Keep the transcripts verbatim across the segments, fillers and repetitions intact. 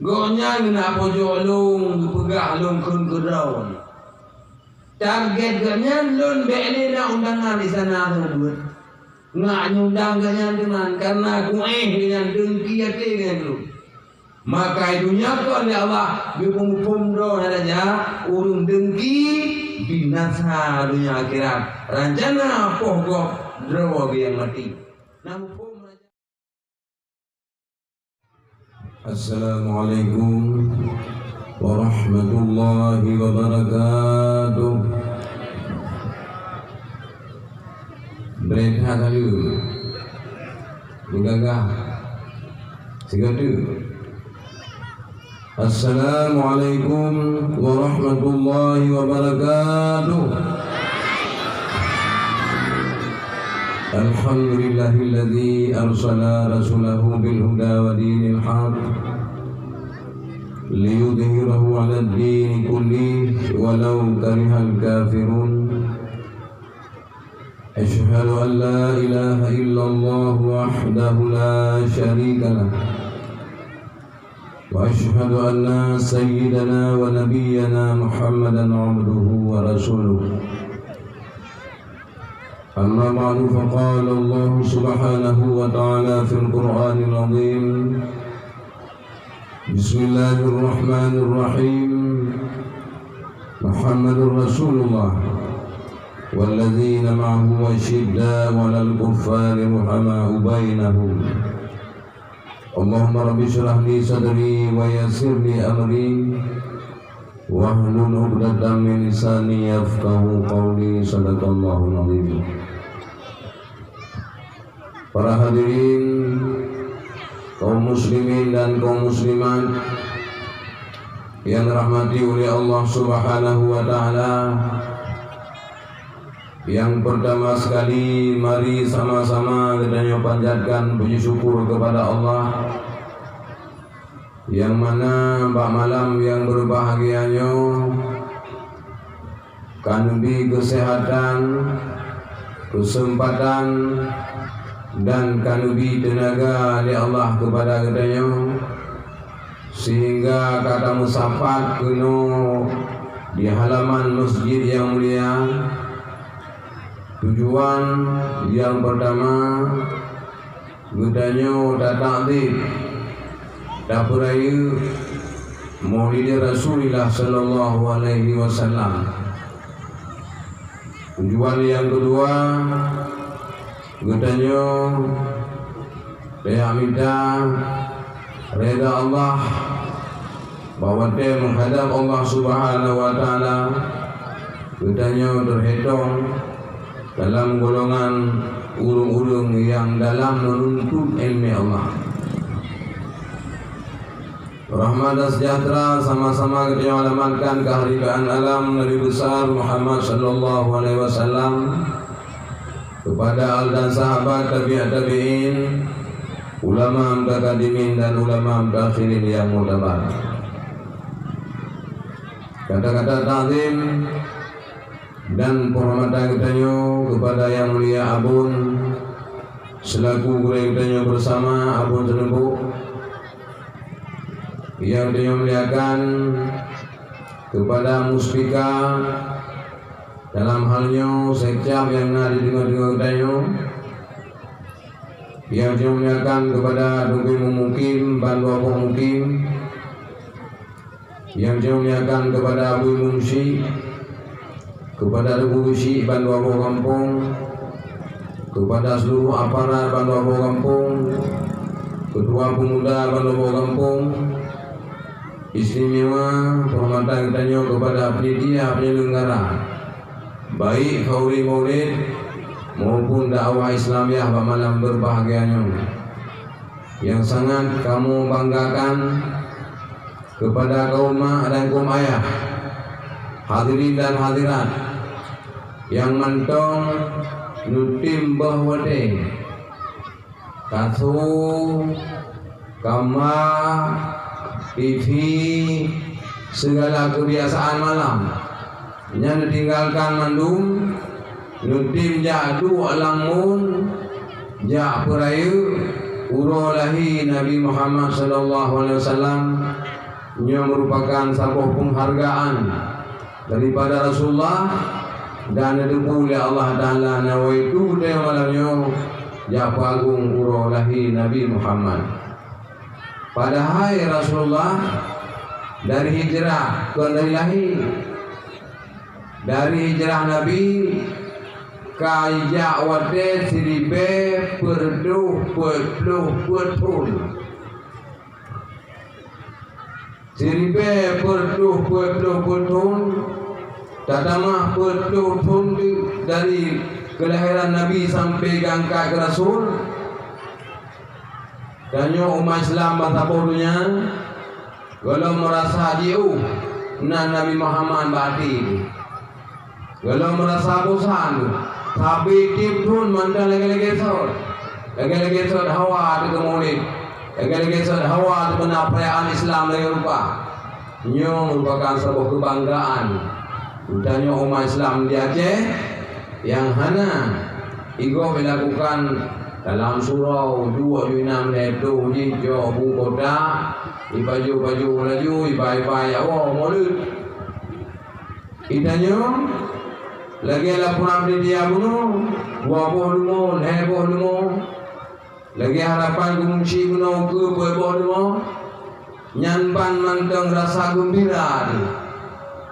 Gobnyan geunak pojok lôn geupeugah lôn kheun keudroe. Target gobnyan lôn bék lé na undangan istana tersebut. Nyak nyundang gobnyan teunan, karena kuéh gobnyan, dengki até gobnyan dulu. Maka itu nyoe kon lé Allah geupeuphom droe raja ureuëng dengki binasa donya akhirat. Rancana poh gob droe nyang maté. Nah, muphom raja. Assalamualaikum warahmatullahi wabarakatuh. Beureukat laju. Beugagah. Sigoe teuk. Assalamualaikum warahmatullahi wabarakatuh. Alhamdulillahilladzi arsala rasulahu bil huda wa dinil haq liyudhhirahu 'alad dini kullih walau karihal kafirun. Asyhadu an la ilaha illallah wahdahu la syarika lah. Wa asyhadu anna sayyidana wa nabiyyana Muhammadan abduhu wa rasuluh. Amma ba'du, faqala Allah subhanahu wa ta'ala fil Qur'anil azim. Bismillahirrahmanirrahim. Muhammadur Rasulullah walladzina ma'ahu asyidda'u 'alal kuffari ruhama'u bainahum. Allahumma rabbi syrah li sadri wa yassir li amri wahlul 'uqdatam min lisani yafqahu qawli. Sadaqallahul azim. Para hadirin, kaum muslimin dan kaum muslimat yang dirahmati oleh Allah Subhanahu wa taala, yang pertama sekali mari sama-sama geutanyoe panjatkan puji syukur kepada Allah, yang mana bak malam yang berbahagia nyoe ka neubi keuseuhatan, keuseumpatan, dan ka neubi teunaga lé Allah keupada geutanyoe, sehingga ka tameusapat keunoe di halaman masjid nyang mulia. Tujuan nyang pertama, geutanyoe tatakzim, tapeurayeuk Maulid Rasulillah sallallahu alaihi wasallam. Tujuan nyang keudua, geutanyoe tajak mita reda Allah bahwa watée meuhadab Allah Subhanahu wa Taala, geutanyoe teuhitong dalam golongan ureuëng-ureuëng nyang dalam meununtut ileumé Allah. Rahmat dan sejahtera sama-sama geutanyoe alamatkan keuharibaan alam Nabi Besar Muhammad sallallahu alaihi wasallam, kepada al dan sahabat, tabi'ut tabi'in, ulama mutakadimin dan ulama mutakhirin yang mutabar. Kata-kata takzim dan penghormatan geutanyoe kepada Yang Mulia Abon selaku gurée geutanyoe bersama, Abon Seuneubok, yang geutanyoe muliakan, kepada Muspika, dalam hal nyoe Sekcam nyang na di teungoh-teungoh geutanyoe, yang geutanyoe muliakan, kepada Teungku Imum Mukim, bandua boh Mukim, yang geutanyoe muliakan, kepada Abu Imum Syik, kepada Teungku Syik bandua boh gampông, kepada seluruh aparat bandua boh gampông, ketua pemuda bandua boh gampông, istimewa penghormatan geutanyoe kepada panitia penyelenggara, baik khauri maulid maupun dakwah Islamiah bak malam berbahagia nyoe, yang sangat kamoe banggakan kepada kaum mak dan kaum ayah, hadirin dan hadirat, nyang mantong neutem boh watée ka su, kama, T V, segala kebiasaan malam nyan ditinggalkan mandum, neutem jak duek lam mon, jak peurayeuk Uroe lahé Nabi Muhammad sallallahu alaihi wasallam nyoe meurupakan saboh peunghargaan daripada Rasulullah dan neuteupeue lé Allah Taala, na waitu teuh malam nyoe jak peuagong uroe lahé Nabi Muhammad. Padahai Rasulullah dari hijrah kon dari lahé. Dari hijrah Nabi ka jak watée siribée peuet reutôh peuet ploh peuet thon. Siribée peuet reutôh peuet ploh peuet thon, tatamah peuet ploh thon di-, dari keulahiran Nabi sampai geuangkat keu Rasul. Tanyoe umat Islam bansaboh donya, gohlom meurasa jiôh na Nabi Muhammad bak até. Gohlom meurasa bosan, sabe tieb thon mantong lagée-lagée sot. Lagée-lagée sot hawa teuh keu Maulid. Lagée-lagée sot hawa teuh beuna peurayaan Islam lagée rupa. Nyoe meurupakan saboh keubanggaan geutanyoe umat Islam di Aceh nyang hana igob ilakukan dalam surau, duek ju inan lhée ploh jih jok bu kota, ipajoh-pajoh laju, iba-iba, ya Allah, Maulid. Geutanyoe lagée laporan media bunoe, dua boh leumo, lhée boh leumo. Lagée harapan geumeuci bunoe ukeue peuet boh leumo, nyan ban mantong rasa geumbira teuh.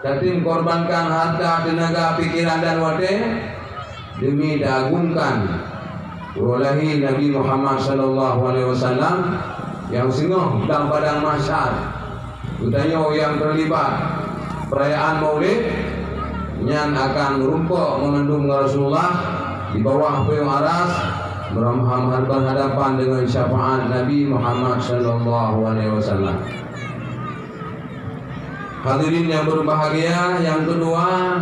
Tatem korbankan harta, teunaga, pikeran dan watée deumi taagungkan uroe lahé Nabi Muhammad sallallahu alaihi wasallam nyang singoh lam padang mahsyar. Geutanyoe nyang teulibat peurayaan Maulid nyan akan meurumpok meumandum ngon Rasulullah di bawah payong aras, meuram-, berhadapan dengan syafaat Nabi Muhammad sallallahu alaihi wasallam. Hadirin yang berbahagia, yang kedua,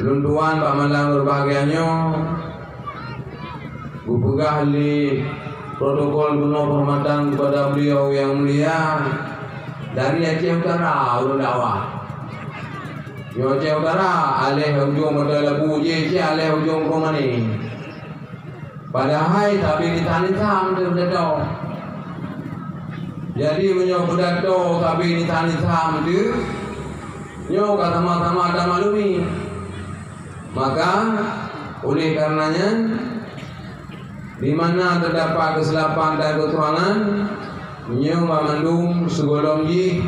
lôn tuan bak malam berbahagia nyoe, geupeugah lé protokol bunoe penghormatan kepada beliau yang mulia dari Aceh Utara, ulôn dakwah. Nyoe Aceh Utara, aléh ujong Batara Labu jih, cit aléh ujong Krueng Manis. Padahai sabe nisan-nisan teuh beudatoe. Jadi, meunyoe beudatoe sabe nisan-nisan teuh, nyoe ka sama-sama tamaklumi. Maka, oleh karena nyan, di mana terdapat kesilapan dan kekurangan, nyoe banmandum sigohlom jih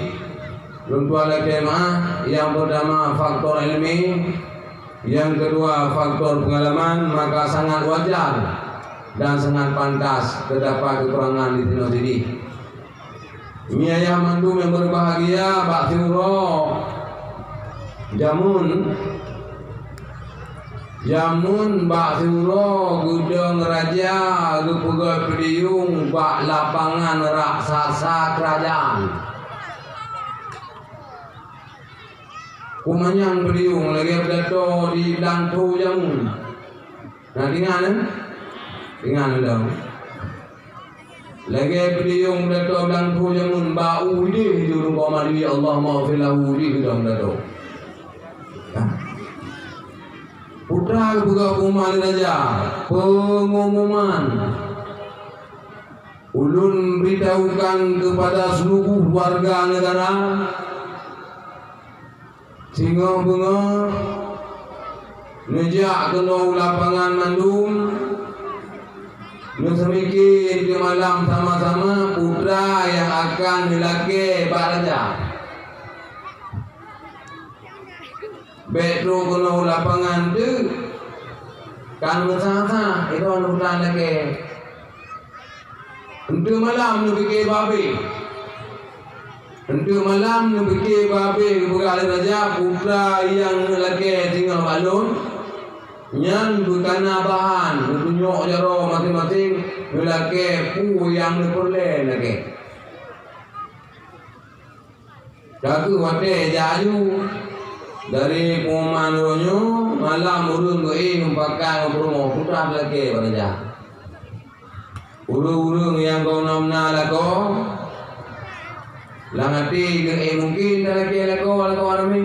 lôn tuan lakée meu'ah, nyang peurtama faktor ileumé, nyang keudua faktor peungalaman, maka sangat wajar dan sangat pantas terdapat kekurangan di sinoe sideh. Meunyoe mandum nyang berbahagia bak siuroe jameun, jameun bak siuroe geudong raja geupeugét peudiyong bak lapangan raksasa keurajaan. Kumanyang peudiyong lagée beudatoe di Blang Tho jameun. Na, deungon, eh? Deungon lom. Lagée peudiyong beudatoe Blang Tho jameun, bak u idéh ju Teungku Ahmad Duyue, Allahumma ghfir lahu, idéh ju Teungku Ahmad Duyue. Putra geupeugah pengumuman raja, pengumuman. Ulôn beritahukan kepada seluruh warga negara, singoh beungoh neujak keunoe u lapangan mandum, neuseumiké di malam sama-sama putra nyang akan neulakée bak raja. Bék trok keunoe u lapangan teuk, kan meusa-sa, idong lôn lakée. Enteuk malam neupike babeh. Enteuk malam neupike babeh geupeugah lé raja, putra nyang neulakée singoh bak lôn, nyan beukana bahan, neutunyok jaroe maséng-maséng, neulakée peue nyang neupeureulée lakée. Ka kheueh watée jak aju. Dari pengumuman uroe nyoe, malam ureuëng geuéh meupakat ngon peurumoh, putra lakée bak raja. Ureuëng-ureuëng nyang gohlom na lakoe, lam até geuéh mungken talakée lakoe, lakoe ramé.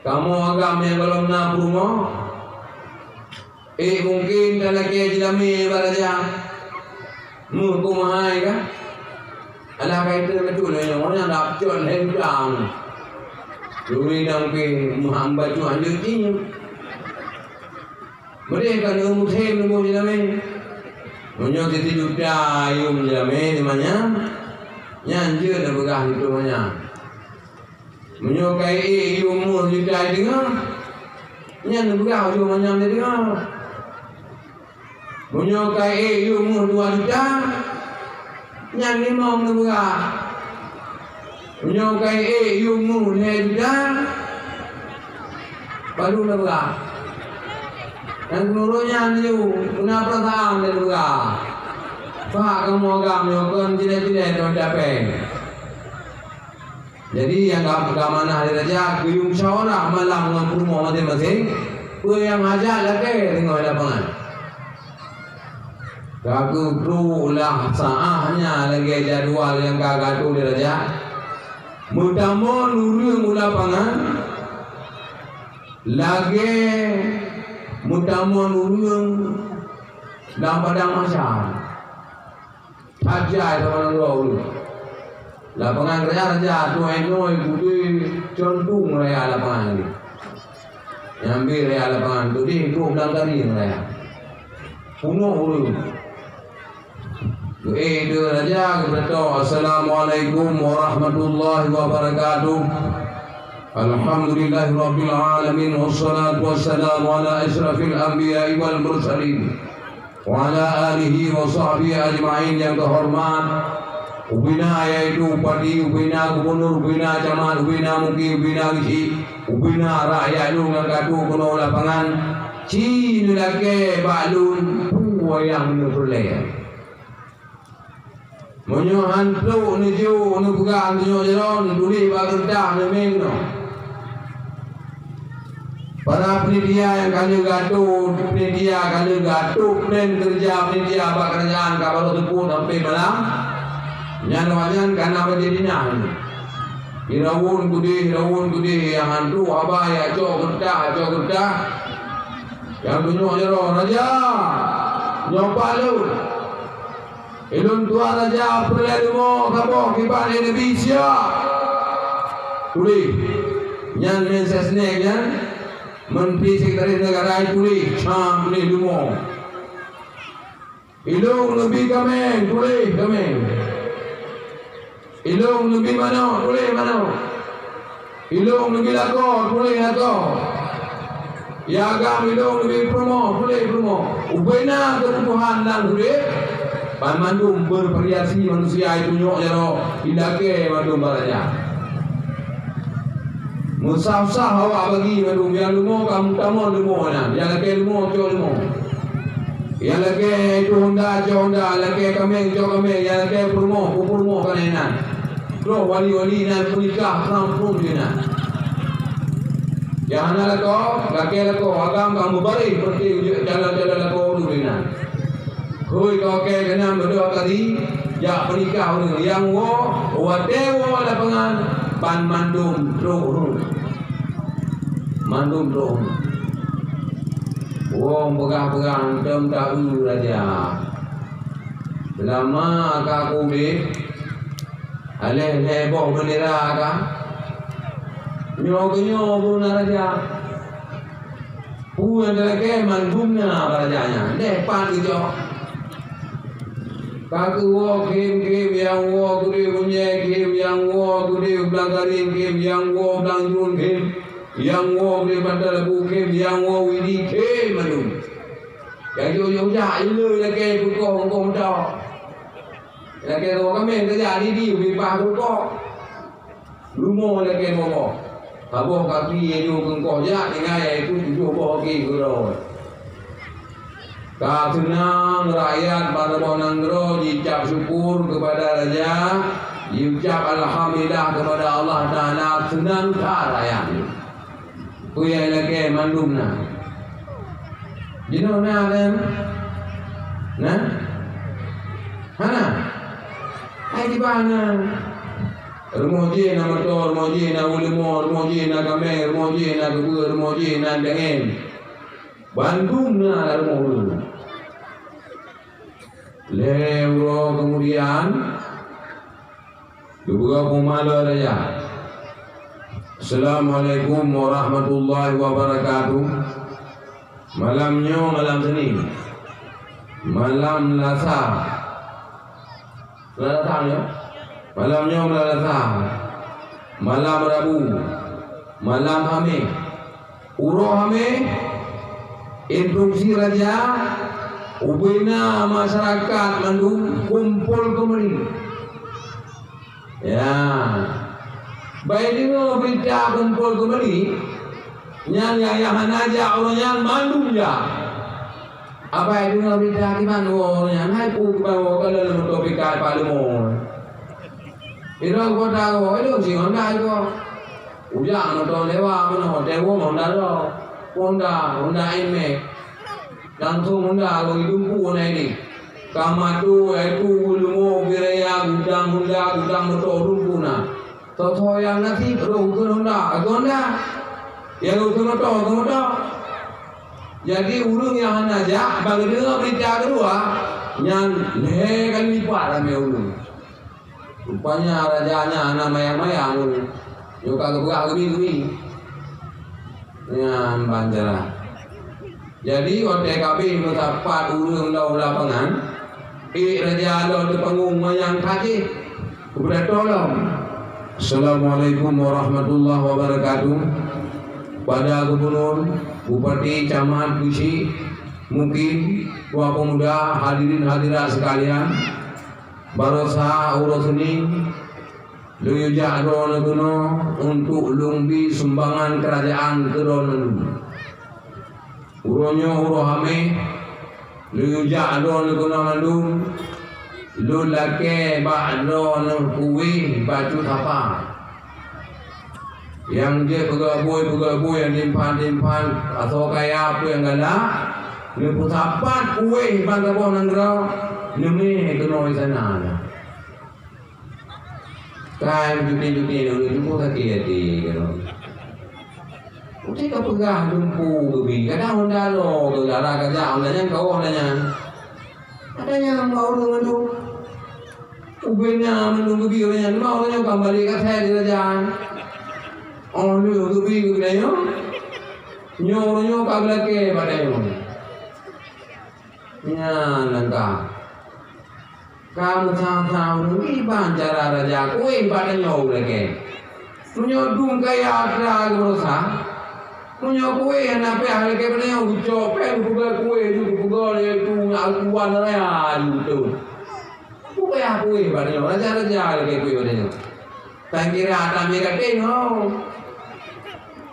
Kamoe agam nyang gohlom na peurumoh, Eh, mungken talakée jilamé bak raja. Meuh keu meuhai ka? Alah, ka itu beutôi nyoe, nyoe nyang dap cot lhée juta. Turi dang pih meuham bacut anjeut jih nyoe. Meudeh ka neumusém neuboh jilamé. Meunyoe siti juta yum jilamé di manyam, nyan jeuet neupeugah itu manyam. Meunyoe ka ék yum meuh juta teungoh, nyan neupeugah ujoe manyam teungoh. Meunyoe ka ék yum meuh dua juta, nyan limong neupeugah. Meunyoe ka ék yum meuh lhée juta, baru neupeugah. Nyang keunurot nyan laju, peuna peurasaan neupeugah. Pahak kamoe agam nyoe kon jilée-jilée ngon capée. Jadi, nyang ka, ka manah lé raja, geuyue musyawarah malam ngon peurumoh maséng-maséng, peue nyang hajat lakée teungoh lapangan. Ka geutrok lah saáh nyan lagée jadwal nyang ka geuatur lé raja. Meutamong ureuëng u lapangan lagée meutamong ureuëng lam padang mahsyar. That jai sama nanggroe ulôn. Lapangan raya raja tuha inoe gudée contung raya lapangan nyan. Nyambe raya lapangan tudeh dua belas kali raya. Punoh ureuëng. Geuék dua raja geupeutô, "Assalamualaikum warahmatullahi wabarakatuh. Alhamdulillahirabbil alamin, wassalatu wassalamu ala asyrafil anbiya'i wal mursalin." Wa ala alihi wa sahbihi ajma'in. Nyang teuhoreumat, ubena yaitu bupati, ubena gubunur, ubena camat, ubena mukim, ubena geuchik, ubena rakyat lôn nyang ka trok keunoe lapangan, ci neulakée bak lôn peue nyang neupeureulée. Meunyoe han trok neujok neupeugah tunyok jaroe, neutuléh bak keureutah neumeng nyoe. Para panitia nyang ka lheueh geuatur, panitia ka lheueh geuatur plan keureuja panitia bak keurajeuen ka barô seupôt sampoe malam, nyan awaknyan ka na bak jih dinah nyoe. Iraun keudeh, iraun keudeh, nyang han trok haba, ya cok keureutah, cok keureutah. Nyang tunyok jaroe, "Raja, nyoe pat lôn." Ulôn tuan raja peureulée leumo saboh kiban lé Nabi siap. Tuléh. Nyan Mensesnek nyan, Menteri Sekretaris Negara tuléh, cam tuléh leumo. Ilôn neubi kaméng, tuléh kaméng. Ilôn neubi manok, tuléh manok. Ilôn neubi lakoe, tuléh lakoe. Ya agam ilôn neubi peurumoh, tuléh peurumoh. Ubena keubutuhan lam udeb, banmandum beuvariasi manusia, itunyok jaroe, ilakée mandum bak raja. Meusah-sah awak bagi mandum, nyang leumo ka meutamong leumo nyan, nyang lakée leumo cok leumo. Nyang lakée itu honda cok honda, lakée kaméng cok kaméng, nyang lakée peurumoh, peurumoh ka na inan. Troh wali-wali nyan peunikah prang phon jih nyan. Nyang hana lakoe, lakée lakoe, agam ka meubaréh peureute calon-calon lakoe ureuëng nyan. Khui ka oke keunan beudôh tadi, jak peunikah ureuëng nyang woe, watée woe lapangan, banmandum trok ureuëng. Mandum trok ureuëng. Woe peugah-peugah hantom taeu raja. Seulama ka kudeb, Aléh lhée boh beundera ka. Nyoe keuh nyoe bunoe raja. Peue nyang talakée mandum na bak raja nyan, lhée pat geucok. Ka keuwoe khém-khém nyang woe keudeh u Meunjée, khém nyang woe keudeh u Blang Karing, khém nyang woe u Blang Jruen, khém nyang woe keudeh Banda Labu, khém nyang woe u Idi, khém mandum. Nyang jok-jok jak, ilée lakée peukoh, peukoh meutok. Lakée droe kaméng tajak di-di ubé paih rukok. Leumo lakée boh-boh. Saboh kaki laju keu nkoh jak tinggai, yaitu tujoh boh kaki keudroe. Ka seunang rakyat bak saboh nanggroe jiucab syukur keupada raja, jiucab alhamdulillah keupada Allah Taala, seunang that rakyat nyoe. Peue nyang lakée mandum na. Jinoe na kan? Na? Hana? Hai kiban na. Rumoh jih na moto, rumoh jih na uleumo, rumoh jih na kaméng, rumoh jih na keubeue, rumoh jih na dangén. Bandum na lam rumoh ulôn. Lhée uroe keumudian, geupeugah peumalo raja, "Assalamualaikum warahmatullahi wabarakatuh. Malam nyoe malam Senin, malam Lasa." Malam Lasa nyoe? Malam nyoe malam Lasa. Malam Rabu, malam Hameh. Uroe Hameh, instruksi raja, ubena masyarakat mandum kumpul keumeuli. Ya. Bai deungoe beurita kumpul keumeuli, nyan nyang, nyang hana jak uroe nyan mandum jak. Abai deungoe beurita kiban uroe nyan, hai peue kiban uroe ka lheueh moto pickup pat leumo. Sidroe kota uroe, ilôn si Honda iko. Ujak moto Dewa meunoe, Dewa Honda droe. Honda, Honda Nmax. Langsong Honda lôn dumpeue na ini. Ka mato, yaitu leumo, biraya, gudang Honda, gudang moto dumpeue na. Soe-soe nyang nasib roh keu Honda, keu Honda. Nyang roh keu moto, keu moto. Jadi, ureuëng nyang hana jak, bak geudeungoe beurita keudua, nyan lhée kali lipat ramé ureuëng. Rupanya raja nyan hana mayang-mayang ureuëng. Nyoe ka geupeugah geubi-geubi. Nyan ban cara. Jadi, watée ka abéh meusapat ureuëng lam lapangan, ék raja lom teupeungong manyang ka jih. Geupidato lom. Assalamualaikum warahmatullahi wabarakatuh. Pada gubunur, bupati, camat, geuchik, mungkin, tuha peumuda, hadirin hadirat sekalian, barosa uroe Senin, lôn yue jak droeneuh keunoe untuk lôn bi sumbangan keurajeuen keu droeneuh. Uroe nyoe uroe Hameh, lôn yue jak droeneuh keunoe mandum, lôn lakée bak droeneuh kueh bacut sapa. Nyang jeuet peugabui-peugabui, nyang timphan-timphan, asoe kaya peue nyang galak, neupeusapat kueh ban saboh nanggroe, neumé keunoe di sana. Kai juti-juti nyoe, teungku sakét até keudroe. Uti ka peugah dumpeue geubi, kadang Honda droe, gara-gara ka jak Honda nyan, ka Honda nyan. Ada nyang bak ureuëng mandum. Ubena mandum geubi ureuëng nyan, ma ureuëng nyoe ka balek ka sét di raja. Oh, lheueh geubi geubi nyoe. Nyoe ureuëng nyoe ka geulakée bak tanyoe. Nyan langkah. Ka meusaha-saha ureuëng iban cara raja kueh bak tanyoe lakée. Meunyoe dum kaya atra geumeurasa, meunyoe kueh hana payah lakée bak tanyoe, geucok péng geupeugah kueh ju geupeugah lé tu nyak tuan raya ju beutôi. Peue payah kueh bak tanyoe, raja-raja lakée kueh bak tanyoe. Tan kira atra mé gaténg ho.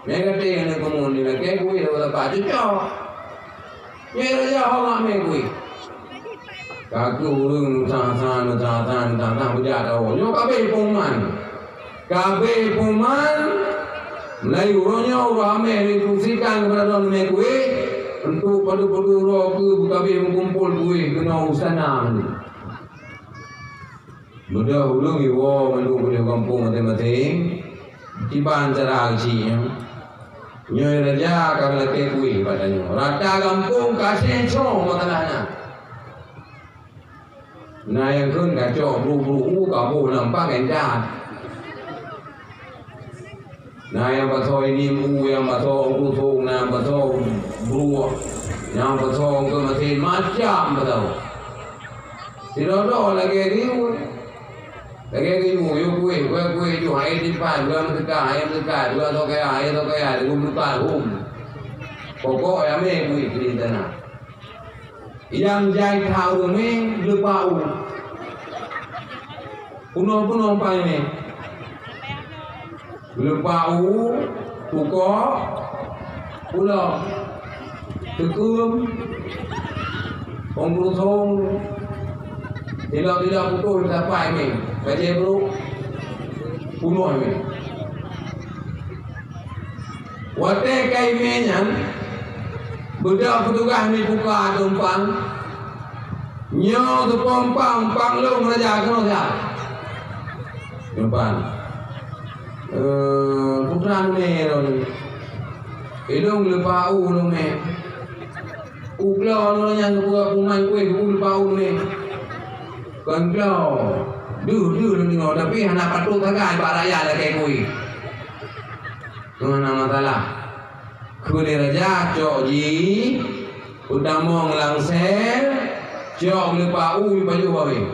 Mé gaténg aneuk keumun nyoe lakée kueh lôn dapat cocok. Mé raja ho mak mé kueh. Ka keuh ureuëng meusaha-saha, meusaha-saha, meusaha-saha beujak tawoe. Nyoe ka abéh pengumuman. Ka abéh pengumuman, mulai uroe nyoe uroe Hameh lôn instruksikan keupada droeneuh mé kueh, untuk padub-padub uroe keuh beukabéh meukumpol kueh keunoe u istana nyoe. Beudôh ulôn iwoe mandum ureuëng gampông maséng-maséng, kiban cara geuchik nyoe. Nyoe raja ka geulakée kueh bak tanyoe. Rata gampông ka aséng soe makanan nyan. Na nyang kheun ka cok bru-bru u ka boh lam pang entat. Na nyang pasoe inim u, nyang pasoe ongkrusong, na nyang pasoe bruek, nyang pasoe ongkot masin, macam pasoe. Sidroe-droe lagée riweueng. Lagée riweueng, yue kueh, kueh, kueh ju, hai dipat, dua meuseuka, hai meuseuka, dua sokaya, hai sokaya, dua meuseuka, hum. Pokok ramé kueh di sana. Nyang jai that ureuëng mé leupah u. Punoh-punoh pai mé. Leupah u, pukok, pulo, teukeum, ong brusong, tilok-tilok putôh sapai mé. Bajée brok, punoh mé. Watée ka imé nyan, beudôh peutugaih mibuka tumpang, nyoe teupompang pang lôn raja keunoe siat. Tumpang. Eh, putra nyoe lôn. Ilôn leupah u lôn mé. Uklo nyoe nyang geupeugah puman kueh geupeu lupa u nyoe. Kon klo. Deuh, deuh lôn deungoe, tapi hana patôt sagai bak rakyat lakée kueh. Nyoe hana masalah. Keu lé raja cok jih, peutamong lam sel, cok geuleupah u jipajoh babeh.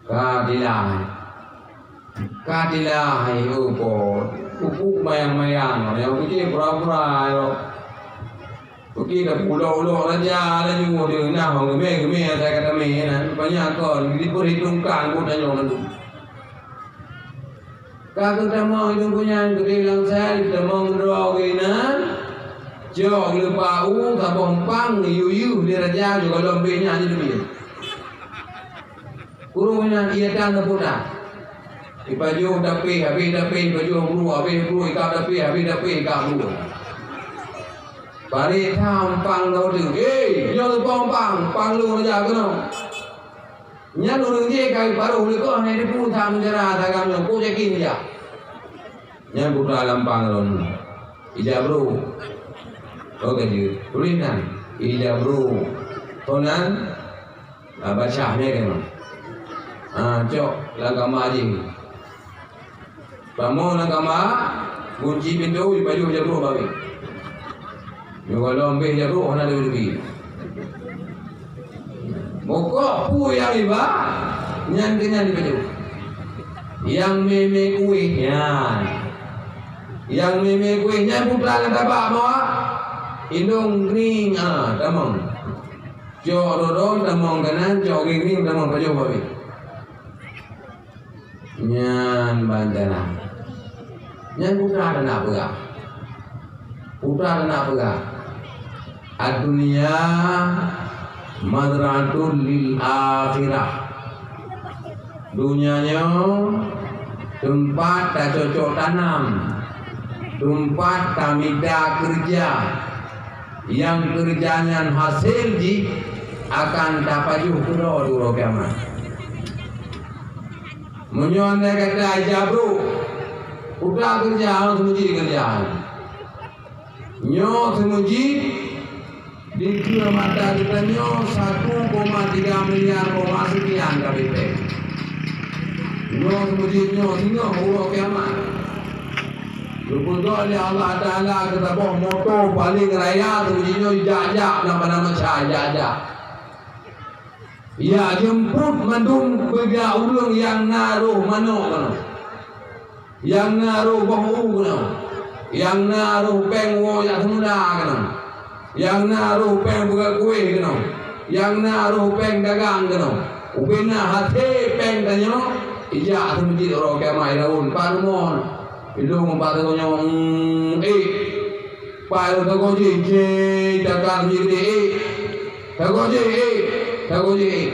Ka dilai. Ka dilai, oh, po. Pupuk mayang-mayang, nyang putih pura-pura, yo. Putih dah pulok-ulok raja, laju dia nah, geumé-geumé, asai ka tamé, nah. Banyak kon, diperhitungkan, buet tanyoe lalu. Ka geutamong idong kunyan, geudeh lam sel, geutamong droe geuh inan. Cok geuleupah u, saboh empang, yue-yue, di raja, juga lom beh nyan, jadi dia. Kureueng nyan ie tan teupeue that. Ipajoh dapéh, habéh dapéh, ipajoh bruek, habéh bruek, ikab dapéh, habéh dapéh, ikab bruek. Parit that umpang lôn teuh, "Hei, nyoe teupeue umpang, umpang lôn raja keunoe." Nyan ureueng jéh ka iparoh lé goh hana teupeue that meuncara sagam nyoe, peue jaki raja. Nyan putra lampang lôn. Ija bro. Oh, ka jeuet. Tuléh nan. Ija bro. Toh nan? Ah, baca mé kan. Ah, cok lam kama jih. Pamo lam kama, kunci pintoe, ipajoh ija bro babe. Nyoe goh lom beh ija bro hana lé leubeh. Mokok peue nyang iba, nyan keuh nyan ipajoh. Nyang mé-mé kueh nyan. Nyang mé-mé kueh nyan putra lam tabak mawah. Indong kring, ah, tamong. Cok dodong tamong kanan, cok kring-kring tamong pajoh babe. Nyan ban teunan. Nyan putra teunak peugah. Putra teunak peugah. Ad-dunya mazra'atun lil akhirah. Donya nyoe teumpat tacocok tanam, teumpat tamita keureuja, nyang keureuja nyan hasé jih akan tapajoh keudroe di uroe kiamat. Meunyoe andai kata ija bro, peugah keureuja, nyoe seumeujid keureuja. Nyoe seumeujid dikeue mata geutanyoe satu koma tiga miliar koma sekian K B P. Nyoe seumeujid nyoe singoh uroe kiamat. Geupeugah lé Allah Taala keu saboh moto paleng raya seumeujid nyoe jak-jak, na bak nama cha jak-jak. Ijak jeumput mandum peugah ureueng nyang na roh manok keunoe, nyang na roh boh u keunoe, nyang na roh péng woe jak seumula keunoe, nyang na roh péng peugöt kueh keunoe, nyang na roh péng dagang keunoe. Ubena hasé péng tanyoe, ijak seumeujid uroe kiamat iraun, "Pat rumoh?" "Ilong pat rumoh nyoe, eh." Pat sagoe jih, jih, takat jih, eh. Sagoe jih, eh. Sagoe jih, eh.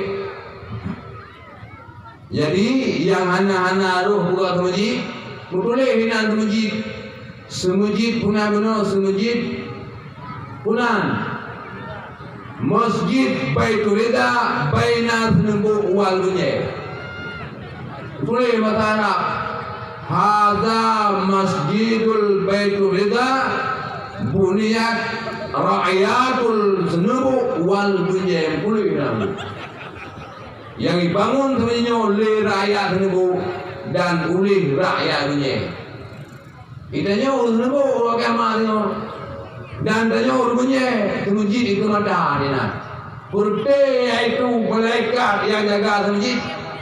Jadi, nyang hana-hana roh buka seumeujid, meutuléh inan seumeujid. Seumeujid puna bunoe, seumeujid punan. Masjid Baitul Ridha baina Seuneubok wal Beunjée. Tuléh basa Arab, "Haza Masjidul Baitul Ridha buniyat ra'yatul Seuneubok wal Beunjée." Tuléh nyan. Nyang jibangon seumeujid nyoe lé rakyat Seuneubok dan uléh rakyat Beunjée. Geutanyoe ureueng Seuneubok uroe kiamat nyoe. Dan tanyoe ureueng Beunjée, seumeujid dikeue mata di nan. Peureute yaitu malaikat nyang jaga seumeujid.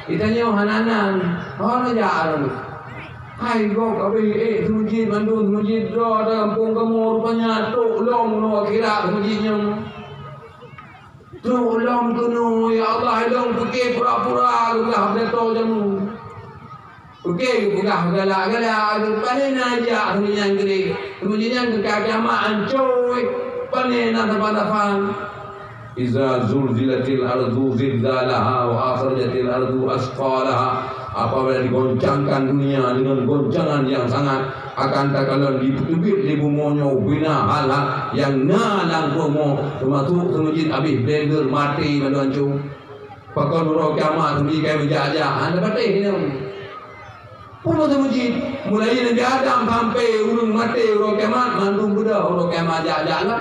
Geutanyoe hana nan. Hana jak ureueng. Hai gob ka abéh ék seumeujid mandum seumeujid droe gampông kamoe rupanya trok lom nyoe akhirat seumeujid nyoe. Trok lom keunoe, ya Allah, ilong pike pura-pura geupeugah pidato jameun. Pike geupeugah galak-galak, pane na jak seumeujid nyan keudeh. Seumeujid nyan keu ka kiamat ancôi, pane na saban-saban. Iza zulzilatil ardu zilzalaha wa akhrajatil ardu asqalaha. Apabila digoncangkan dunia dengan goncangan yang sangat, akan takalon jipeuteubiet lé bumoe nyoe bina hal-hal nyang na lam bumoe, teumasok seumeujid abéh blender maté mandum ancô. Pakon uroe kiamat seumeujid ka meujak-jak, hana patéh nyoe. Peue meuseujid, mulai Nabi Adam sampai ureuëng maté uroe kiamat, mandum beudôh uroe kiamat jak-jak lah.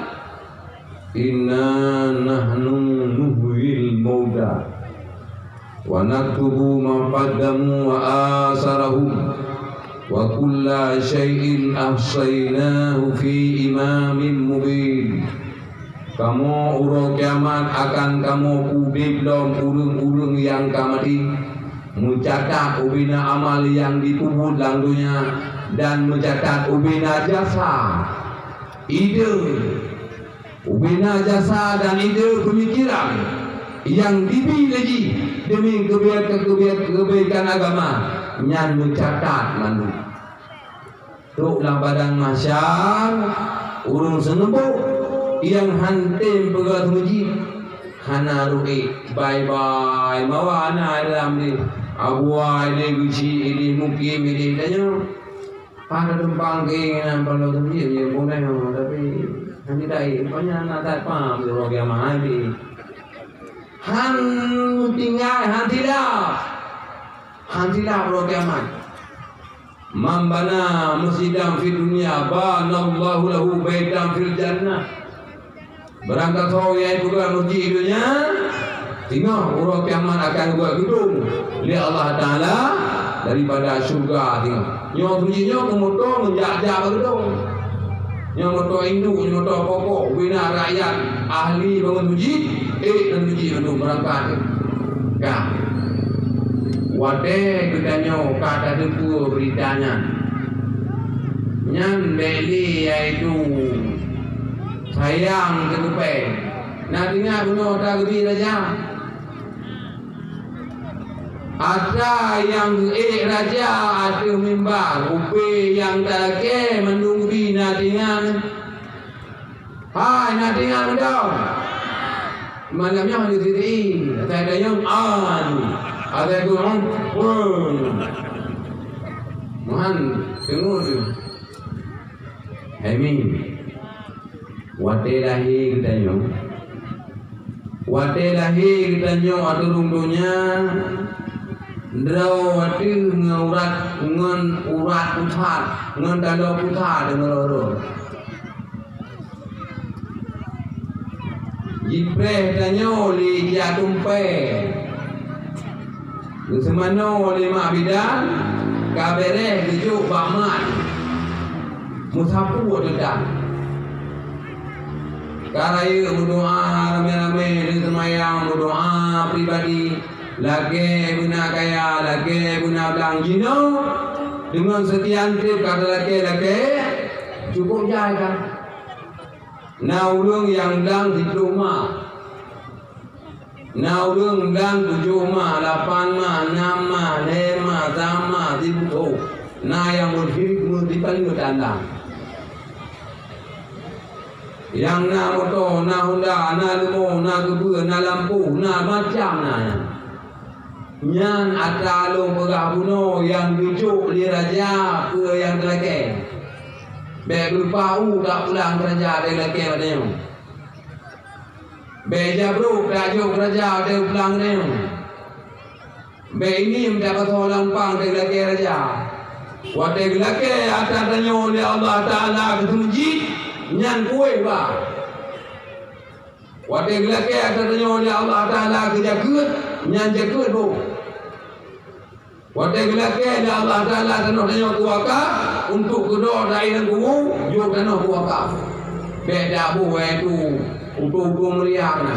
Inna nahnu nuhyil mauta wa naktubu ma qaddamu wa asarahum wa kulla syai'in ahsainahu fi imamin mubin. Kamoe uroe kiamat akan kamoe udeb lom ureuëng-ureuëng nyang ka maté, meucatat ubena amal nyang jipeubuet lam donya dan meucatat ubena jasa, ide, ubena jasa dan ide peumikeran nyang jibi lé jih demi keubiet-, keubiet-, keubaikan agama, nyan meucatat mandum. Trok lam padang mahsyar, ureuëng seuneubok nyang han tem peugah seumeuji, hana rôh ék, bai-bai, mawa na lam deh, abuai deh, geuchik deh, mukim deh, tanyoe. Hana tumpang keu inan paloe seumeuji, ya, boleh, tapi hana dai, rupanya na that pam, uroe kiamat deh. Han tinggai, han silap. Han silap uroe kiamat. Man bana masjidan fid dunya, banallahu lahu baitan fil jannah. Barang gasoe nyang peugah masjid donya, singoh uroe kiamat akan geubuat geudong lé Allah Taala daripada syurga singoh. Nyoe masjid nyoe keumoto ngon jak-jak bak geudong. Nyoe moto induk, nyoe moto pokok, ubena rakyat ahli bangun masjid, ék ngon masjid mandum beurangkat. Ka. Watée geutanyoe ka tateupeue beurita nyan, nyan bék lé, yaitu sayang teupeue. Na teuingat bunoe atra geubi raja? Atra nyang geuék raja ateueh mimbar, ubé nyang talakée mandum geubi na teuingat. Hai, na teuingat mantong? Malam nyoe hana siti, asai tanyong an, asai geuong pun. Muhan, tengok tu. Amin. Watée lahé geutanyoe, watée lahé geutanyoe ateueh rhueng donya, droe ateueh ngon urat, ngon urat pusat, ngon taloe pusat deungon roh-roh. Jipreh tanyoe lé jatumpée. Geuseumanoe lé mak bidan, ka béréh geujok bak mak. Meusapeue teuntang. Ka rayeuk meudoá ramé-ramé, lheueh seumayang meudoá pribadi, lakée beuna kaya, lakée beuna blang jinoe, deungon seutian treb ka talakée-lakée, cukôp jai ka. Na ureuëng nyang blang siplôh ma. Na ureuëng blang tujoh ma, lapan ma, nam ma, lhée ma, sa ma, sibu. Na nyang meusireuk meusipaleue tanda. Nyang na moto, na honda, na leumo, na geubeue, na lampôh, na macam na nyan. Nyan atra lôn peugah bunoe nyang geujok lé raja peue nyang teulakée. Bék beulupa u tapulang keu raja teuh lakée watée nyoe. Bék jabrôk tajok keu raja teuh pulang nyoe. Bék inim tapasoe lampang teuh lakée raja. Watée geulakée atra tanyoe lé Allah Taala keu seumeuji, nyan kueh ba. Watée geulakée atra tanyoe lé Allah Taala keu jakeuet, nyan jakeuet boh. Watée geulakée lé Allah Taala tanoh tanyoe keu wakaf, untuk keudroe dai dan kubu, jok tanoh keu wakaf. Bék taboh, eh, tu, utoe-utoe meuliak na.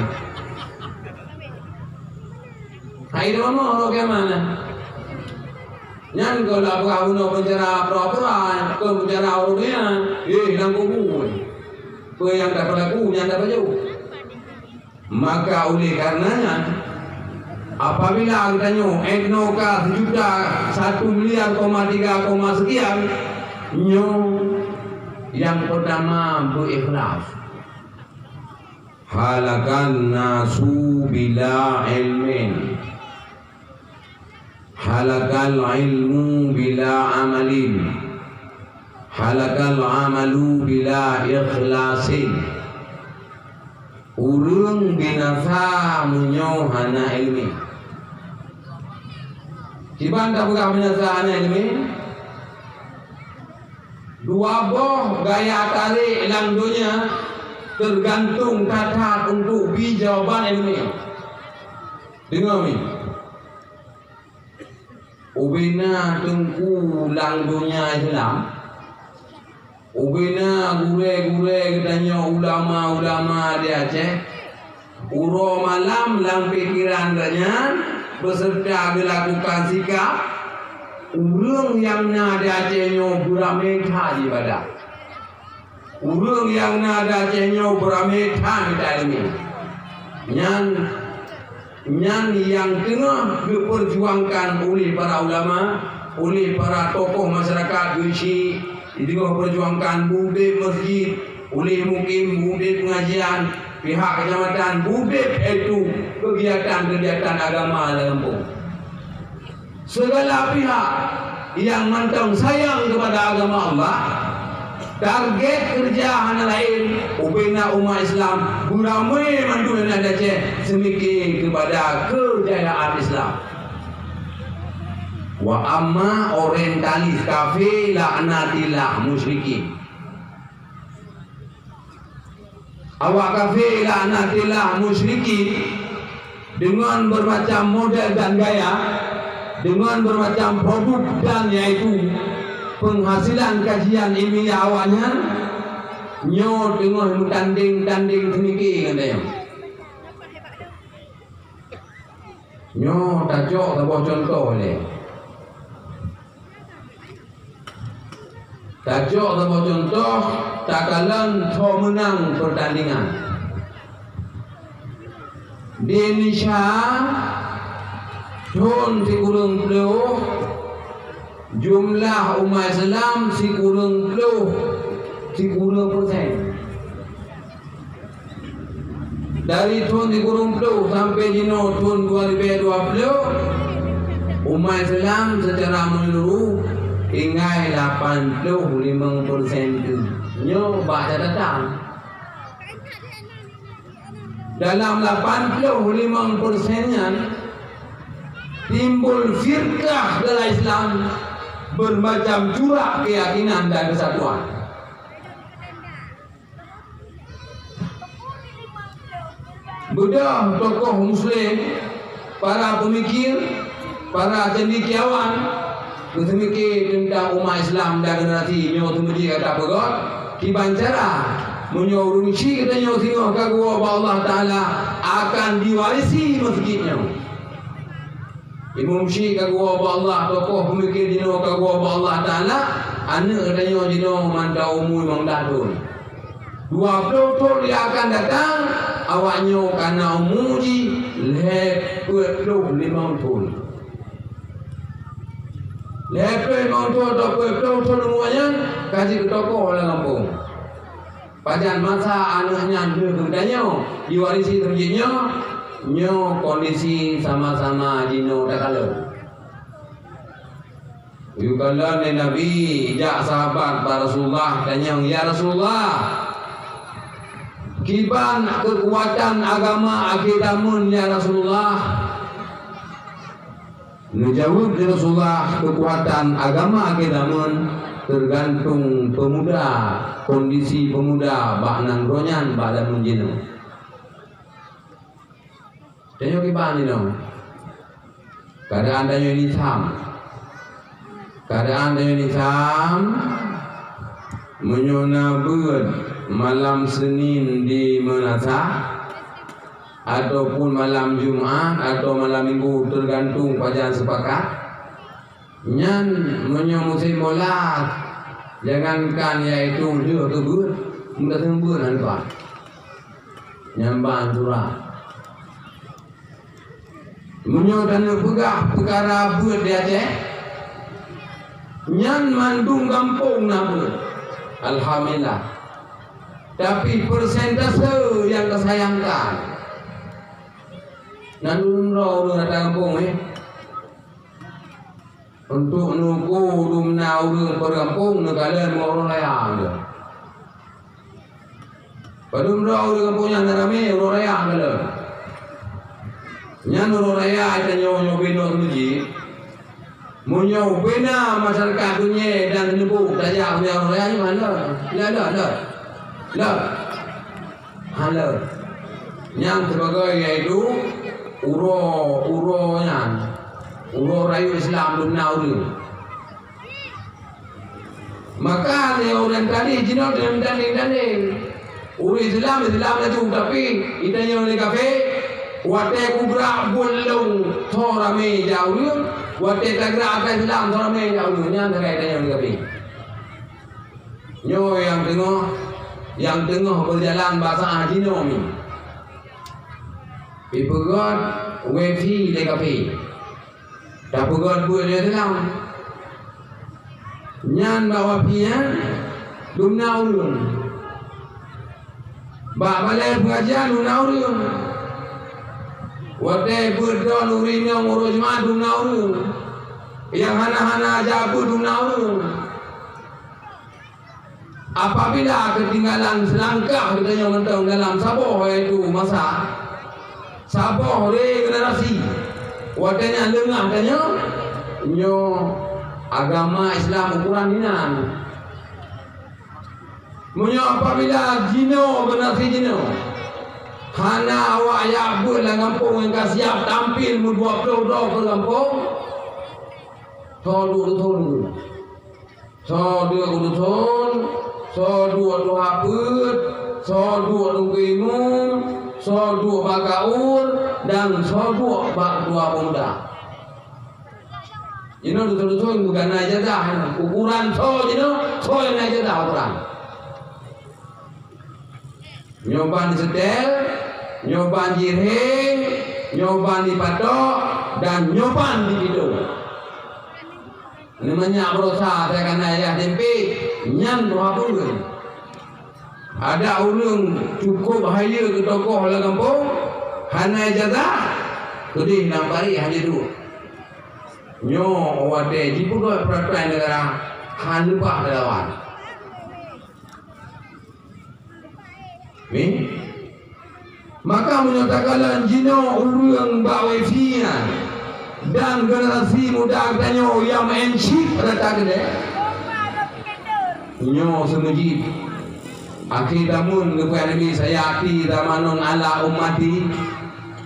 Hai droeneuh roh kiamat na. Nyan keuh lah peugah bunoe peucara pura-pura, keu peucara ureuëng nyan, eh, lam kubu. Peue nyang tapeulaku, nyan tapajoh. Maka oleh karenanya, apabila geutanyoe ék noe ka seujuta, satu miliar koma tiga koma sekian, nyoe nyang peutama beu ikhlas. Halakan nasu bila ilmin. Halakal ilmu bila amalin. Halakal amalu bila ikhlasin. Ureuëng binasa meunyoe hana iéleumé. Kiban tapeugah binasa aneuk nyoe, dua boh gaya tarek lam donya teugantung that-that untuk bi jawaban ilmiah. Deungoe mi. Ubena teungku lam donya Islam, ubena gurée-gurée geutanyoe, ulama-ulama di Aceh, uroe malam lam pikeran geuhnyan beuseurta geulakukan sikap, ureuëng nyang na di Aceh nyoe beuramé that ibadah. Ureuëng nyang na di Aceh nyoe beuramé that mita ileumèe. Nyan, nyan nyang teungoh geupeujuangkan uléh para ulama, uléh para tokoh masyarakat Geuchik, teungoh peujuangkan beudeb masjid, uléh mukim beudeb pengajian, pihak kecamatan beudeb, yaitu kegiatan-kegiatan agama lam gampông. Segala pihak nyang mantong sayang kepada agama Allah, target keureuja hana laén ubena umat Islam beuramé mandum nyang na di Aceh seumike kepada keujayaan Islam. Wa amma orientalis kafé laknatillah musyrikin. Awak kafé laknatillah musyrikin deungon beumacam model dan gaya, deungon beumacam produk dan yaitu peunghasilan kajian ilmiah awaknyan nyoe teungoh meutandeng-tandeng seumike ngon tanyoe. Nyoe tacok saboh cuntoh lé. Tacok saboh cuntoh, takalon tho meunang peurtandingan. Di Indonesia, thon sikureueng ploh, jumlah umat Islam sikureueng ploh, sikureueng persen. Dari thon sikureueng ploh sampai jinoe thon dua ribèe dua ploh, umat Islam secara menyeluruh tinggai lapan ploh limong persen tu. Nyoe bak catatan. Dalam lapan ploh limong persen nyan, timbul firqah dalam Islam, bermacam corak keyakinan dan kesatuan. Beudôh tokoh muslim, para peumikir, para cendekiawan, geuseumike teuntang umat Islam dan generasi nyoe teumeuji gata peugah, kiban cara meunyoe ureuëng chik geutanyoe singoh ka geuwoe bak Allah Taala akan diwarisi meuseujid nyoe. Imum chik ka geuwoe bak Allah, tokoh peumikir jinoe ka geuwoe bak Allah Taala, aneuëk geutanyoe jinoe mantong umu limong blaih thon. Dua ploh thon nyang akan datang, awak nyoe ka na umu jih lhèe peuet ploh limong thon. Lhèe ploh limong thon atau peuet ploh thon umu nyan ka jeuet keu tokoh lam gampông. Pajan masa aneuëk nyan lheueh geutanyoe jiwarisi teumeuji nyoe, nyoe kondisi sama-sama jinoe takalon. Geukalon lé Nabi jak sahabat bak Rasulullah tanyong, "Ya Rasulullah, kiban keukuatan agama akhé zameun ya Rasulullah?" Neujaweueb lé Rasulullah, keukuatan agama akhé zameun teugantung peumuda, kondisi peumuda bak nanggroe nyan bak zameun jinoe. Tanyoe kiban inoe. Keuadaan tanyoe ini tham. Keuadaan tanyoe ini tham, meunyoe na beuet malam Senin di meunasah, ataupun malam Jumat atau malam Minggu, teugantung pajan seupakat. Nyan meunyoe musém bola, jangankan yaitu lheueh keu beuet, meutaseumeubeuet hana pat. Nyan ban surah. Meunyoe taneuk peugah peukara beuet di Aceh, nyan mandum gampông na beuet. Alhamdulillah. Tapi persentase nyang teusayangkan, nan droe ureuëng ata gampông, eh. Untuk neuko dumna ureuëng peugampông neukalon ngon uroe raya nyoe. Padum droe ureuëng gampông nyan na ramé uroe raya neukalon. Nyan uroe raya tanyoe nyoe binoe teumeuji. Meunyoe beuna masyarakat dunia dan neubôh tajak u Yahudi, nyoe hana. Lé, lé, lé. Lé. Hana. Nyang sibagoe yaitu uroe, uroe nyan. Uroe rayeuk Islam dum na ureuëng. Maka lé orientalis jinoe teuntang-teuntang. Ureuëng Islam, Islam laju, tapi geutanyoe lé kafé, watée kugrak buet lôn tho ramé jak ureuëng, watée tagrak ata Islam tho ramé jak ureuëng, nyan sagai tanyoe lé kafé. Nyoe nyang teungoh, nyang teungoh beujalan basa jinoe mi. Ipeugét wifi lé kafé. Tapeugét buet lé Islam. Nyan bak wifi nyan, dum na ureuëng. Bak balée peungajian dum na ureuëng. Watée beuet droe ureuëng inong uroe Jumat dum na ureuëng. Nyang hana-hana jak beuet dum na ureuëng. Apabila keutinggalan seulangkah geutanyoe mantong dalam saboh, yaitu masa, saboh regenerasi, watée nyan leungah tanyoe, nyoe agama Islam ukoran inan. Meunyoe apabila jinoe generasi jinoe hana awak jak beuet lam gampông nyang ka siab tampil meudua ploh droe keu gampông, tho duek duthon. Soe duek u duthon, soe duek tuha peuet, soe duek teungku imum, soe duek bak kaur, dan soe duek bak dua pemuda. Jinoe duthon-duthon bukan na ijazah, ukuran soe jinoe, soe nyang na ijazah ukuran. Nyoe ban jiseutée, nyoe ban jirheng, nyoe ban jipatok, dan nyoe ban jipidong. Neumanyak baroesa teuka na ijazah S M P, nyan tuha peuet. Ada ureuëng cukup hayeue keu tokoh lam gampông, hana ijazah, keudeh lam parit hana duek. Nyoe watée jipeugét peuraturan negara, hana leupah teulawan. Ni? Maka meunyoe takalon jinoe ureuëng bak wifi nyan, dan generasi muda geutanyoe nyang main chip rata keudeh, nyoe seumeujid. Akhé zaman geupeubuet Nabi, "Sayati zamanun ala ummati,"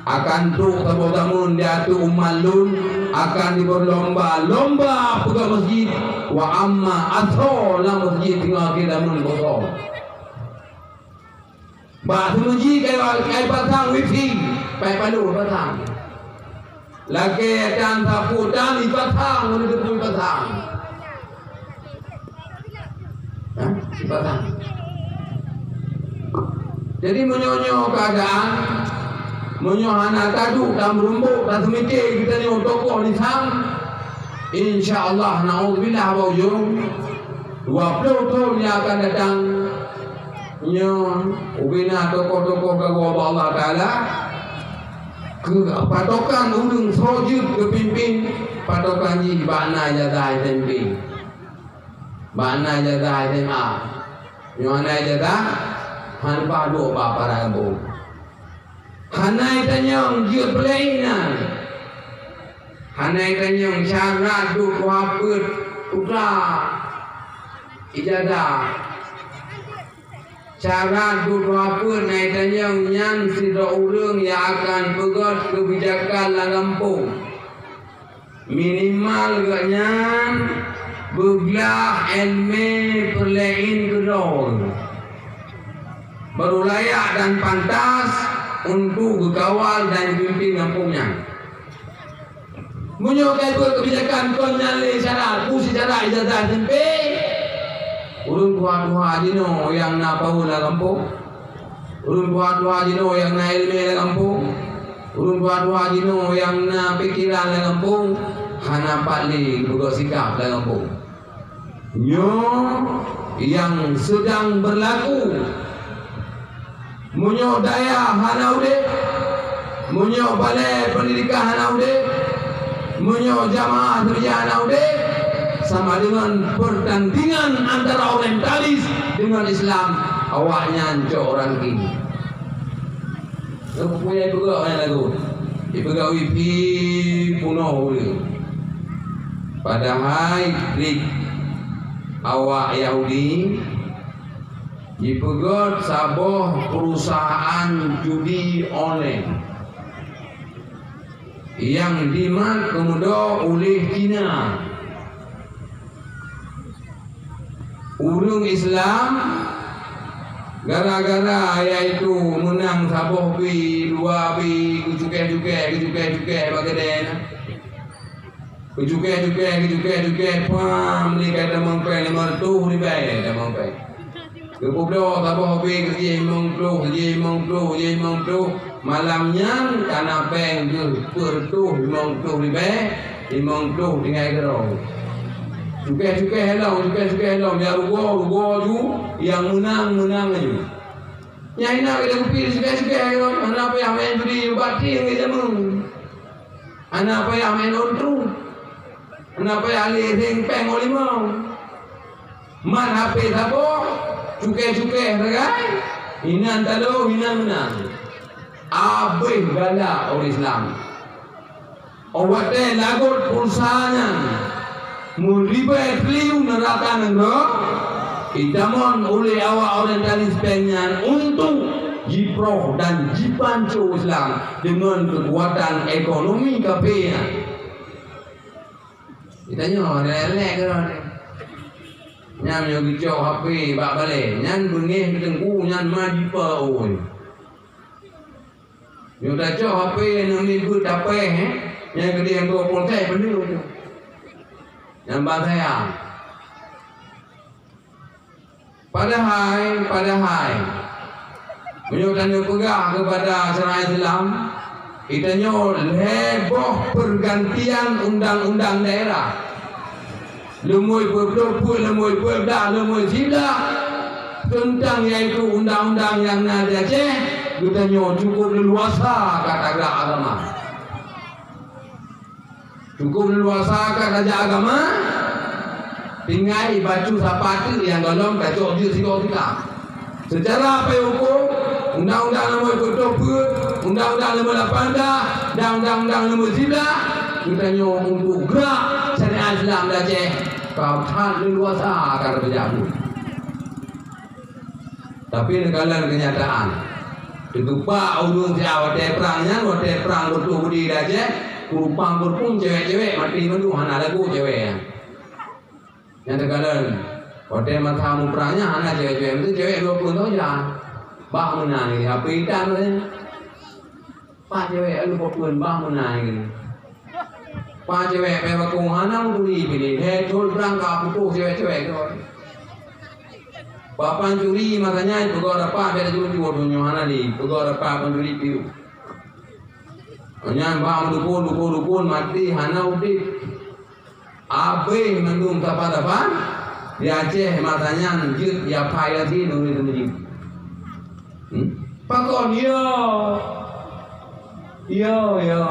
akan trok saboh zaman di ateueh umat lôn, akan jibeurlomba-lomba peugah masjid, wa amma asoe lam masjid teungoh akhé zaman kosong. Bak seumeujid kai, kai pasang wifi, pai paloh pasang. Lakée tan sapeue tan ipasang, ngon teupeu ipasang. Hah? Ipasang. Jadi meunyoe nyoe keuadaan, meunyoe hana taduek dan meurumbok dan seumike geutanyoe tokoh Islam, insya Allah, naudzubillah, bak ujong dua ploh thon nyang akan datang, Nyoe ubena tokoh-tokoh geuwoe bak Allah Taala, keu patokan ureuëng soe jeuet geupimpin, patokan jih bak na ijazah S M P, bak na ijazah S M A. Nyoe hana ijazah, hana padub bak para gampông. Hana itanyong jeuet peuleueh inan. Hana itanyong syarat duek tuha peuet putra ijazah. Syarat duek tuha peuet na itanyong nyan sidroe ureuëng nyang akan peugét keubijakan lam gampông. Minimal geuhnyan beuglah iéleumé peureulée keudroe, baru layak dan pantas untuk geukawal dan geupimpin gampông nyan. Meunyoe ka ibuet keubijakan kon nyan lé syarat, peue syarat ijazah S M P, ureuëng tuha-tuha jinoe nyang na power lam gampông, ureuëng tuha-tuha jinoe nyang na iéleumé lam gampông, ureuëng tuha-tuha jinoe nyang na pikeran lam gampông, hana pat lé geupeugah sikap lam gampông. Nyoe nyang seudang beurlaku. Meunyoe dayah hana udeb, meunyoe balée peundidikan hana udeb, meunyoe jamaah geureuja hana udeb, sama deungon peurtandingan antara orientalis deungon Islam, awaknyan cok ranking. Peue nyang ipeugah nyan lagoe? Ipeugah wifi punoh ureuëng. Padahai di awak Yahudi jipeugét saboh perusahaan judi online nyang jimat keumudo uléh Cina. Ureuëng Islam gara-gara yaitu meunang saboh pi, dua pi, geucukeh-cukeh, geucukeh-cukeh bak keudè na. Geucukeh-cukeh, geucukeh-cukeh, pam, lé ka tamong péng limong reutôh ribèe tamong péng. Geupubloe saboh pi, geujih limong ploh, jih limong ploh, jih limong ploh. Malam nyan ka na péng geuh peuet reutôh limong ploh ribèe, limong ploh tinggai keudroe. Cukeh-cukeh lom, cukeh-cukeh lom, nyang rugoe, rugoe ju, nyang meunang, meunang ju. Nyang hina kita kupi cukeh-cukeh lom, hana payah main judi, ubat tieng di jameun. Hana payah main untung. Hana payah lé seng péng limong. Man hapé saboh, cukeh-cukeh sagai, inan talo, inan meunan. Abéh galak ureuëng Islam. Óh watée lagot pulsa nyan meuribée triliun rata nanggroe, itamong ulée awak orientalis péng nyan untuk jiproh dan jipanco Islam deungon keukuatan ekonomi kafé nyan. Geutanyoe lelek keudroe nyan. Nyan meunyoe geucok hapé bak balée, nyan beungéh geuteungku, nyan ma jipa oi. Nyoe tacok hapé nyang mi beuet tapéh, eh, nyang keudeh dua polsek peue nyoe. Nyang ban sayang. Padahai, padahai, meunyoe tanyoe peugah keupada syariat Islam, geutanyoe lhée boh peurgantian undang-undang daerah. Leumoi peuet ploh peuet, leumoi peuet blah, leumoi siblah, teuntang yaitu undang-undang nyang na di Aceh, geutanyoe cukup leuluasa ka tagak agama. Cukup leuluasa ka tajak agama, tinggai bacut sapat teuk nyang gohlom tacok jeuet sigoe sikap. Seucara payah hukôm, undang-undang leumoi peuet ploh peuet, undang-undang leumoi lapan blah, dan undang-undang leumoi siblah, geutanyoe untuk grak syariat Islam di Aceh ka that leuluasa ka tapeujak buet. Tapi neukalon keunyataan. Teutupak ureuëng siat watée prang nyan, watée prang beutôi beudé di Aceh, kurupang kurupung cewek-cewek maté mandum hana lagoe cewek nyan. Nyang teukalon, watée masa muprang nyan hana cewek-cewek, meusti cewek dua puluh tahun ja. Bah meunan lé, hapé itam lé. Pat cewek alu papeuen bah meunan lé. Pat cewek payah bakong hana meuturi piléh, lhée thon prang ka putôh cewek-cewek tu. Papan curi masa nyan peugah rapat bèk jujur donya hana lé, peugah rapat pancuri piôh. Nyan bah meudukon, dukon, dukon maté hana udép. Abéh mandum sapan-sapan, di Aceh masa nyan jeuet ya pai Yasin ureuëng teumeujeuet. Hmm? Pakon? Yo. Yo, yo.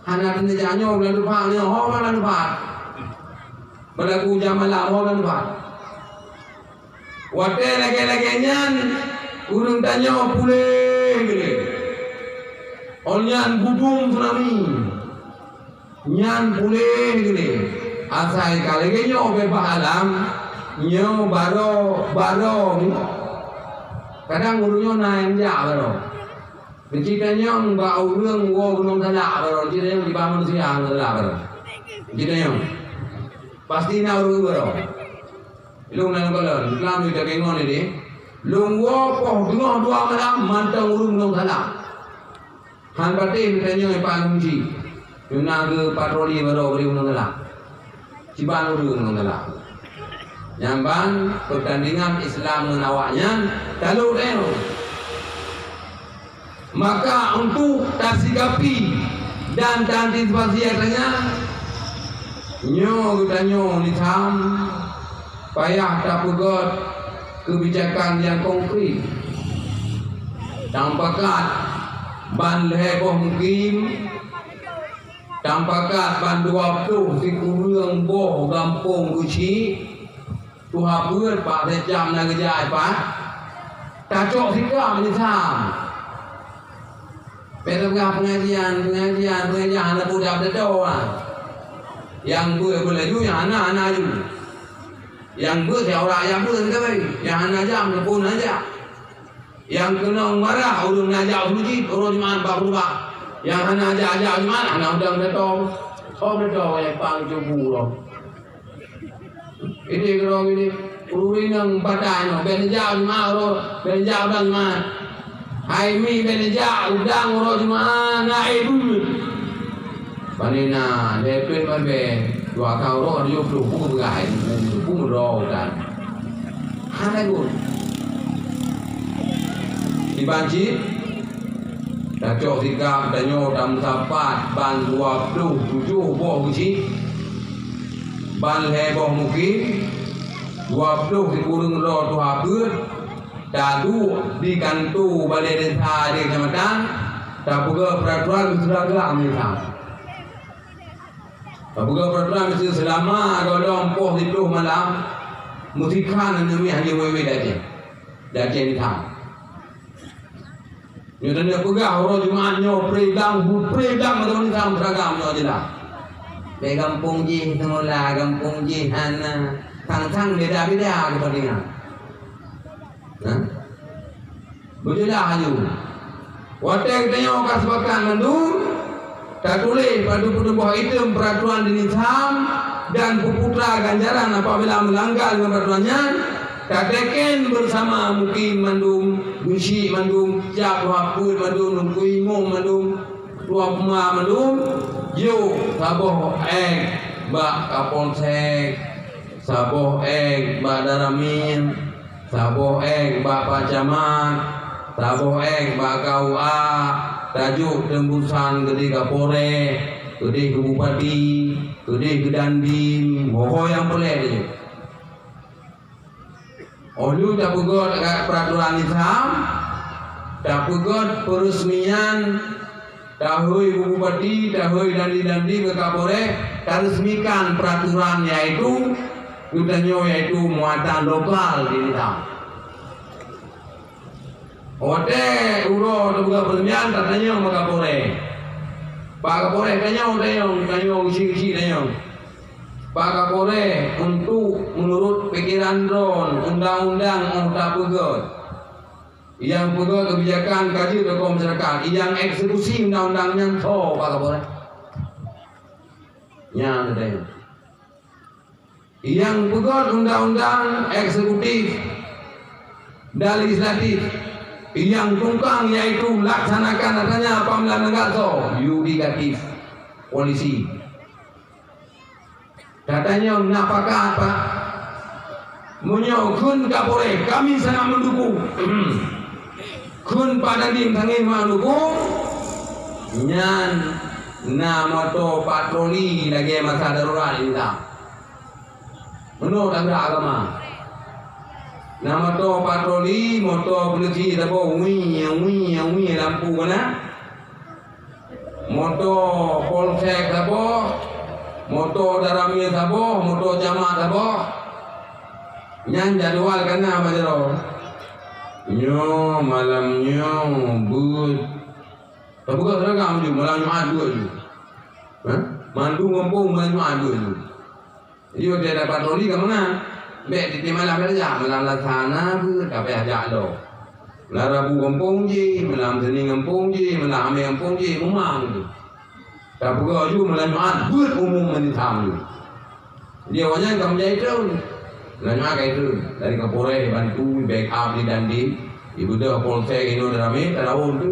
Hana teuneujak nyoe bulan depan, nyoe ho bulan depan. Berlaku ujan malam ho bulan depan. Watée lagée-lagée nyan, ureuëng tanyoe puléh geuh. Ôn nyan budum tsunami. Nyan puléh geuh. Asai ka lagée nyoe beubaih alam, nyoe baroe, baroe. Kadang ureuëng nyoe na nyang jak baroe. Meucit tanyong bak ureuëng woe gunong salak baroe, meucit tanyong jiba manusia gunong salak baroe. Meucit tanyong. Pasti na ureuëng baroe. Lôn lam gohlom, lam ita keuingon ideh. Lôn woe poh teungoh dua malam mantong ureuëng gunong salak. Han patéh meutanyoe ipan kunci. Nyuna geuh patroli baroe bri gunong salak. Siban ureuëng gunong salak. Nyang ban peutandingan Islam ngon awaknyan talô teuh. Maka untuk tasikapi dan taantisipasi nyang nyan, nyoe geutanyoe Islam payah tapeugét keubijakan nyang konkret. Tampakat ban lhée boh mukim, tampakat ban dua ploh sikureueng boh gampông geuchik, tuha peuet bak sicam na geujak ipat, tacok sikam Islam. Bèk tapeugah pengajian, pengajian, pengajian hana peue dap deudok ah. Nyang beuet beulaju, nyang hana, hana aju. Nyang beuet, nyang ora jak beuet, nyang hana jak, meuteupeu hana jak. Nyang keunong marah, ureueng na jak u meuseujid, uroe Jumat bak khutbah. Nyang hana jak, jak Jumat, hana udang datong. Tom datong, nyang pang cubu uroe. Ini keunong ini, ureueng inong patah nyoe, bèk neujak Jumat uroe, bèk neujak udang Jumat. Hai mi, bèk neujak udang uroe Jumat, na éh beuet. Pane na, lhèe peuet babèe, dua ka uroe, dua ploh, peue geupeugah hai, peue meudroe utan. Hana got. Kiban cit, tacok sikap tanyoe tameusapat ban dua ploh tujoh boh geuchik, ban lhèe boh mukim, dua ploh sikureueng droe tuha peuet, taduek di kantô balè desa di kecamatan, tapeugah peuratoran meuseuragam nyan. Tapeugah peuratoran meuseuragam seulama gohlom poh siplôh malam, meusikhan aneuk miet hana wewe di Aceh. Di Aceh nyan. Nyoe tanyoe peugah uroe Jumat nyoe preudang, bu preudang meuseuragam, meuseuragam nyoe jeulaih. Bèk gampông jih seumula, gampông jih hana. Sang-sang beda-beda kepentingan. Hah? Beujeulaih laju. Watèe geutanyoe ka sepakat mandum, tatuléh padub-padub boh item peuratoran di nizam dan peuputra ganjaran apabila meulanggar ngon peuratoran nyan, tateken beusama mukim mandum, geuchik mandum, jak tuha peuet mandum, teungku imum mandum, tuha peuma mandum, jok saboh èk bak Kapolsek, saboh èk bak Danramil, saboh èk bak Pak Camat, saboh èk bak K U A, tajok teumbusan keudéh Kapolres, keudéh keu Bupati, keudéh keu Dandim, ho-ho nyang peureulèe tajok. Óh lheueh tapeugöt peuratoran nizam, tapeugöt peureusmian, tahôi bupati, tahôi dandim-dandim keu Kapolres, tareusmikan peuratoran, yaitu geutanyoe, yaitu muatan lokal di nizam. Watèe uroe tapeugöt peureusmian, tatanyong bak Kapolres. Pak Kapolres, tanyong, tanyong, tanyong, geuchik-geuchik tanyong. Pak Kapolres, untuk meunurot pikeran droen, undang-undang 'oh tapeugöt, nyang peugöt keubijakan ka jeuet keu masyarakat, nyang eksekusi undang-undang nyan soe, Pak Kapolres? Nyan teuntèe. Nyang peugöt undang-undang eksekutif dan legislatif, nyang tungkang yaitu laksanakan, artinya apabila neugöt soe, yudikatif, polisi. Tatanyong na pakat, Pak? Meunyoe kheun Kapolres, kami sangat mendukung. Kheun Pak Dandim, kami sangat mendukung. Nyan na moto patroli lagèe masa darurat nyan. Meunoe tanggah agama. Na moto patroli, moto polisi saboh, wii, wii, wii, lampu keunan. Moto polsek saboh, moto danramil saboh, moto camat saboh. Nyan jadwal ka na bak jaroe. Nyoe malam nyoe beuet. Tapeugah seragam ju, malam Jumat beuet ju. Hah? Mandum gampông malam Jumat beuet ju. Jadi, watèe dapat patroli ka mangat. Bèk tiep-tiep malam tajak, malam Selasa na beuet, ka payah jak lom. Malam Rabu gampông jih, malam Senin gampông jih, malam Hamèh gampông jih, umang tu. Tapeugah ju malam Jumat beuet umum meunitang ju. Jadi, awak nyan ka meujai treun. Malam Jumat ka treun. Dari Kapolres bantu, backup di Dandim, di beudôh polsek inoe ramè, talawan tu.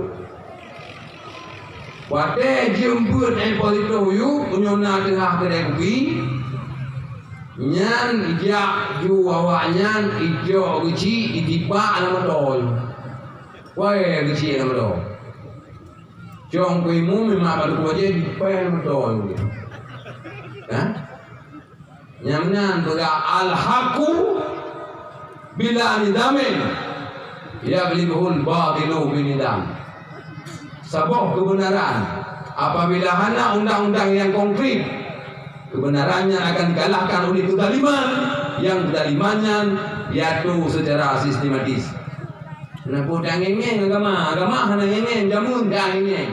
Watèe jeuem beuet ék po siploh yup, meunyoe na teuhah keudè kupi, nyan ijak ju awaknyan ijok geuchik, itibak lam moto. Wai geuchik lam moto. Cong keu imum, memang ka teupeue jih, dipèe lam moto. Ha? Nyang meunan peugah, "Al-haqqu bila nizamin, yaghlibuhul batilu binizam." Saboh keubeunaran, apabila hana undang-undang nyang konkret, keubeunaran nyan akan dikalahkan oleh keuzaliman, nyang keuzaliman nyan jiatu seucara sistematis. Kenapa tak ngeng-ngeng agama? Agama hana ngeng-ngeng, jameun ka ngeng-ngeng.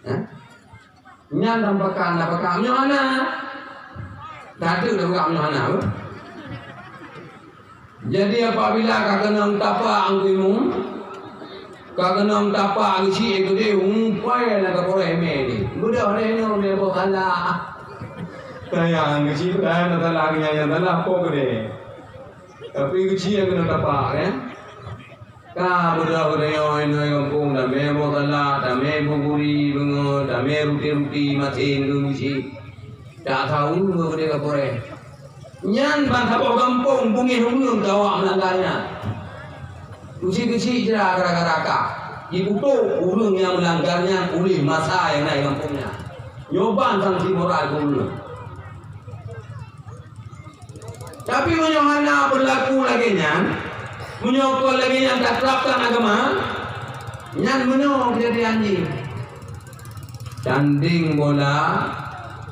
Ha? Nyan dan pakat, dan pakat meunyoe hana. Tatu dah buka meunyoe hana. Jadi, apabila ka keunong tapak angku imum, ka keunong tapak geuchik geude, umpai na ka poreh mé ni. Mudah lé nyoe mé boh salah. Sayang geuchik, eh, na salah, nyang salah po geude. Tapi geuchik nyang keunong tapak, eh. Ka beudôh geutanyoe inoe gampông, damé boh salak, damé buburi beungoh, damé ruti-ruti maté ngon geuchik. Tak tahu ngon geude ka poreh. Nyan ban saboh gampông bungéh ureueng keu awak meulanggar nyan. Geuchik-geuchik jra gara-gara ka. Jiputôk ureueng nyang meulanggar nyan uléh masa nyang na di gampông nyan. Nyoe ban sanksi moral keu ureueng. Tapi meunyoe hana beulaku lagée nyan, meunyoe kon lagée nyan taterapkan agama, nyan meunoe keujadian jih. Tandeng bola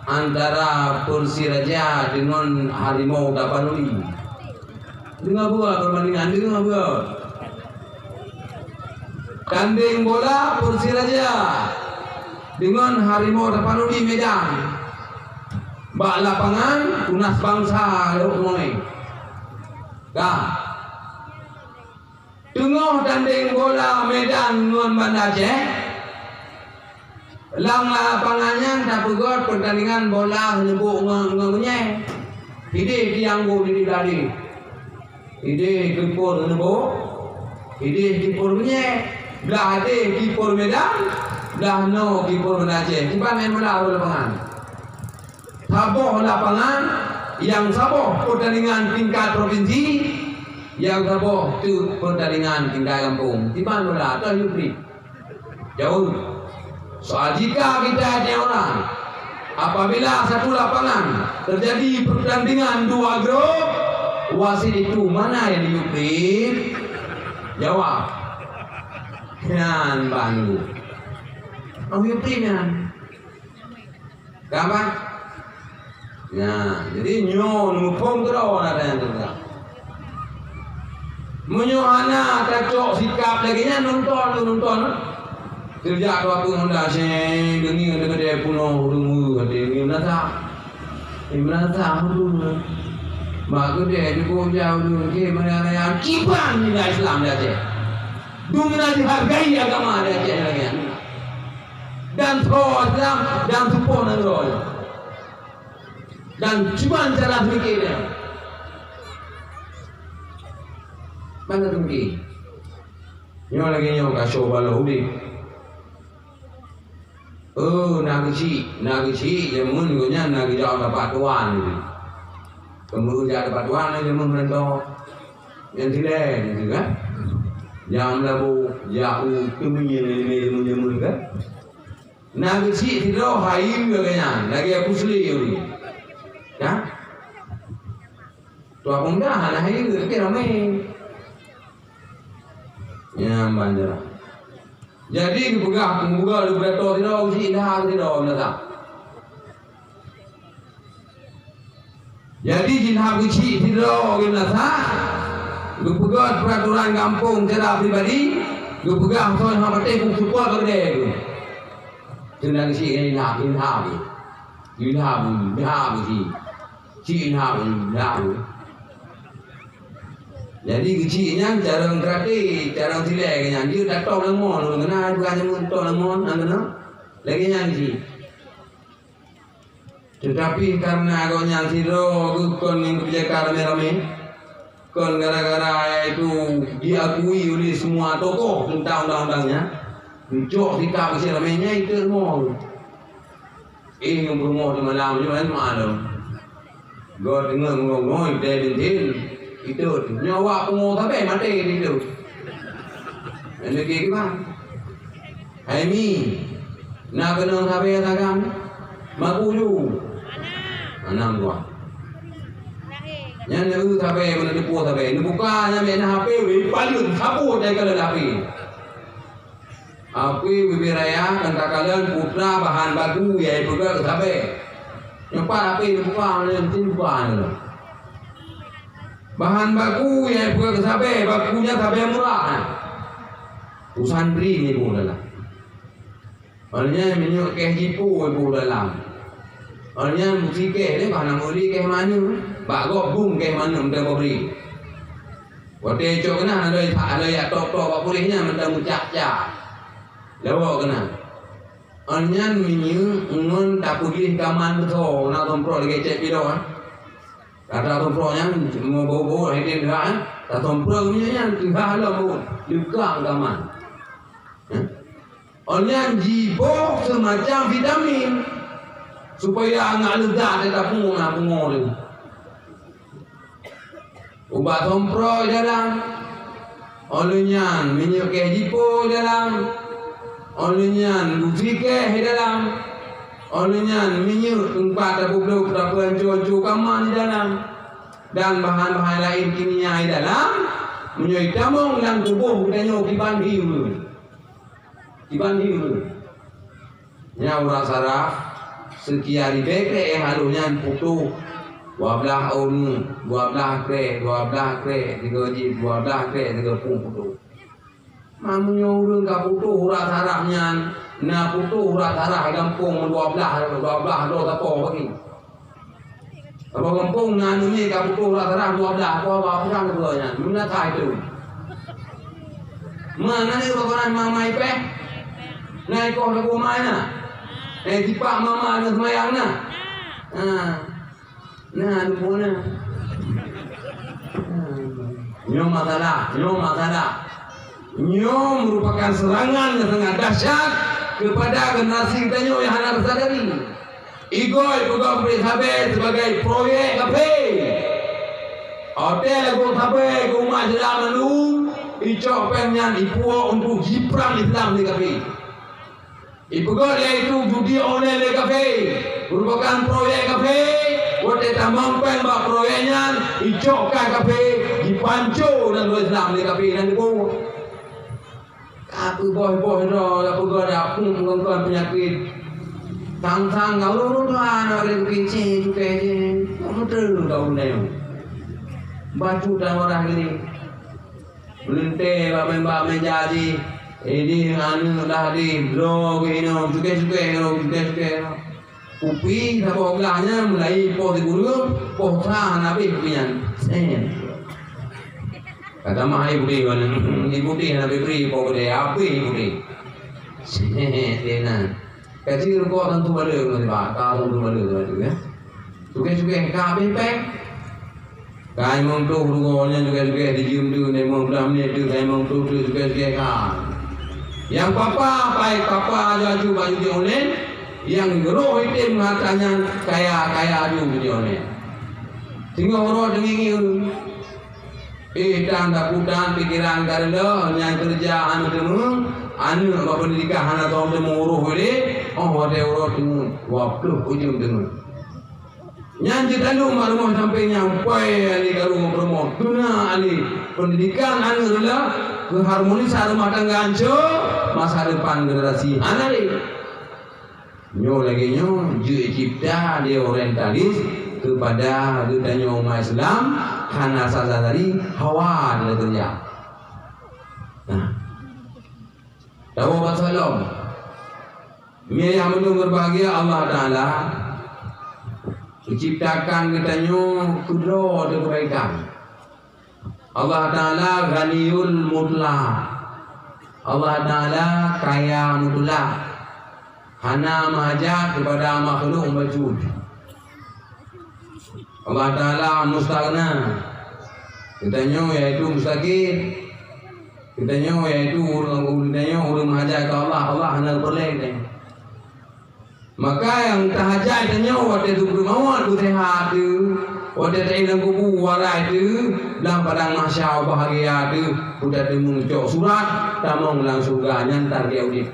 antara Persiraja deungon Harimau Tapanuli. Deungoe beue perbandingan, deungoe beue. Tandeng bola Persiraja deungon Harimau Tapanuli Medan. Bak lapangan Tunas Bangsa lhok Moe. Ka. Teungoh tandeng bola Medan ngon Banda Aceh, lam lapangan nyan tapeugöt peurtandingan bola heuneubôk ngon, ngon meunyeue. Idéh tiang gol di tadi. Idéh keeper heuneubôk, idéh keeper meunyeue. Blah idéh keeper Medan, blah noe keeper Banda Aceh. Kiban main bola lam lapangan. Saboh lapangan, nyang saboh peurtandingan tingkat provinsi, nyang saboh teuk peurtandingan tingkat gampông. Kiban bola, toh Yufri. Jaweueb. Soal jika kita ada orang, apabila satu lapangan terjadi pertandingan dua grup, wasit itu mana yang diyufri? Jawab. Nyan bantu. Oh, yufri nyan. Ka, Pak? Nah, jadi nyoe muphom keudroe na nyang teuga. Meunyoe hana tacok sikap lagée nyan, nonton tu, nonton. Teujak dua peuet honda seng, deungieng deugedée punoh ureueng, até ngieng meunasah. Ngieng meunasah ureueng. Mak geudée jukuk jauh ureueng, keu meuraya-raya kiban nilai Islam di Aceh. Dum na dihargai agama di Aceh lagée nyan. Dan soe Islam dan soe po nanggroe nyan. Dan cuman cara pemikirnya. Mana mungkin? Nyoe lagée nyoe ka soe baloe udeb. Oh, na geuchik, na geuchik jameun geuh nyan na geujak dapat tuan. Keumeu jak dapat tuan jameun meureuntôh. Nyang dilée nyan kan. Nyang meulabu jak u keumeu jameun-jameun kan. Na geuchik sidroe hai lagée nyan, lagée pusli ureueng. Kan? Tuha pemuda hana hai tapi ramé. Nyan banjara. Jadi geupeugah peumuda di pidato sidroe geuchik dah sidroe meunasah. Jadi jilhab geuchik sidroe geuh meunasah, geupeugah peuraturan gampông secara pribadi, geupeugah soe nyang patéh bukeupeue keudée geuh. Teunang geuchik ilham, ilham. Ilham, ilham geuchik. Cik ilham, ilham. Jadi geuchik nyan carông karaté, carông silée geuh nyan. Dia tatong lamon, keunan bukan nyang tatong lamon, nyang keunan. Lagée nyan geuchik. Tetapi karena gobnyan sidroe geuh kon ngon keubijak ramé-ramé, kon gara-gara itu diakui oleh semua tokoh tentang undang-undangnya, geucok sikap ramé nyan itu rumoh. Eh, nyang peurumoh di malam nyoe, eh, malom. Gob teungoh ngon-ngon, teuh bintin, itu. Nyoe awak pungo sabe maté di itu. Nyang lagée kiban. Hai Mi, na keunong sabe sagan? Maku ju. Anam dua. Nyan leu sabe, mana teupue sabe. Neubuka nyan mek na H P, weh, palut, sapu dari kalau H P. Apui bibit raya, kan takalon putra bahan baku, yai peugah keu sabe. Nyoe pat apui dibuka, meunan meusti dibuka nyoe. Bahan baku, yai peugah keu sabe, baku nyan sabe murah, nah. Usantri ni pun adalah. Awaknyan minyeuk kèh jipo ibu dalam. Awaknyan meusikéh deh, bah na meuli kèh maneum, bak gob bung kèh maneum teuh bri. Watèe cok keunan, ada, ada jak tok-tok bak puréh nyan mantong meucak-cak. Lawok keunan. Awaknyan minyeuk ngon tapeugléh kaman beusoe, na somprot lagèe cèt pidong, eh. Ka tasomprot nyan, meu bau-bau, hai deh, dah, eh. Tasomprot minyeuk nyan, teuhah lom bau, deukang kaman. Eh? Awaknyan jiboh seumacam vitamin, supaya angat leuzat teuh tapungoh na pungoh teuh. Ubat somprot dalam, awaknyan minyeuk kèh jipo dalam, awaknyan gusi kèh dalam, awaknyan minyeuk teumpat tapeublôk tapeuanco-anco kaman di dalam, dan bahan-bahan laén kimia di dalam, meunyoe jitamong lam tuboh geutanyoe kiban hi ureueng. Kiban hi ureueng. Nyan urat saraf, seukia ribèe krèk nyang halôh nyan putôh. Dua blaih ôn, dua blaih krèk, dua blaih krèk, sigoe jih, dua blaih krèk, sigoe putôh. Meunyoe ureueng ka putôh urat saraf nyan, na putôh urat saraf gampông dua blaih, dua blaih droe sapo bagi. Saboh gampông na aneuk miet ka putôh urat saraf dua blaih, apa, apa, apa nyan, meunan that itu. Mana ni bak Quran mama ipèh? Na ikoh lagu mai na? Eh, tipak mama na seumayang na? Ha. Na, lupa na. Ha. Nyoe masalah, nyoe masalah. Nyoe merupakan serangan yang sangat dahsyat kepada generasi geutanyoe nyang hana teusadari. Igoe peugah peurék sabé sibagai proyek kafé. Watèe lagoe sabé keu umat Islam lalu, icok péng nyan ipuwoe untuk jiprang Islam lé kafé. Ipeugah lé itu judi online lé kafé, merupakan proyek kafé. Watèe tamong péng bak proyek nyan, icok kah kafé, jipanco dan Islam lé kafé dan dipo. Ka peuboh-boh droe, ka peugoda, pun mengangkon peunyakét. Sang-sang ka ureueng tuha na lé keupincé cukai jih. Kok meuteun ka ureueng nyoe? Bacut dan wadah geunih. Meuleuntée bak meuba meuja jih, idéh aneuk lah deh, bloe geuh inoe, cukai-cukai inoe, cukai-cukai inoe. Kupi saboh glah nyan meulayi poh sikureueng, poh sa hana habéh kupi nyan. Sen. Ka tamah aé putéh, aneuk. Aé putéh hana bri-bri poh keudè, habéh aé putéh. Sen, deh nan. Ka ci rukok tantu baleu ngon sibak, ka tantu baleu, baleu, ya. Cukai-cukai ka habéh péng. Ka limong ploh rukok nyan cukai-cukai dijeuem tu, limong blah minit tu, ka limong ploh tu cukai-cukai ka. Nyang papa, pai papa aju-aju bak judi online, nyang roh item harta nyan kaya-kaya aju judi online. Singoh uroe teungieng-ngieng. Eh, tan taputan pikeran ka reuloh, nyang keureuja hana teumé, aneuk bak peundidikan hana tom teumé uroh udép, oh watée uroe teumé, dua ploh ujong teumé. Nyan jeuet talu mak rumoh sampéng nyang poi ali karu ngon peurumoh, tuna ali peundidikan aneuk reuloh, keuharmonisan rumah tangga hanco, masa depan generasi hana lé. Nyoe lagée nyoe jeuet cipta lé orientalis keupada geutanyoe umat Islam hana sadari hawa di lagée nyan. Nah. Tawoe bak salom. Meunyoe nyang meunurot beubahgia Allah Taala menciptakan geutanyoe keudroe kebaikan. Allah Taala Ghaniyul Mutlaq. Allah Taala kaya mutlak. Hana meuhajat keupada makhluk bacut. Allah Taala mustaghna. Geutanyoe yaitu mustaqil. Geutanyoe yaitu ureuëng, geutanyoe ureuëng meuhajat keu Allah. Allah hana peureulée geutanyoe. Maka nyang tahajat tanyoe watée teupeue mawöt beuseuhat teuh, watée taéh lam kubu warai teuh, lam padang mahsyar bahgia teuh, peue tateumé cok surat tamong lam syeuruga nyan target udeb.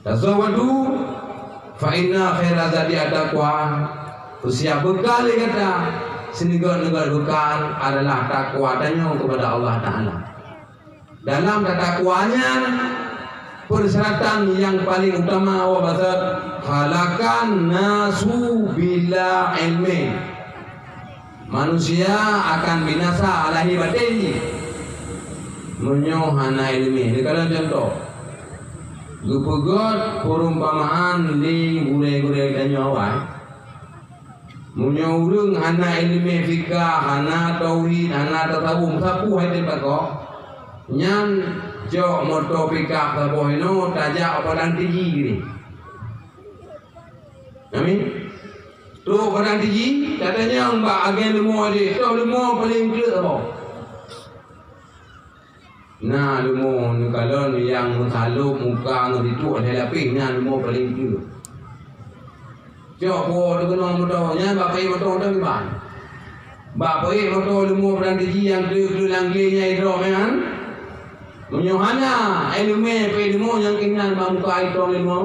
Tazawwadu fa inna khaira zadi at-taqwa. Peusiab beukal lé gata, sineugot-neugot beukal adalah takwa tanyoe keupada Allah Taala. Dalam tatakwa nyan, persyaratan nyang paleng utama awak baset, halakan nasu bila ilmi. Manusia akan binasa lahé batén jih meunyoe hana iéleumé. Neukalon cuntoh, Geupeugét peurumpamaan lé gurée-gurée tanyoe awai. Meunyoe ureuëng hana iéleumé fikah, hana tauhid, hana tasawuf, sapeue hai teutakok, nyan cok moto pikap saboh inoe tajak u padang tiji. Amin. Trok padang tiji, tatanyong bak agen leumo jih, toh leumo paleng kleuet saboh. Na leumo neukalon nyang meusalôb muka ngon situek lhée lapéh, na leumo paleng kleuet. Cok po teukeunong moto nyan bak peuék moto teuh kiban. Bak peuék moto leumo padang tiji nyang kleuet-kleuet lam glé nyang idrop nyan. Meunyoe hana iéleumé peuék leumo nyang keunan bak muka itong leumo.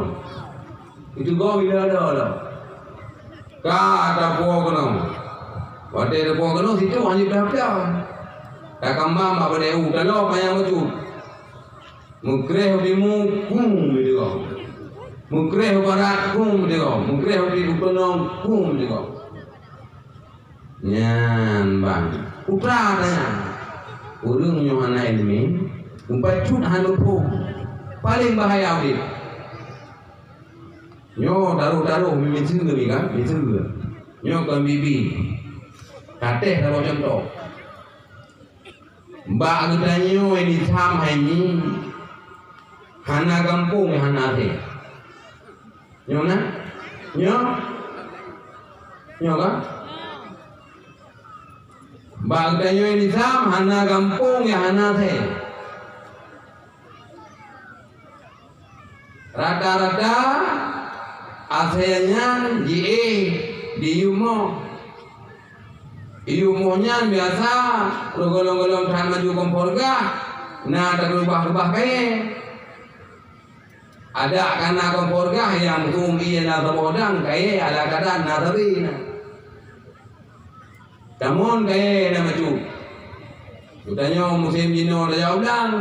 Itu gob bila ada dah. Ka tapuo keunoe. Watée tapuo keunoe situ hana peugah-peugah. Takambang bak badée u taloe panyang bacut. Meukreh u timu kum digob. Meukreh u barat kum digob. Meukreh u timu keunong kum digob. Nyan bang. Putra tanya. Ureuëng nyoe hana iéleumé, mupacut hana muphom. Paleng bahaya udeb. Nyoe taroh-taroh miseue mi kan, miseue. Nyoe kon bibi. Katéh saboh cuntoh. Bak geutanyoe di Sam hai nyi, hana gampông hana asée. Nyoe na? Nyoe? Nyoe kan? Bak geutanyoe di Sam hana gampông nyang hana asée. Rata-rata asée nyan jiéh di yumoh. Yumoh nyan biasa rôh gohlom-gohlom that maju kompor gah, na tareubah-reubah kayée. Adak ka na kompor gah nyang meuhom ié na saboh dang kayée ala kadan na sabe na. Tamon kayée na bacut. Geutanyoe musém jinoe tajak u blang.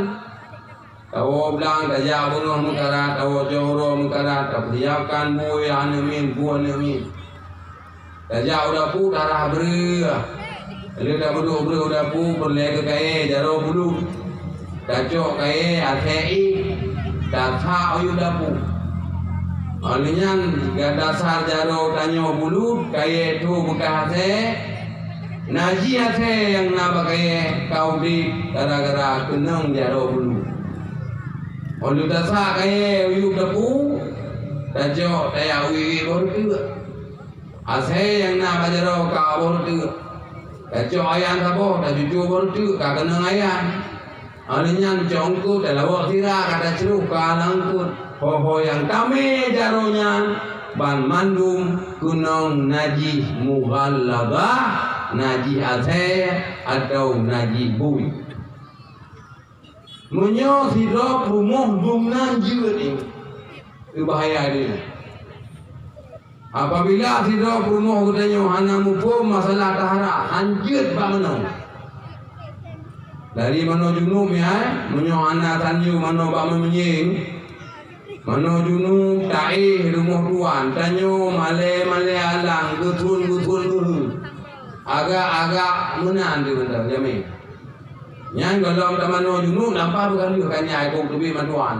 Tawoe blang, tajak bunoe meukarat, tawoe cok uroe meukarat, tapeusiapkan bui aneuk miet, bui aneuk miet. Tajak u dapu, tarah breueh. Lheueh tapeuduek breueh u dapu, peureulée keu kayée jaroe bulut. Tacok kayée asée ié, tasak u yup dapu. Óh lheueh nyan gata sar jaroe tanyoe bulut, kayée tho beukah asée, najih asée nyang na bak kayée ka udeb gara-gara keunong jaroe bulut. Óh lheueh tasak kayée u yup dapu, tacok tajak u ié-ié boh reuteuek. Asée nyang na bak jaroe ka boh reuteuek. Tacok ayan saboh, tacucue boh reuteuek ka keunong ayan. Óh lheueh nyan cok eungkôt talawok sira ka tacrôh ka lam eungkôt. Ho-ho nyang tamé jaroe nyan banmandum keunong najih mughalladhah, najih asée atawa najih bui. Meunyoe sidroe peurumoh dum nan jeuet nyoe, keu bahaya nyoe. Apabila sidroe peurumoh geutanyoe hana muphom masalah tahara, han jeuet bak manoe. Dari manoe junub nyan, meunyoe hana tanyoe manoe bak meuminyéng, manoe junub taéh rumoh tuan, tanyoe malée-malée alang, geuthon-geuthon geuheueng. Agak-agak meunan di mantong jamé. Nyan gohlom tamanoe junub, lampa beukandeuh ka nyan kong teubiet matuan.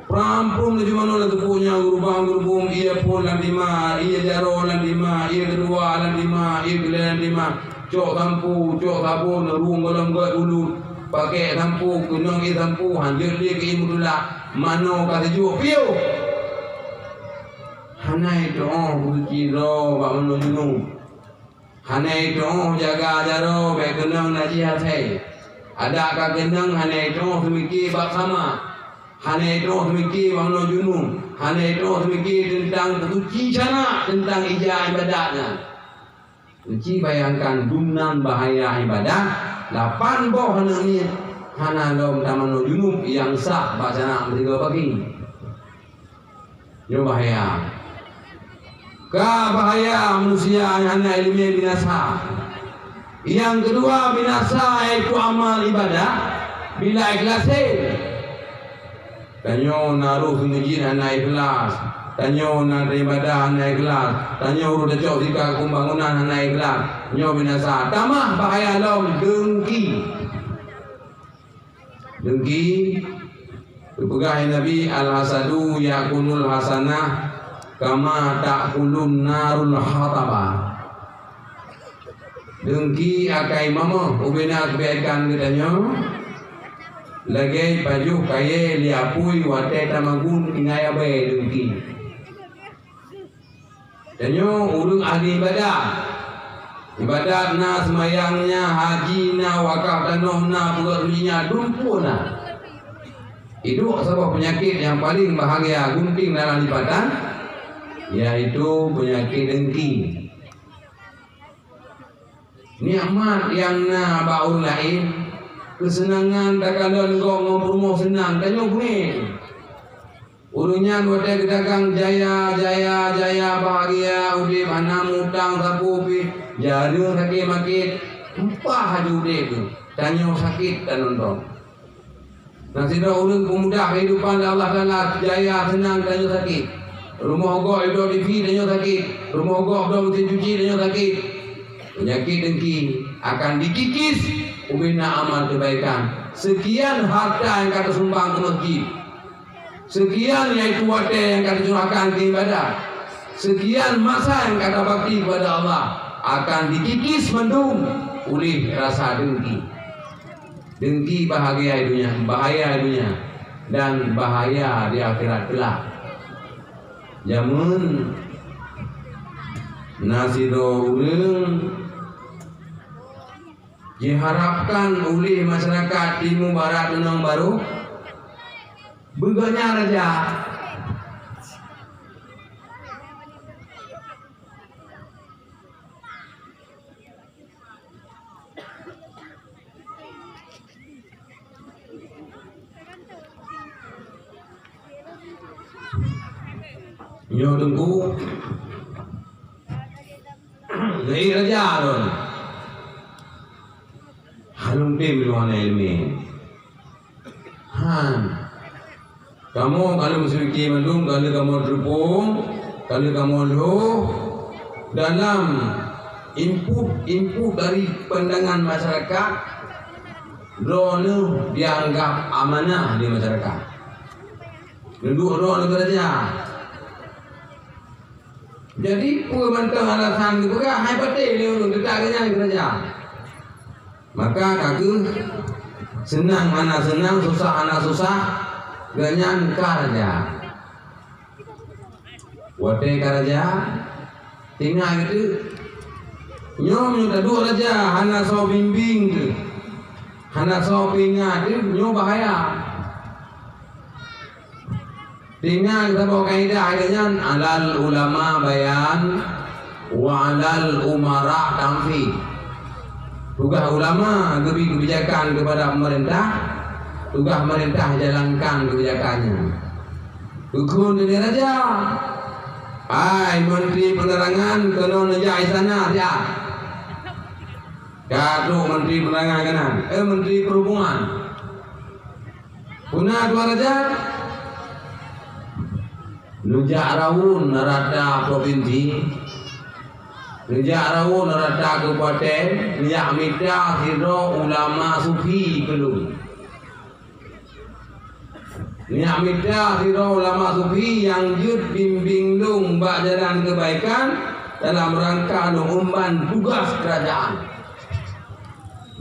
Pram-prum laju manoe lam teupeu nyan geurubang-geurubong, ié phon lam tima, ié jaroe lam tima, ié keudua lam tima, ié keulhée lam tima. Cok sampo, cok sabon, rueng gohlom gét bulut. Pakék sampo, keunong ié sampo, han jeuet lé keu ié meutulak. Manoe ka seujok piôh. Hana itu'oh beusuci droe bak manoe junub. Hana itu'oh jaga jaroe bék keunong najih asée. Adak ka keunong hana itu'oh seumiki bak sama. Hana itu'oh seumiki bak manoe junub. Hana itu'oh seumiki teuntang peusuci sanak teuntang ija iébadat nyan. Ci bayangkan dumnan bahaya iébadat, lapan boh aneuk miet hana lom tamanoe junub nyang sah bak sanak meusigoe pagi. Nyoe bahaya. Ka bahaya manusia nyang hana iéleumé binasa. Nyang keudua binasa yaitu amal iébadat bila ikhlaséh. Tanyoe na rôh seumeujid hana ikhlaih, tanyoe na iébadat hana ikhlaih, tanyoe rôh tacok sikat pembangunan hana ikhlaih, nyoe binasa. Tamah bahaya lom deungki. Deungki, Geupeugah lé Nabi, "Al-hasadu ya'kulul hasanah kama ta'kulun narul hatabah." Deungki akai mamöh ubena keubaikan geutanyoe, lagée pajoh kayée lé apui watée tamagun tinggai abée deungki. Tanyoe ureuëng ahli ibadat. Ibadat na seumayang, na haji, na wakaf tanoh, na peugét ruji, na dumpeue na. Iduek saboh peunyakét nyang paleng bahgia gunting dalam lipatan, yaitu peunyakét deungki. Nikmat nyang na bak ureuëng laén, keuseunangan takalon gob ngon peurumoh seunang, tanyoe beungéh. Ureuëng nyan watée geudagang jaya, jaya, jaya, bahgia udeb, hana mutang sapeue pih, jareung sakét makét, empah laju udeb, tanyoe sakét tanonton. Na sidroe ureuëng peumudah keuhidupan lé Allah Taala, jaya seunang tanyoe sakét. Rumoh gob iduek TV tanyoe sakét. Rumoh gob bloe mesin cuci tanyoe sakét. Peunyakét deungki akan dikikis ubena amal keubaikan. Seukian harta nyang ka teusumbang keu masjid. Seukian yaitu watée nyang ka teucurahkan keu ibadat. Seukian masa nyang ka tabakti kepada Allah akan dikikis mandum uléh rasa deungki. Deungki bahgia di dunia, bahaya di dunia, dan bahaya di akhirat kelak. Jameun na sidroe ureuëng jiharapkan uléh masyarakat Timu Barat Gunong Barô, beugöt nyan raja. Nyoe teungku, lé raja lôn. Hana lôn tem lôn hana iéleumé. Han. Kamoe ka lheueh meuseuti mandum, ka lheueh kamoe teupông, ka lheueh kamoe lhôh dalam input-input dari pandangan masyarakat, droeneuh dianggap amanah di masyarakat. Neuduek droeneuh keuraja. Jadi, peue mantong alasan geupeugah, hai patéh lé ureuëng teuka geuhnyan keuraja. Maka ka kheueh seunang hana seunang, susah hana susah, geuhnyan ka raja. Watée ka raja, tinggai geuteuk. Nyoe meunyoe taduek raja hana soe bimbéng teuh, hana soe peuingat teuh, nyoe bahaya. Tinggai saboh kaidah lagée nyan, "Alal ulama bayan, wa alal umara tanfidh." Tugaih ulama geubri keubijakan keupada peumeurintah, tugaih peumeurintah jalankan keubijakan nyan. Geukheun lé raja, "Hai Menteri Penerangan, keunoe neujak istana siat." Ka trok Menteri Penerangan keunan, eh, Menteri Perhubungan. Peue na dua raja? Neujak raun rata propinsi, neujak raun rata kabupaten, neujak mita sidroe ulama sufi keu lôn. Neujak mita sidroe ulama sufi nyang jeuet bimbéng lôn bak jalan keubaikan dalam rangka lôn emban tugaih keurajeuen.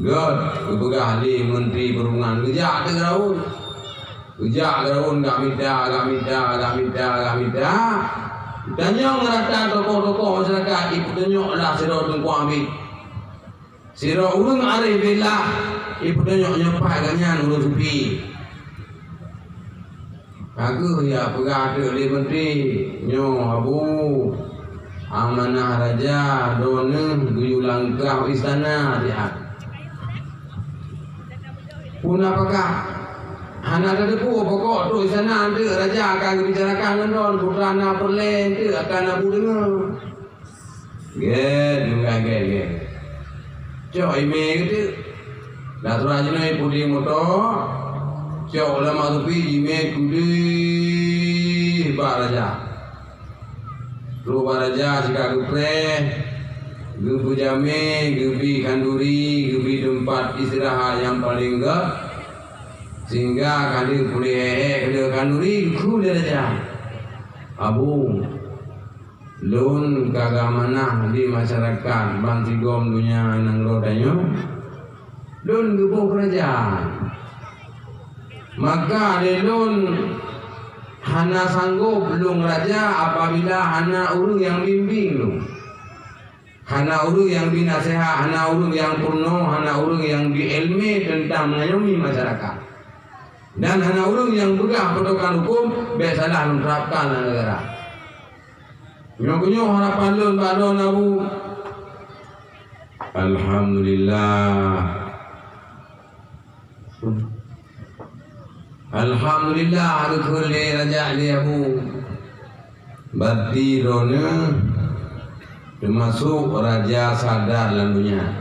Gét, geupeugah lé Menteri Perhubungan, geujak teuk raun. Geujak raun, gak mita, gak mita, gak mita, gak mita. Tanyong rata tokoh-tokoh masyarakat, ipeutunyok lah sidroe teungku abit. Sidroe ureuëng arif billah, ipeutunyok nyoe pat gobnyan ureuëng sufi. Ka kheueh ya peugah teuk lé Menteri, nyoe Abu, amanah raja droeneuh geuyue langkah u istana siat. Peue na pakak? Hana tateupeue, pokok trok istana teuk raja akan geubicarakan ngon droen, peue na peureulée teuk akan Abu deungoe. Gét, gét, gét, gét. Cok imé geuteuk. Dah surah jinoe puding moto, cok ulama sufi jimé keudeh bak raja. Trok bak raja sika geupreh, geupeujamé, geubri khanduri, geubri teumpat istirahat nyang paleng gét. Sehingga ka lheueh puléh ék-ék, ka lheueh khanuri, geukheun lé raja, "Abu, lôn ka geuamanah di masyarakat bansigom donya nanggroe tanyoe, lôn geuboh keurajeuen. Maka lé lôn hana sanggob lôn raja apabila hana ureuëng nyang bimbéng lôn." Hana ureuëng nyang bri naseuhat, hana ureuëng nyang peurunoe, hana ureuëng nyang bri iéleumé teuntang meungayomi masyarakat. Dan hana ureuëng nyang peugah peutokan hukôm bék salah lôn terapkan lam neugara. Nyoe keuh nyoe harapan lôn bak droeneuh, Abu. Alhamdulillah. Alhamdulillah, geukheun lé raja lé Abu. Berarti droeneuh teumasok raja sadar lam donya.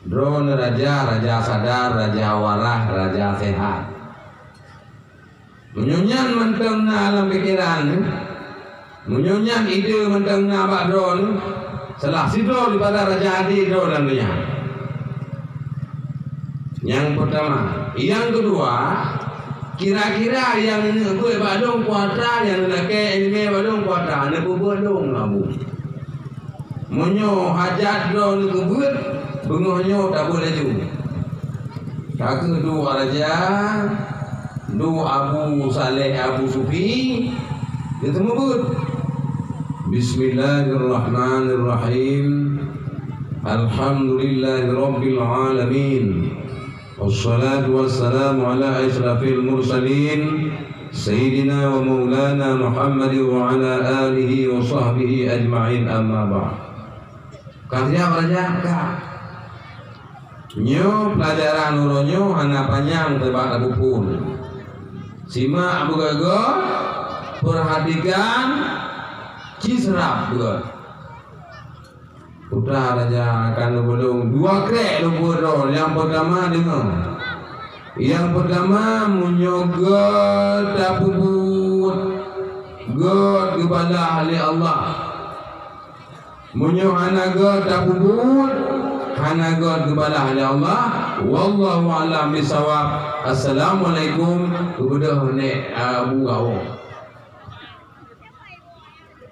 Droeneuh raja, raja sadar, raja waras, raja sehat. Meunyoe nyan mantong na lam pikeran, meunyoe nyan ide mantong na bak droeneuh, salah sidroe daripada raja adé droe lam donya. Nyang peutama. Nyang keudua, kira-kira nyang neubeuet bak lôn kuasa, nyang neulakée iéleumé bak lôn kuasa, neupeubeuet lôn, Abu. Meunyoe hajat droeneuh keubeuet, beungoh nyoe tabeuet laju. Ka kheueh duek raja, duek Abu Saleh Abu Sufi, geuteumeubeuet. Bismillahirrahmanirrahim. Alhamdulillahirabbil alamin. Wassalatu wassalamu ala asyrafil mursalin, Sayyidina wa Maulana Muhammad wa ala alihi wa sahbihi ajma'in, amma ba'd. Ka siap raja? Ka. Nyoe peulajaran uroe nyoe hana panyang teubak tapeuphon. Simak beugöt-göt, peurhatikan, ci seurap beugöt. Putra raja akan lôn peudong dua krek lôn peudong. Nyang peutama deungoe. Nyang peutama, meunyoe göt tapeubuet, göt geubalah lé Allah. Meunyoe hana göt tapeubuet, hana göt geubalah lé Allah. Wallahu a'lam bissawab. Assalamualaikum. Geubeudôh nèk Abu Gawo.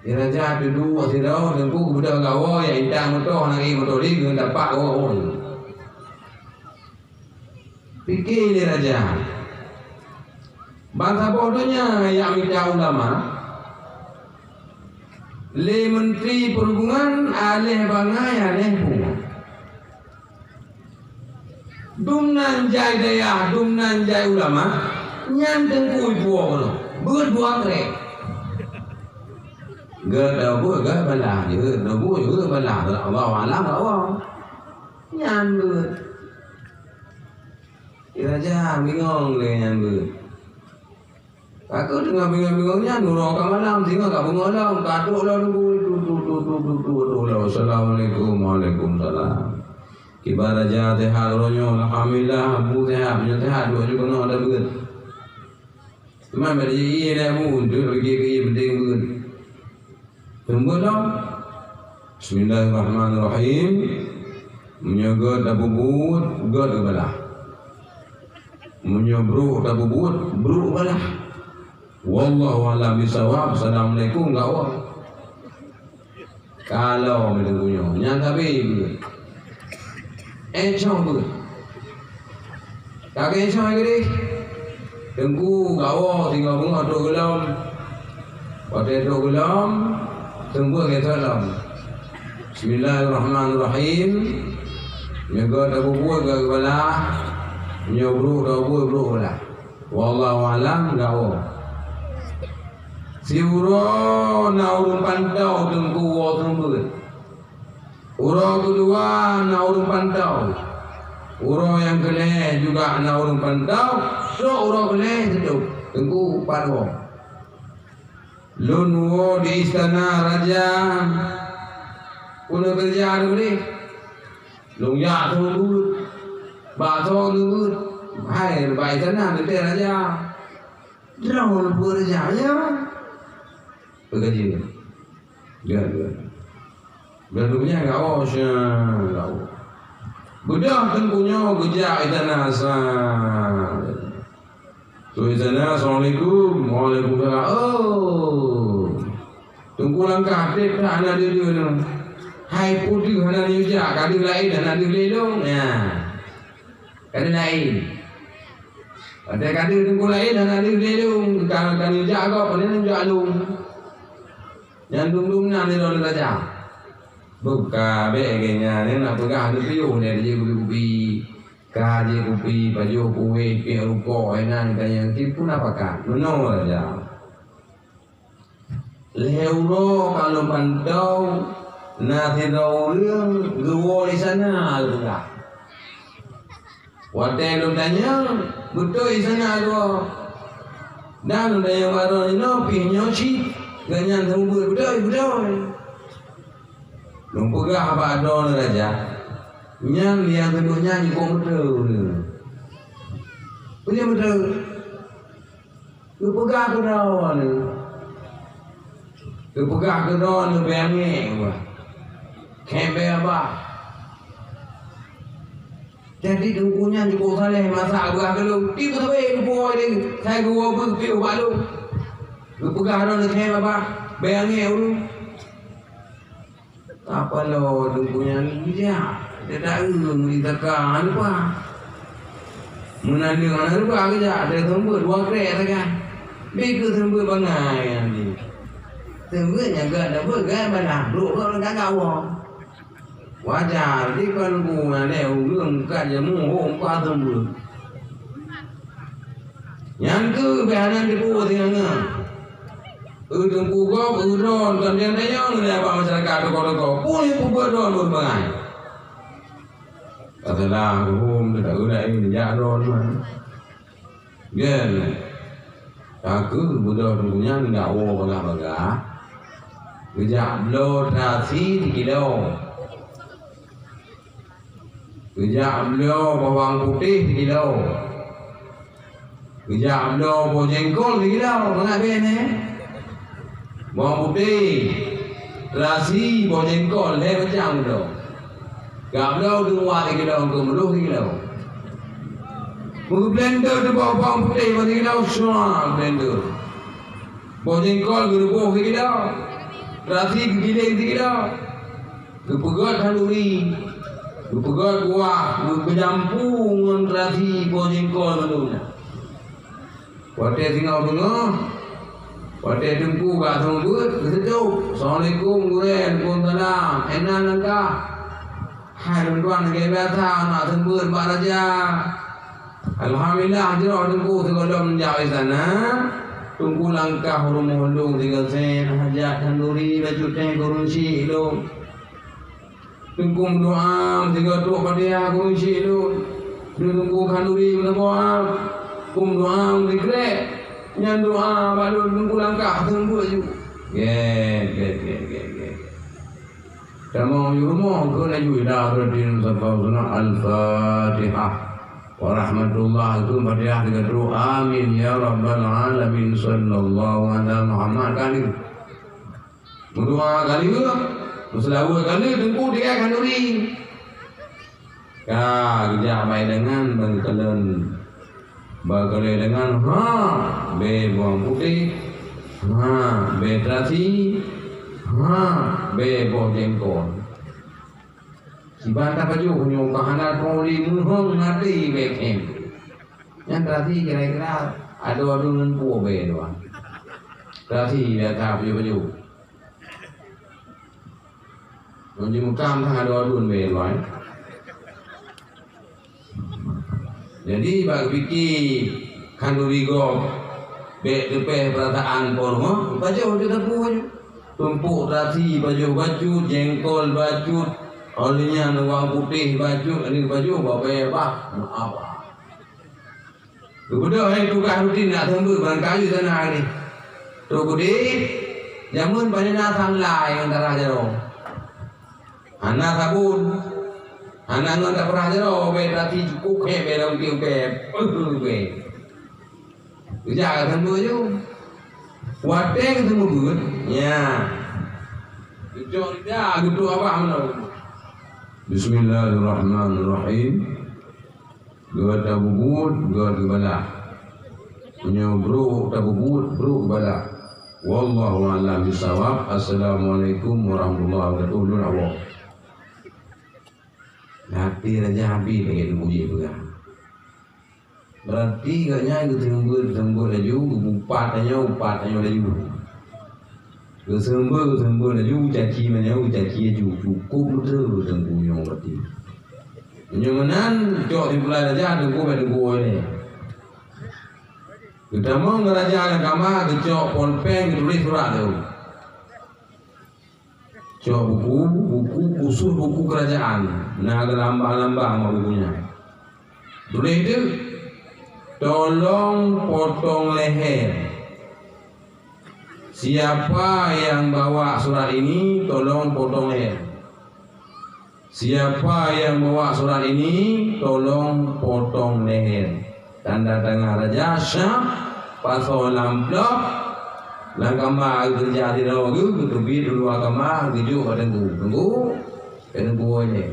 Di raja duek sidroe teungku geubeudôh gawoe, nyang intat moto hana geumoto lé, geundapat woe. Pike lé raja, bansaboh donya nyang mita ulama, lé Menteri Perhubungan aléh bangai aléh pungo. Dumnan jai dayah, dumnan jai ulama, nyan teungku ipuwoe keunoe. Beuet buah krek. Geudobu geubalah jeuet, dobu jeuet balah. Allahu a'lam bak Allah. Nyan beuet. Raja bingong lé nyan beuet. Ka kheueh teungoh bingong-bingong nyan, uroe ka malam, singoh ka beungoh lom, ka trok lom teungku, tu, tu, tu, tu, tu, tu, tu, lom. Assalamualaikum, waalaikumsalam. Kiban raja sehat uroe nyoe, alhamdulillah, Abu sehat, meunyoe sehat, duek ju keunoe ada beuet. Teuma bak jih ié lé Abu, duek lagèe keu ié penting beuet. Seumeubeuet lom. Bismillahirrahmanirrahim. Meunyoe göt tapeubuet, göt geubalah. Meunyoe brok tapeubuet, brok geubalah. Wallahu a'lam bissawab. Assalamualaikum, gawoe. Kalau meudeuh nyoe, nyan sabe beuet. Eh, cong beuet. Ka geucong lagèe nyoe. Teungku gawoe singoh beungoh trok geulom. Watèe trok geulom, seumeubeuet geucok lom. Bismillahirrahmanirrahim. Meunyoe göt tapeubuet, göt geubalah. Meunyoe brok tapeubuet, brok geubalah. Wallahu a'lam, gawoe. Siuroe na ureueng pantau teungku woe seumeubeuet. Uroe keudua na ureueng pantau. Uroe nyang keulhèe juga na ureueng pantau, trok uroe keulhèe seutôt, teungku pat woe. Lôn woe di istana raja, peue neukeureuja lôn deh. Lôn jak seumeubeuet, baksoe neubeuet, hai bak istana geuteuh raja. Droeneuh peue raja, ya? Peugah jih. Gèt, gèt. Bulan dua nyan gawoe, sya, gawoe. Beudôh teungku nyoe geujak istana sa. Teungku istana, "Assalamualaikum." "Waalaikumsalam." "Oh, teungku langkah trép that hana deuh-deuh nyoe. Hai peue deuh hana neujak, ka deuh laén hana deuh lé lôn." Nyan. Ka deuh laén. Watèe ka deuh teungku laén hana deuh lé lôn, ka, ka neujak gob, pane neujak lôn. Nyan dum-dum na nyoe lôn raja. Buka bèk lagèe nyan, nyan na peugah neupiôh lé jih kupi-kupi. Ka jih kupi, pajoh kuwéh, piep rukok, inan ka nyang tipu na pakat. Meunoe raja. Lhèe uroe ka lôn pantau, na sidroe ureueng geuwoe di sana geupeugah. Watèe lôn tanyong, beutôi di sana geuwoe. Dan lôn tanyong bak droeneuh, pih nyoe cit, gobnyan seumeubeuet beutôi, beutôi. Lôn peugah bak droeneuh raja, nyan nyang seumeubeuet nyan jikôb beutôi. Peue nyang beutôi? Geupeugah keu droeneuh. Geupeugah keu droeneuh bèk angèk, bah. Khèe bèe babah. Jadi teungku nyan jipeusalèh masak beurah keu lôn. Tiep sabe geupuwoe lé, sai geuwoe beuh piôh bak lôn. Geupeugah droeneuh khèe babah, bèk angèk ulôn. Apa lôn teungku nyan geujak, teudaeue meuli saka hana rupa. Meunan leueng hana rupa geujak, teuseumbeut dua krek sagai. Bèk keu seumbeut bangai nyan jih. Seumbeut nyang gèt dapeue gèt balaih, brôk gèt lam gagak woe. Wajar jih kon teungku nyan lé ureueng ka jamu hom ka seumbeut. Nyan keuh bèk hana teupeue singoh-ngoh. Eu teungku gob, eu droen, kon nyang tanyong lé bak masyarakat teuko-teuko. Peue nyang peubuet droen ureueng bangai? Ka salah geuhom, teuka geuda, eh, jak droen mah. Gen. Ka keuh beudôh teungku nyan geujak woe bagah-bagah. Geujak bloe terasi sikilo. Geujak bloe bawang putéh sikilo. Geujak bloe boh jengkol sikilo, mangat bèe nyan. Bawang putéh, terasi, boh jengkol, lhèe macam bloe. Geujak bloe dua sikilo, keu meuluh sikilo. Meublender teuh boh bawang putéh sikilo, sua blender. Boh jengkol geureubôh sikilo. Terasi geugiléng sikilo. Geupeugöt khanduri, geupeugöt kuah, geupeujampue ngon terasi boh jengkol mandum nyan. Watèe singoh beungoh, watèe teungku ka seumeubeuet, geuseutôb, "Assalamualaikum, gurèe." "Waalaikumsalam." "Inan langkah?" "Hai, lôn tuan, lagèe biasa, na seumeubeuet bak raja." Alhamdulillah, jroh teungku sigohlom jak istana. Teungku langkah u rumoh lôn sigoe sép, hajat khanduri bacut teh gurunsi lôn. Teungku meudoa sigoe trok Fatihah gurunsi lôn. Teungku khanduri meudoa, teungku meudoa sikrek. Nyan doa bak lôn, teungku langkah seumeubeuet ju. Gèt, gèt, gèt, gèt, gèt. Tamong u rumoh keu laju ila Rabbina Al-Fatihah. Wa rahmatullah, keu Fatihah sigoe trok. Amin ya rabbal alamin. Sallallahu ala Muhammad. Ka lheueh. Meudoa ka lheueh, meuseulaweuet ka lheueh, teungku tinggai khanduri. Ka geujak bak ié deungan, ban kalon, ban kalon ié deungan, ha, bèe bawang putéh, ha, bèe terasi, ha, bèe boh jengkol. Siban tapajoh nyoe ka hana troh lé meuhong até bèe khem. Nyan terasi kira-kira adoe-adoe ngon peue bèe dua. Terasi biasa pajoh-pajoh. Ngon jimeukam that adoe-adoe bèe dua. Jadi bak pike khanduri gob, bèk teupèh peurasaan po rumoh, pajoh ju sapeue ju. Tumpôk terasi pajoh bacut, jengkol bacut, óh lheueh nyan bawang putéh bacut, lheueh pajoh babèe bah, meu'ah bah. Geubeudôh hai tugaih rutin na seumeubeuet ban ka lheueh sana hari. Trok keudéh, jameun pane na sunlight ngon darah jaroe. Hana sabon. Hana ngon darah jaroe, bèe terasi cukôp khèe bèe lam ukèe-ukèe. Peuh, bèe. Geujak ka seumeubeuet ju. Watèe ka seumeubeuet, nyan. Geucok lidah, geutrok babah meunoe. Bismillahirrahmanirrahim. Geuh tabubuet, geuh geubalah. Meunyoe brok tabubuet, brok geubalah. Wallahu a'lam bishawab. Assalamualaikum warahmatullahi wabarakatuh. Lôn awak. Hati raja habéh lagèe Teungku Jih peugah. Berarti gobnyan geuseumeubeuet-seumeubeuet laju, geupat tanyoe, geupat tanyoe laju. Geuseumeubeuet-seumeubeuet laju, geucaci tanyoe, geucaci laju. Cukôp beutôi Teungku nyoe berarti. Meunyoe meunan, cok simpulai raja, Teungku bèk Teungku woe lé. Geutamong raja lam kama, geucok polpeng, geutuléh surat laju. Cok buku, buku khusus buku kerajaan. Na geulambang-lambang bak buku nyan. Tuléh deuh, "Tolong potong leher. Siapa yang bawa surat ini, tolong potong leher. Siapa yang bawa surat ini, tolong potong leher." Tanda tangan raja, syah, pasoe lam amplop, lam kama geukeureuja sidroe geuh, geuteubiet u luwa kama, geujok bak Teungku. Teungku, bèk Teungku woe lé.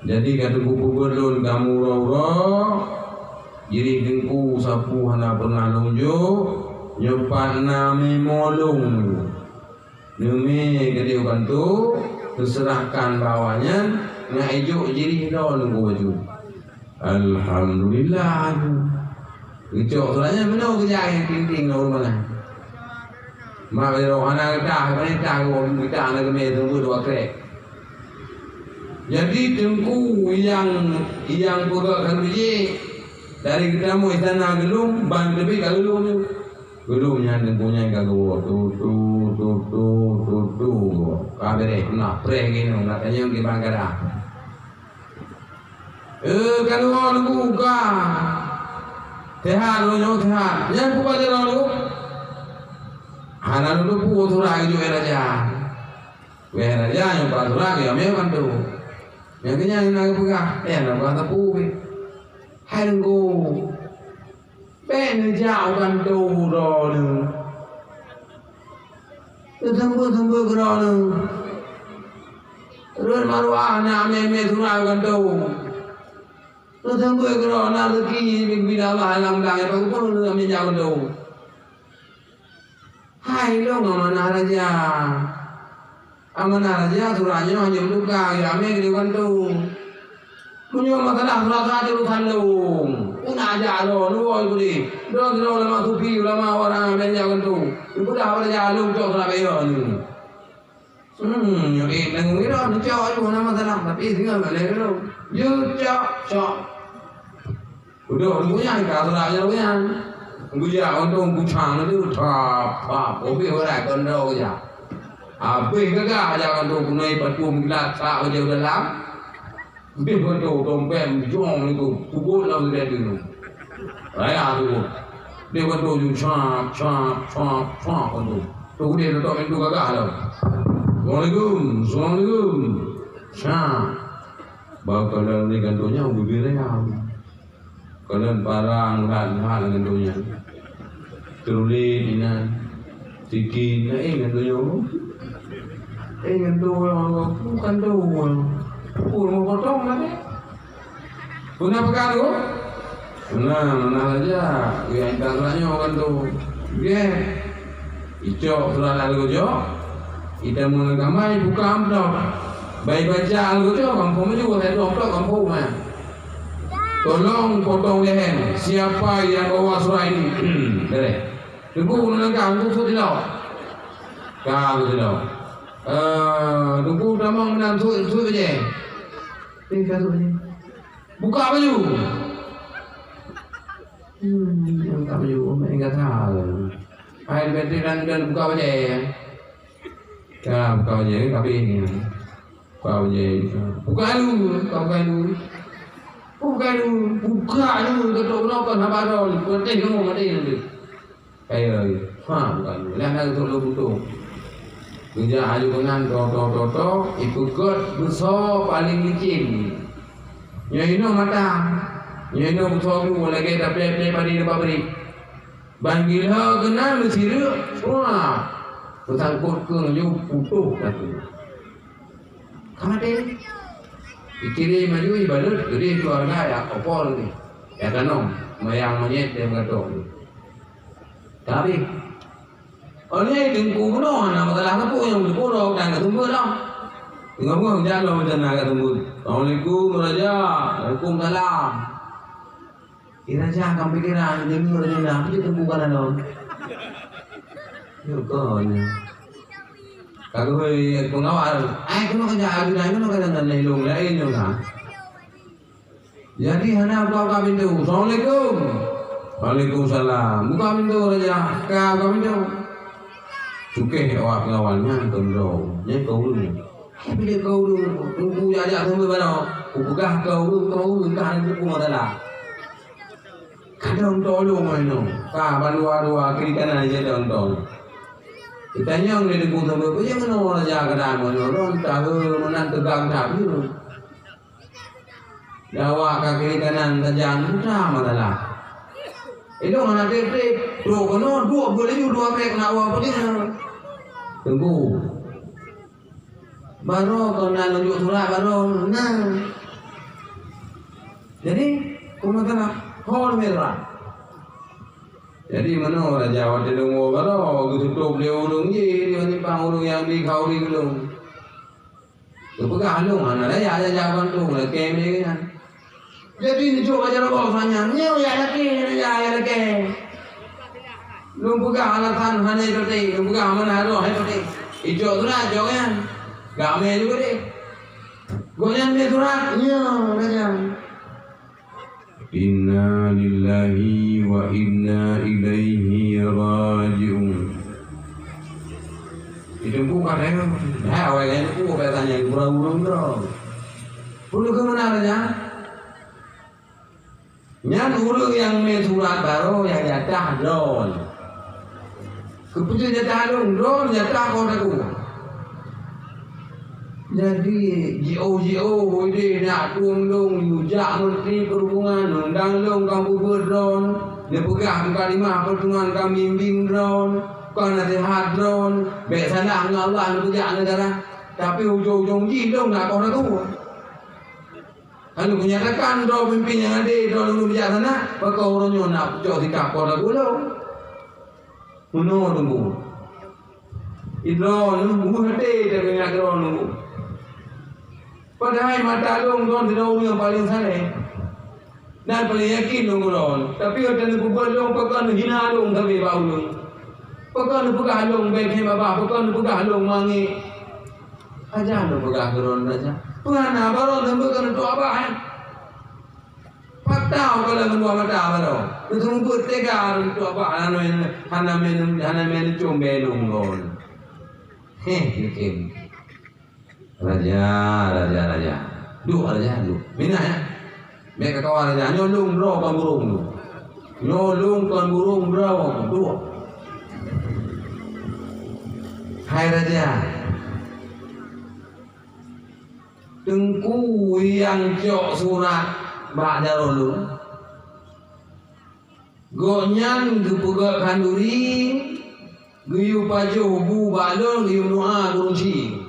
Jadi ka Teungku peubuet lôn kamoe uroe-uroe, jirih Teungku sapeue hana peunah lôn jok, nyoe pat na mé molong. Neumé keudéh u kantô, neuseurahkan bak awaknyan, nyak ijok jirih droeneuh baju. Alhamdulillah. Geucok surat nyan meunoe geujak nyang ting-ting na ureueng manah. Mak lé roh hana geutah, hana geutah, geutah na geumé teungku dua krek. Jadi teungku nyang, nyang peugah keu jih, dari geutamong istana geulom, ban teubiet ka geulom nyoe. Geulom nyan teungku nyan ka geuwoe, tu, tu, tu, tu, tu, tu, ka beureh, na preh geuh nyoe, na tanyong di Bangkada. Eh, ka lôn buka. Sehat lôn nyoe, sehat. Nyan peue bak jaroe lôn? Hana lôn teupeu surat geujok raja. Wéh raja nyoe pat surat geujok mé kantô. Nyang keunyan na geupeugah, eh, na geupeugah teupeu wéh. Hai Teungku. Bèk neujak u kantô droeneuh. Neuseumeubeuet-seumeubeuet keu droeneuh. Rhot maruah na mé-mé surat u kantô. Neuseumeubeuet keu droeneuh, na rezeki bila Allah lam blang, nyang peureulèe neujak u kantô. Hai lôn amanah raja. Amanah raja surat nyoe hana meutuka, ya mé geudeh kantô. Meunyoe masalah surat-surat urusan lôn, peue na jak lôn, lôn woe geudeh. Droe sidroe ulama sufi, ulama orang bèk jak kantô. Ipeugah bak raja lôn cok surat bayeue nyoe. Hmm, nyoe eh, nanggung droe neucok, hana masalah, tapi singoh lé lôn. Yue cok, cok. Udok teungku nyan ka surat nyan teungku nyan. Geujak untông kucang tu, tap, tap, habéh urat keu droe geujak. Habéh gagah jak untông keunoe patum gilat sak bajèe dalam. Habéh untông dompet mujong itu, peugot lam udeb tu. Raya tu. Habéh untông ju cap, cap, cap, cap untông. Tu udeb tutup pintu gagah tu. Assalamualaikum, assalamualaikum. Cap. Bak kalon ni gantônnya ubé-bé raya. Kalon parang hat-hat ngon donya. Terulit inan. Sikin na eh ngon donya. Eh ngon donya. Bukan donya. Pun mau potong lah deh. Pun apa kan tu? Nah, nah aja. Yang tak tanya orang tu. Dia. Icok surat lalu jok. Ita meunan kamai buka amplop. Bai baca lalu jok, kampung maju, saya tu amplop kampung mah. Tolong potong leher siapa yang bawa surat ini. Boleh. Tunggu nang kang tu tu tidak. Kang tu tidak. Eh, tunggu tamong nan tu tu je. Eh, kang tu je. Buka baju. Hmm, buka baju, main kata. Hai, berarti dan, dan buka baju. Ka buka baju, tapi ni. Buka baju. Buka lu, buka lu. Buka lu, buka lu, ketok nokan haba don. Peutih kamu mati nanti. Kaya, ha, bukan. Lah nak untuk lo butuh. Geujak aju keunan, to, to, to, to, ipeugöt beusoe paleng licin. Nyoe inoe mata. Nyoe inoe beusoe bu lagèe taplé-plé padi di pabrik. Ban gila keunan meusireuk, wah. Beusangkot keu nyoe putôh kaki. Ka maté. Ikirém laju ibalut, geudeh keuluwarga jak opol ni. Jak tanong, mayang monyét dan meugatong ni. Ka habéh. Oh, nyoe teungku bunoe hana masalah sapeue nyang teungku rhot dan ka seumeubeuet lom. Teungoh-teungoh jak lom meunan ka seumeubeuet. "Assalamualaikum, Raja." "Waalaikumsalam." Di raja ka pikiran, deungoe raja nyan, "Peue teungku ka lalu?" Nyoe kon. Ka geuhôi peungawal, "Ai, keunoe ka jak, ajudan, keunoe ka jak, ngon lôn laén nyoe ka." Jadi hana buka-buka pintoe. "Assalamualaikum." "Waalaikumsalam." "Buka pintoe, raja." Ka buka pintoe. Cukéh awak peungawal nyan keu droe. Nyan keu ureueng. Tapi dia keu ureueng, teungku jak-jak seumeubeuet baroe. Kupeugah keu ureueng, keu ureueng ka hana teupeu masalah. Kadang tolong ai nyoe. Ka bandua-dua kiri kanan jadong tolong. Geutanyong lé teungku seumeubeuet, "Peue nyang keunoe raja keunan nyoe?" "Lôn tahe meunan teugang that." Dawa ka kiri kanan tajak, "Peue masalah?" "Ilôn hana trép-trép. Trok keunoe, duek beuet laju dua trép keunan woe peudeh na." "Teungku, baroe kon na lôn jok surat baroe na." "Jadi, peue masalah?" "Ho leubeh surat." Jadi meunoe raja watèe lôn woe baroe, geututôp lé ureueng jih, di simpang ureueng nyang bi khauri keu lôn. Geupeugah lôn hana layak jak-jak bantu, lakèe lé nyan. Jadi neujok bak jaroe boh nyan, nyoe jak lakèe, jak lakèe. Lôn peugah alasan hana itoté, lôn peugah mana roh itoté. Icok surat, cok nyan. Gak mè juga deh. Gobnyan mè surat, nyoe raja. Inna lillahi wa inna ilaihi raji'un. Itu bukan eh. Dah awal kan aku biasanya kurang urung tu. Perlu ke mana raja? Nyan ureueng nyang mè surat baroe nyang jatah droe. Keupeue jatah lôn, droe jatah kon aku. Jadi, jiôh-jiôh udeh nak tueng lôn, yue jak Menteri Perhubungan, undang lôn ka peubeuet droe, neupeugah meukalimah peuteungan ka bimbéng droe, ka naseuhat droe, bèk salah ngon Allah neupeujak neugara. Tapi ujong-ujong jih lôn nak kon aku. Lalu menyatakan droe pimpin nyang adé, droe lôn bijaksana, pakon uroe nyoe na pucok sikap po lagu lôn. Meunoe teungku. Idroe lôn buet até teuingat droe lôn. Padahai mata lôn, droe sidroe ureueng nyang paleng saleh. Dan paleng yakin lôn keu droe. Tapi watèe neupeubeuet lôn, pakon neuhina lôn sabe bak ulôn. Pakon neupeugah lôn bèk khem babah, pakon neupeugah lôn mangék. Ajan neupeugah keu droe raja. Peue hana baroe seumeubeuet keu neutok abah, eh? Patau kala ngon dua mata baroe. Neuseumeubeuet teuga neutok abah hana mè, hana mè, hana mè neucom bèe lôn ngon. Heh, mungkin. Raja, raja, raja. Duek raja, duek. Minah ya. Bèk kakawa raja, nyoe lôn droe kon burông lôn. Nyoe lôn kon burông droe, duek. Hai raja, teungku nyang cok surat bak jaroe lôn, gobnyan geupeugöt khanduri, geuyue pajoh bu bak lôn, geuyue meudoa gurunci.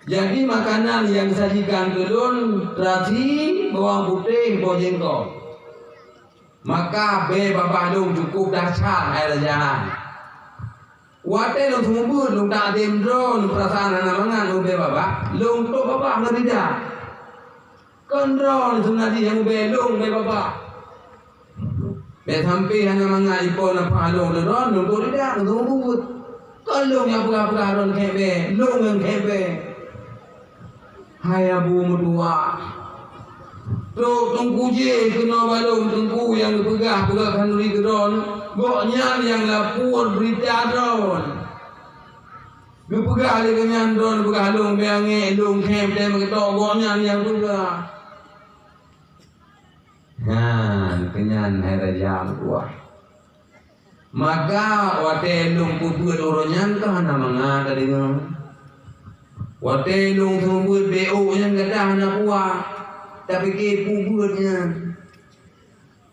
Jadi makanan nyang disajikan keu lôn, terasi, bawang putéh, boh jengkol. Maka bèe babah lôn cukôp dahsyat, hai raja. Watèe lôn seumeubeuet, lôn takzim droe, peurasaan hana mangat lôn bèe babah, lôn tôp babah ngon lidah. Kon droe seungaja nyang ubé lôn bèe babah. Bèk sampé hana mangat ipo nafah lôn lé droe, lôn tôp lidah, lôn buet. Kon lôn nyang peugah-peugah droe kheun bèe, lôn nyang kheun bèe. Hai Abu Meutuwah, trok teungku jéh keunoe bak lôn, teungku nyang geupeugah-peugah khanduri keu droe, gobnyan nyang lapor beurita droe. Geupeugah lé gobnyan droe peugah lôn bèe angèk, lôn kheun teuh meukeutô gobnyan nyang peugah. Nyan, keu nyan hai raja meutuwah. Maka watèe lôn peubeuet uroe nyan ka hana mangat tadeungoe. Watèe lôn seumeubeuet bèe ôk nyan gata hana puah, tapike peubeuet nyan.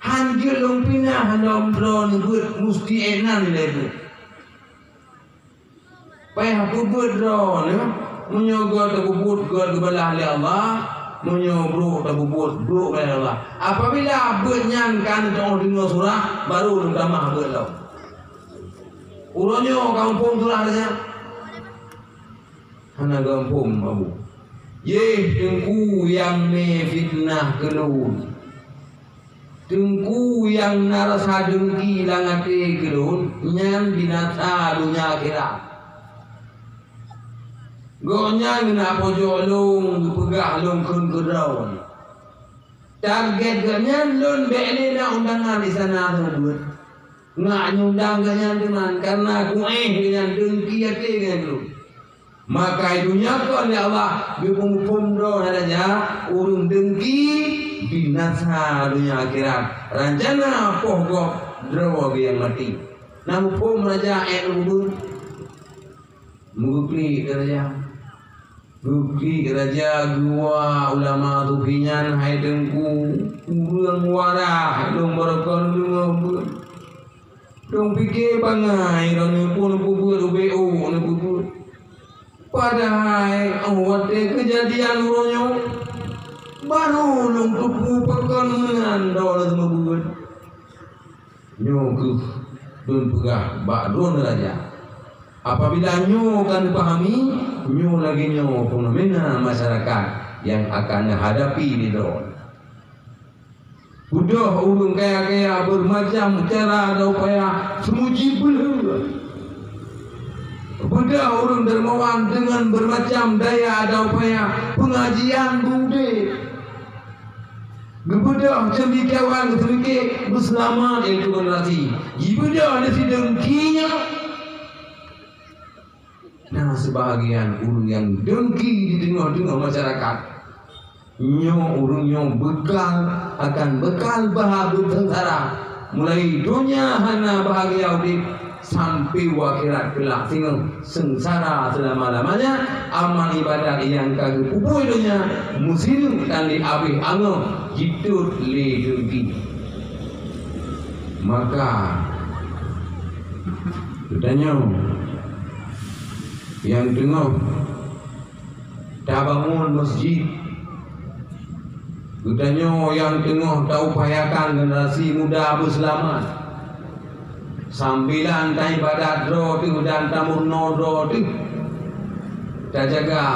Han jeuet lôn pinah lom droeneuh beuet, musti ék nan ilèe beuet. Payah peubeuet droeneuh, Meunyoe göt tapeubuet, göt geubalah lé Allah. Meunyoe brok tapeubuet, brok geubalah lé Allah. Apabila beuet nyan ka neutu'oh deungoe surah, baru lôn tamah beuet lom. Uroe nyoe ka muphom surah nyan? Hana geuphom, Abu. Yeh, teungku nyang mé fiteunah keu lôn. Teungku nyang na rasa deungki lam até keu lôn, nyan binasa donya akhirat. Gobnyan geuneuk pojok lôn, geupeugah lôn kheun keudroe. Target gobnyan lôn bèk lé na undangan di sana teubeuet. Nyak nyundang gobnyan teuma, kareuna kuéh gobnyan, deungki até gobnyan keu lôn. Maka itu nyan kon lé Allah geupeuphom droe raja, ureueng deungki binasa donya akhirat. Rancana poh gob droe geuh nyang maté. Na muphom raja ék lôn beuet? Meugeupriek raja. Geuklik raja geuwa ulama sufi nyan, "Hai Teungku, ureueng waras lôn baroekon deungoe beuet. Lôn pike bangai droeneuh peue neupeubuet ubé ôk neupeubuet. Padahai 'oh watèe keujadian uroe nyoe, barô lôn teupeu pakon meunan droeneuh meubeuet." Nyoe kheueh lôn peugah bak droeneuh raja. Apabila nyoe ka neupahami, nyoe lagèe nyoe fenomena masyarakat nyang akan neuhadapi lé droe. Beudôh ureueng kaya-kaya beureumacam cara dan upaya seumuji beulheueh. Beudôh ureueng dermawan deungon beureumacam daya dan upaya peungajian beuudép. Geubeudôh ceumikée awai geuseumikée beuseulamat, yaitu generasi. Jibeudôh lé si deungki nyan. Na seubahagian ureueng nyang deungki di teungoh-teungoh masyarakat. Nyoe ureueng nyoe beukal akan beukal bah beuseungsara. Mulai donya hana bahagia udép, sampai u akhirat keulak singoh seungsara seulama-lamanya. Amal ibadat nyang ka geupeubuet donya meusireuk dan diabéh angoh jitot lé deungki. Maka geutanyoe nyang teungoh tabangun masjid, geutanyoe nyang teungoh taupayakan generasi muda beuseulamat, sambilan taibadat droe teuh dan tameurunoe droe teuh, tajaga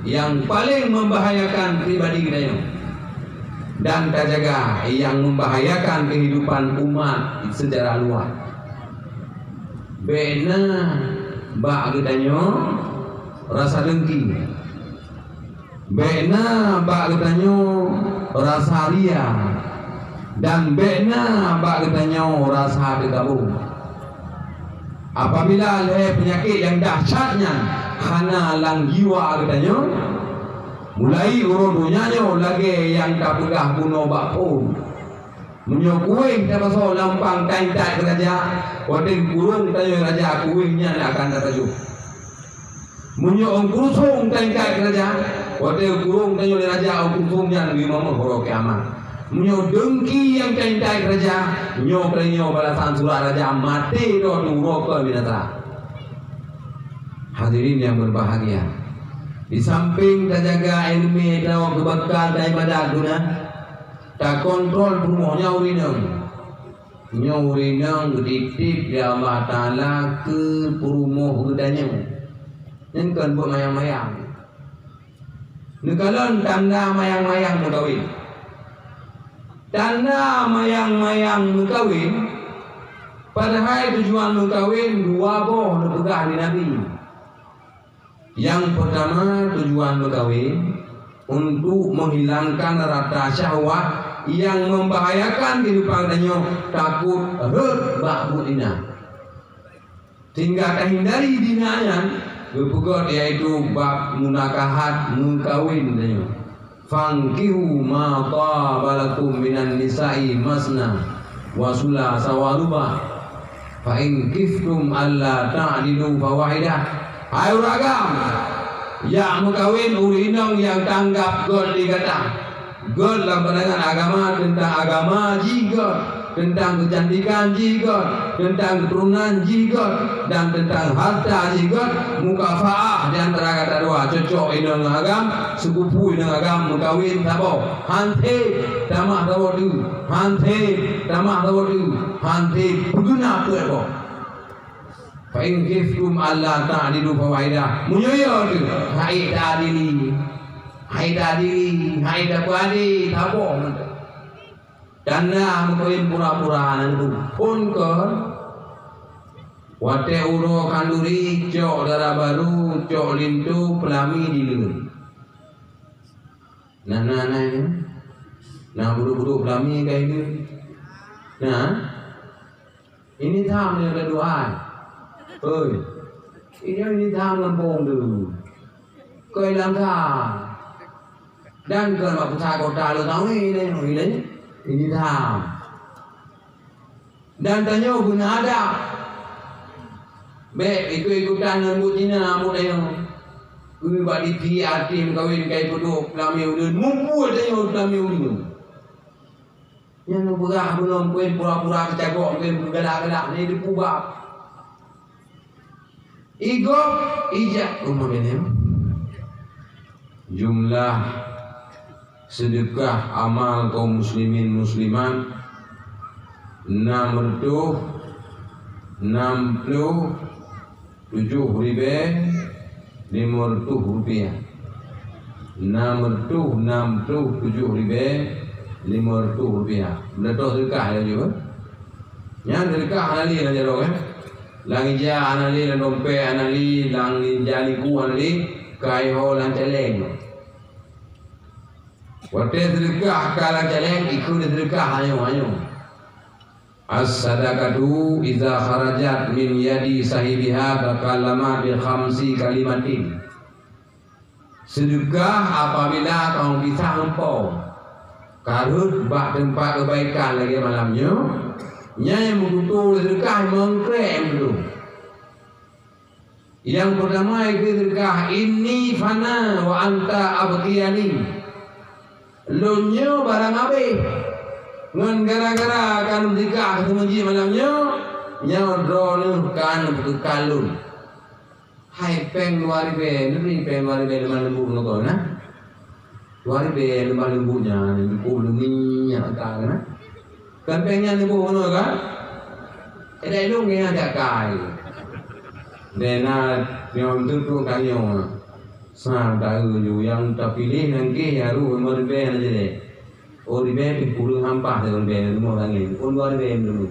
nyang paleng membahayakan pribadi geutanyoe dan tajaga nyang membahayakan kehidupan umat secara luas. Bèk na bak geutanyoe rasa deungki. Bèk na bak geutanyoe rasa ria. Dan bèk na bak geutanyoe rasa teugabong. Apabila lhèe peunyakét nyang dahsyat nyan hana lam jiwa geutanyoe, mulai uroe donya nyoe lagèe nyang tapeugah bunoe bak phon. Meunyoe kuéh tapasoe lam pang tan-tan keu raja, watèe geukurong tanyoe raja, kuéh nyan akan tapajoh. Meunyoe ôn krusong tan-tan keu raja, watèe geukurong tanyoe lé raja, ôn krusong nyan geumeumoh uroe kiamat. Meunyoe deungki nyang tan-tan keu raja, nyoe keuh nyoe balasan surat raja, maté droe teuh uroe keu binasa. Hadirin yang berbahagia, di samping tajaga ileumèe droe keu beukal dan ibadat guna, takontrol peurumoh nyoe ureueng inong. Nyoe ureueng inong geutitip lé Allah Taala keu peurumoh geutanyoe. Nyan kon buet mayang-mayang. Neukalon tanda mayang-mayang meukawen. Tanda mayang-mayang meukawen, padahai tujuan meukawen dua boh neupeugah lé Nabi. Nyang peurtama, tujuan meukawen untuk menghilangkan rata syahwat nyang membahayakan kehidupan tanyoe, takot rhot bak buet zina. Sehingga tahindari zina nyan, geupeugöt, yaitu bab munakahat, meukawen tanyoe. "Fankihu ma taba lakum minan nisa'i masna wa sulasa wa ruba'. Fa in khiftum alla ta'dilu fa wahidah." Hai ureueng agam, jak meukawen ureueng inong nyang tanggap göt lé gata. Göt lam pandangan agama teuntang agama jih göt. Teuntang keucantikan jih göt, teuntang keuturonan jih göt, dan teuntang harta jih göt, mukafaah di antara gata dua, cocok inong ngon agam, seukupu inong agam meukawen saboh. Hanse tamah saboh teuk, hanse tamah saboh teuk, hanse peugeuna peuet boh. Fa in khiftum alla ta'dilu fawahidah. Meunyoe yo teuh, hai ta'dili. Hai ta'dili, hai tapeuadé, saboh mantong. Dan na meukawen pura-pura na leubu. Phôn kon, watèe uroe khanduri, cok dara barô, cok linto, peulami dileuen. Na, na, na, na. Na budok-budok peulami ka ileuen. Na? Ini tham nyang ka duai. Oi. Ini, ini tham gampông tu. Koi lam tham. Dan keu mak pusat kota lu tahu ini, ini, ini tham. Dan tanyoe beuna adab. Bèk ikut-ikutan ngon buet Cina, buet tanyoe. Keu bak diphi até meukawen kai peuduek peulami ulôn, mumpul tanyoe peulami ulôn. Nyang neupeugah bunoe mungken pura-pura teucagok, mungken peugalak-galak, nyan dipeugah. Igob ijak umat ini. Jumlah sedekah amal kaum muslimin muslimat enam reutôh enam ploh tujoh ribèe limong reutôh rupiah. Enam reutôh enam ploh tujoh ribèe limong reutôh rupiah. Beudôh sedekah laju, eh? Nyan sedekah hana lé lam jaroe, eh? Lam ija hana lé, lam dompet hana lé, lam ija liku hana lé, ka iho lam caleng. Watèe sedekah ka lam caleng, ikheun sedekah hanyoe-hanyoe. As-sadaqatu idza kharajat min yadi sahibiha takallama bi khamsi kalimatin. Sedekah apabila kau kisah engkau ka rhot bak teumpat keubaikan lagèe malam nyoe, nyan nyang meututoe lé sedekah meukrek meututoe. Nyang peurtama ikheun sedekah, "Inni fana wa anta abqiyani." Lôn nyoe barang abéh. Ngon gara-gara ka lôn sedekah keu teumpat jih malam nyoe, nyoe droeneuh ka neupeukeuka lôn. Hai péng dua ribèe, neubri péng dua ribèe leumah leumbot ngon gob na? Dua ribèe leumah leumbot nyan, jukôb leumie nyan ka na. Kan péng nyan leumbot keunoe kan? Édak lôn ngieng jak kai. Dena nyoe teutrok tanyoe. Sa taeu ju nyang tapiléh nangkée jaroe lima ribèe hana jadeh. Oh ribèe pih kureueng hampah lé ribèe leumo langét. Oh dua ribèe leumo.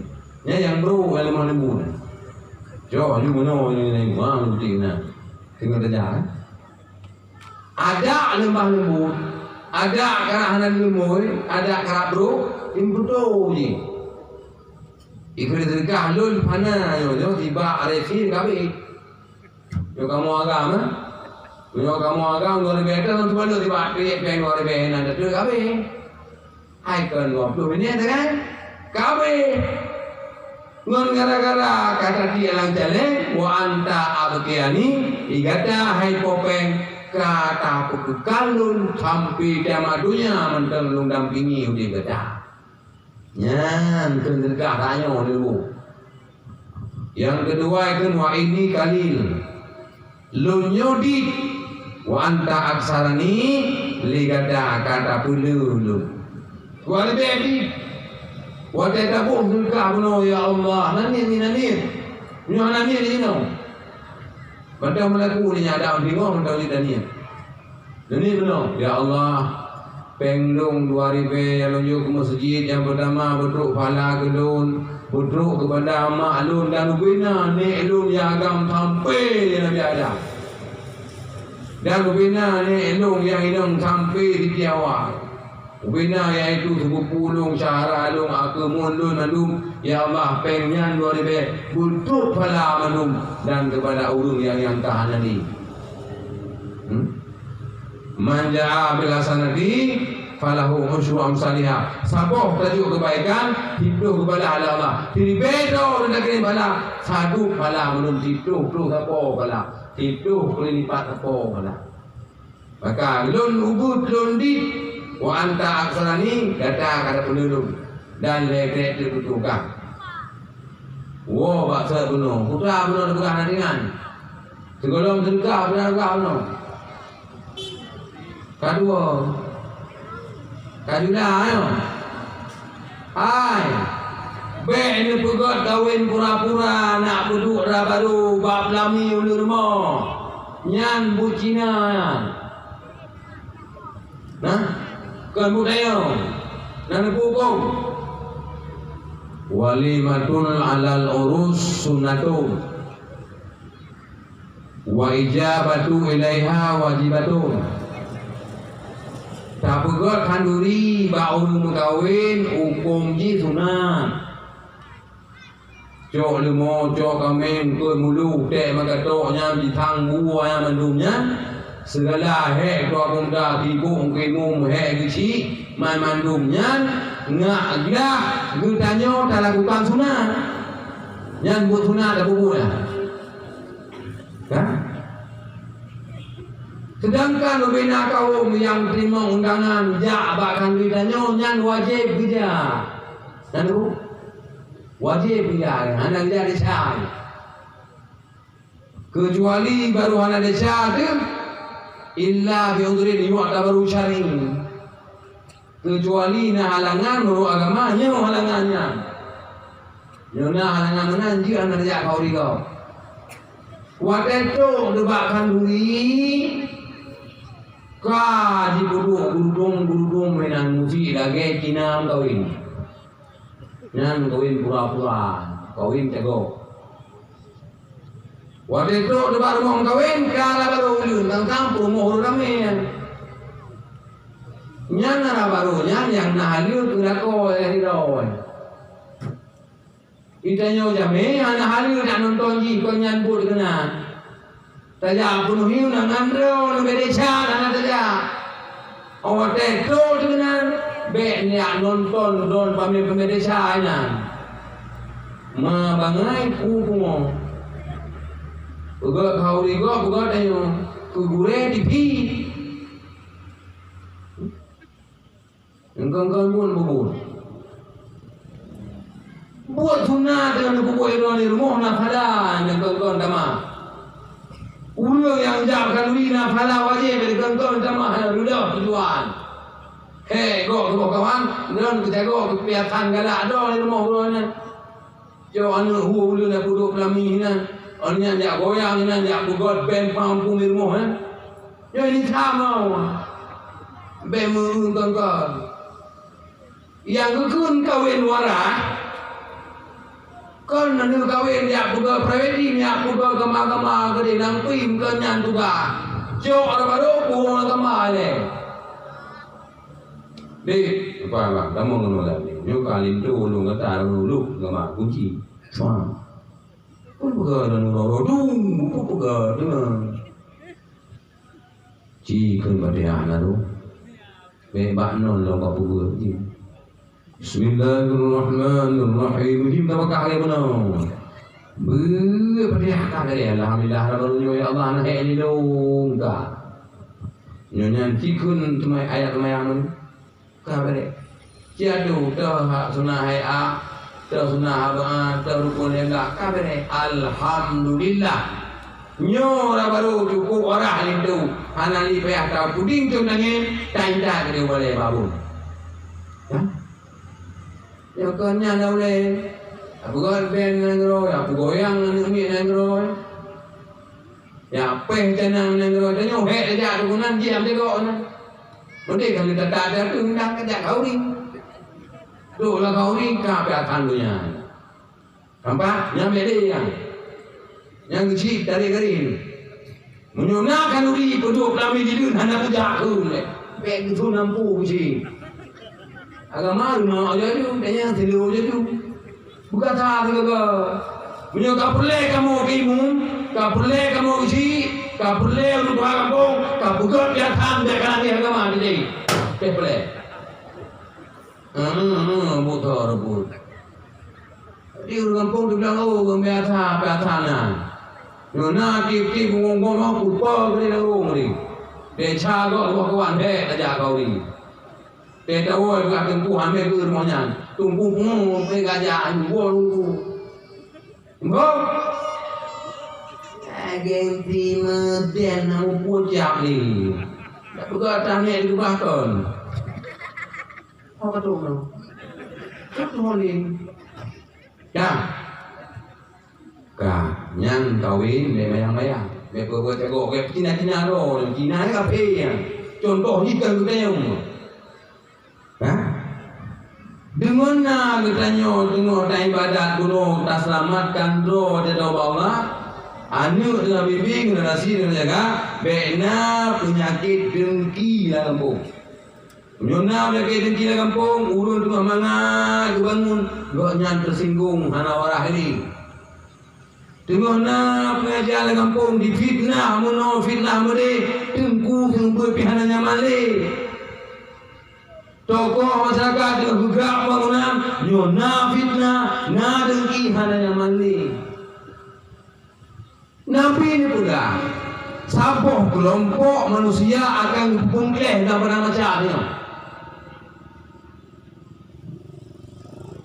Nyan nyang brok nyang leumah leumbot. Cok ju meunoe nyang wang uti na. Teungoh tajak. Adak leumah leumbot, adak karab hana leumoe, adak karab brok, imputo jih. Ikheun sedekah lôn fana nyoe, nyoe tibak akhé kabeh. Nyoe kamoe agam, eh? Nyoe kamoe agam dua ribèe teuh, teuma lôn tibak kriet péng dua ribèe nan teuteuek kabeh. Hai kon dua ploh minit kan? Kabeh. Ngon gara-gara ka tatiek lam caleng, wa anta abqiyani, di gata hai po péng, ka tapeukeuka lôn sampoe kiamat donya mantong lôn dampingi udeb gata. Nyan keuneuk tanyoe dulu. Nyang keudua kheun wa inni qalil. Lôn nyoe dit, wa anta aktsarani, lé gata ka tapeuleueh lôn. Dua ribèe dit. Watèe taboh seudeukah bunoe, ya Allah, na niet, niet, na niet. Nyoe hana niet jinoe. Mantong meulaku lé nyan, adak bingung mantong niet, niet. Neuniet bunoe, "Ya Allah, péng lôn dua ribèe nyang lôn jok keu meuseujid nyang peutama beutrok pahala keu lôn, beutrok keupada mak lôn dan ubena nèk lôn nyang agam sampoe Nabi Adam. Dan ubena nèk lôn nyang inong sampoe Siti Hawa. Ubena yaitu seupupu lôn, syedara lôn, akeumon lôn mandum. Ya Allah, péng nyan dua ribèe beutrok pahala mandum dan keupada ureueng nyang, nyang ka hana lé." Hmm? "Man jaa bil hasanati falahu asyru amsaliha." Saboh tajok keubaikan, siplôh geubalah lé Allah. Siribèe droe teuka keu pahala, saduek pahala mandum siplôh, plôh sapo pahala. Siplôh kali lipat sapo pahala. Maka lôn ubit lôn dit, wa anta aktsarani, gata ka tapeuleueh lôn. Dan lhèe krek teuk tutoe gah. Woe bak sot bunoe, putra bunoe teupeugah na ringan. Sigohlom seudeukah, putra teupeugah bunoe. Ka dua. Ka jula, ayo. Hai, bèk neupeugöt kawén pura-pura, nak peuduek dara barô bak peulami uleuen rumoh. Nyan buet Cina nyan. Nah, kon buet tanyoe. Nyan neupeu hukôm. Walimatun alal urus sunnatun. Wa ijabatu ilaiha wajibatun. Tapeugöt khanduri bak ureueng meukawen, hukôm jih sunat. Cok leumo, cok kaméng, keuh mulu, tèk meugatok nyan, pisang, bua nyan, mandum nyan. Sigala hék, keudroe pemuda, sibôk, meukeumum, hék geuchik, man mandum nyan, ngak glah geutanyoe talakukan sunat. Nyan buet sunat tapubuet nyan. Kan? Seudangkan ubena kawöm nyang teurimong undangan jak bak khanduri tanyoe, nyan wajéb geujak. Nyan tu, wajéb geujak, hana geujak desya. Keucuali barô hana desya teuh, illa bi udhrin yu'tabaru syar'i. Keucuali na halangan meunurot agama, nyoe halangan nyan. Nyoe na halangan meunan jeuet hana tajak khanduri gob. Watèe trôk nibak khanduri, ka jipeuduek gurudong-gurudong meunan musik lagèe Cina meukawen. Nyan kawen pura-pura, kawen cagok. Watèe trôk nibak rumoh meukawen, ka rab barô uleuen, tang-tang peurumoh ureueng ramè nyan. Nyan rab barô nyan nyang na haleue keu lakoe lagèe droe. Geutanyoe jamèe hana haleue jak nonton jih, kon nyan buet keunan. Tajak peunuhi undangan droe, leubèh desya hana tajak. Watèe trôk teuh keunan, bèk neujak nonton droe pamè-pamè desya nyan. Ma bangai ku pungo. Peugöt khanduri gob, peugöt tanyoe, keu gurèe tipi. Engkon-kon buet bubur. Buet sunat nyang neubuet droe di rumoh na pahala, nyang kon-kon tamah. Ureueng nyang jak khanduri na pahala wajéb, nyang kon-kon tamah, reudoh tujuan. Hék, gok keuboh kawan, ngon keucagok keupiasan galak droe di rumoh droe nyan. Cok aneuk hu ulôn na peuduek peulami nyan. Awak nyan jak goyang nyan, jak peugöt band pang pun di rumoh nyan. Nyoe ini sama. Band meueun kon-kon. Nyang geukheun kawen wara, kon na neukawen jak peugöt prewedding, jak peugöt gama-gama keudeh lam pim, kon nyan tugaih. Cok rab barô, buang gama lé. Dek, apa bang? Kamu ngon malam ni. Nyoe ka linto ulôn gata uluk gama kunci. Suang. Pun peugah dan urang rodung, pun peugah dengan. Ci kheun Fatihah na tu. Bèk bak non lom ka peugah ci. Bismillahirrahmanirrahim. Jim tabakah lagi beuna. Beu Fatihah ka lagi. Alhamdulillah, rab barô nyoe, ya Allah, na hék lindong ka. Nyoe nyan ci kheun teumai ayat seumayang nyoe. Ka bèrèh. Ci adu, toh sunat hai'ah, toh sunat ab'ad, toh rukun lé blah, ka bèrèh. Alhamdulillah. Nyoe rab barô cukup arah linto. Hana lé payah tapuding cong tangieng, taintat keudeh balèe babon. Hah? Nyoe kon nyan dah ulèe. Tapeugöt band nanggroe, tapeugoyang aneuk miet nanggroe. Ya, péh canang nanggroe tanyoe, hék tajak tu keunan, jiam jago na. Meudeh ka leuta-ta tu, undang ka jak khanduri. Trôk lam khanduri, ka piasan donya. Nampak? Nyan bèk lé nyan. Nyang geuchik tarek garéh. Meunyoe na khanduri peuduek peulami jideuh hana kujak kheun lé. Bèk geuthon nampu geuchik. Agama rumoh aja ju, dan nyang silo aja ju. Buka sa sigaga. Meunyoe ka peureulèe kamoe keu imum, ka peureulèe kamoe geuchik, ka peureulèe ureueng tuha gampông, ka peugöt piasan bèk ka lagèe agama teuntèe. Teuh peureulèe. Hmm, hmm, buta reubot. Di ureueng gampông teubilang, oh, ureueng biasa, biasa nyan. Nyoe na tiep-tiep bungong-bungong, kupa geudeh lam rhueng tadi. Desya gob, gob kawan, hék tajak khanduri. Teuh tawoe bak teungku, amé keu rumoh nyan. Tunggu mo pe gajah aju bo tunggu. Bo. Genti meden na mupu jak ni. Tak peugah tangek di keubah kon. Apa tu? Cok molin. Ya. Ka, nyan kawin bèk mayang-mayang. Bèk peubuet jagoe, bèk cina-cina droe, cina ni kafé nyan. Contoh jih kan geutanyoe. Ha? Deungon na geutanyoe teungoh taibadat bunoe taseulamatkan droe teuh bak Allah, aneuk deungon bibi, generasi deungon jaga, bèk na peunyakét dengki lam gampông. Meunyoe na peunyakét dengki lam gampông, ureueng teungoh mangat geubangun, gobnyan teusinggung hana waras lé. Teungoh na pengajian lam gampông difitnah meunoe fitnah meudéh, teungku seumeubeuet pih hana nyaman lé. Tokoh masyarakat teungoh geugrak bangunan, nyoe na fitnah, na dengki hana nyaman lé. Nabi neupeugah, saboh keulompok manusia akan geupeukleh lam padang mahsyar nyoe.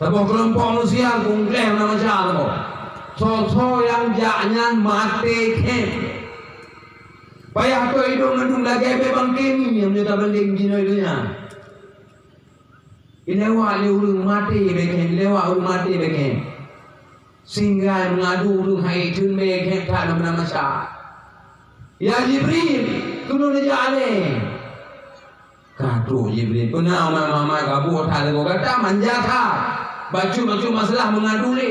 Saboh keulompok manusia geupeukleh lam padang mahsyar nyoe. Soe-soe nyang jak nyan maté khem. Payah toe idong mandum lagèe bèe bangke mi nyang meunyoe tabandeng jinoe donya. Ilewat lé ureueng maté bèe khem, ilewat ureueng maté bèe khem. Singgai meungadu ureueng hai theun bèe khem that lam padang mahsyar. "Ya Jibril, keunoe neujak alèe." Ka trok Jibril, "Peue na Muhammad, Muhammad, ka buet that lagoe gata manja that. Bacut-bacut masalah meungadu lé."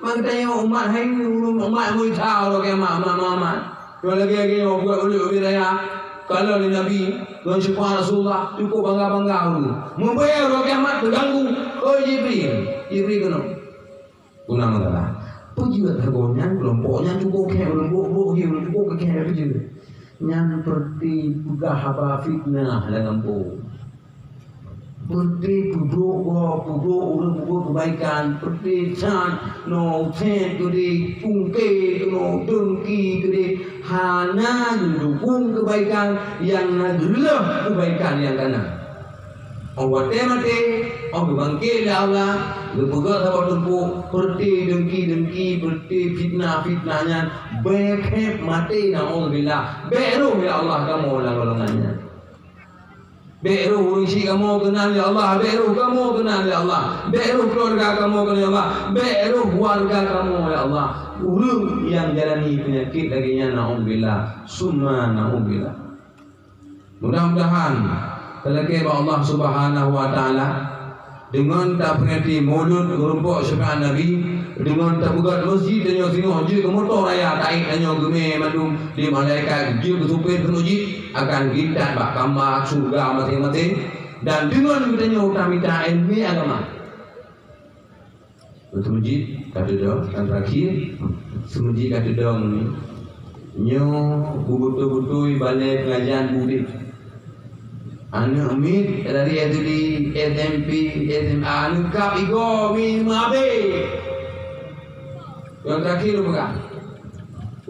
Maka tanyoe umat hai ureueng umat muita uroe kiamat, umat Muhammad. Nyoe lagèe-lagèe nyoe buet ulèe ubé raya, kalon lé Nabi ngon syeufaat Rasulullah, cukup bangga-bangga ureueng. Meubèe uroe kiamat teuganggu, "Oi Jibril, Jibril keunoe." Peue na masalah? Peue jeuet lagoe nyan, keulompok nyan cukup khem, ureueng brok-brok hi, ureueng cukup khem, peue jeuet? Nyan peureuté peugah haba fitnah lam gampông. Peureuté peubrok gob, peubrok ureueng peubuet keubaikan, peureuté that, noe, that keudéh, pungke keunoe, dengki keudéh, hana geudukong keubaikan nyang na, geureuloh keubaikan nyang ka na. Óh watèe maté, óh geubangkét lé Allah, geupeugah saboh teungku, peureuté dengki-dengki, peureuté fitnah-fitnah nyan, bèk khem maté, naudzubillah. Bèk roh, ya Allah, kamoe lam golongan nyan. Bèk roh ureueng syik kamoe keunan, ya Allah. Bèk roh kamoe keunan, ya Allah. Bèk roh keuluwarga kamoe keunan, ya Allah. Bèk roh warga kamoe, ya Allah. Ureueng nyang jalani peunyakét lagèe nyan, naudzubillah. Summa naudzubillah. Mudah-mudahan talakèe bak Allah Subhanahu wa Taala, deungon tapeureuti mulod meurumpok syafa'at Nabi, deungon tapeugöt meuseujid tanyoe singoh jeuet keu moto raya, taék tanyoe geumè mandum di malaikat jeuet keu supé keuneuk jih, akan geuintat bak kama syeuruga maséng-maséng, dan deungon geutanyoe tamita ileumèe agama. Seumeujid ka teudong, nyang terakhir, seumeujid ka teudong nyoe, nyoe beubeutôi-beutôi balèe peungajian udép. Aneuk miet dari S D, S M P, S M A, aneuk kab igoe mi meuabéh. Nyang terakhir lôn peugah.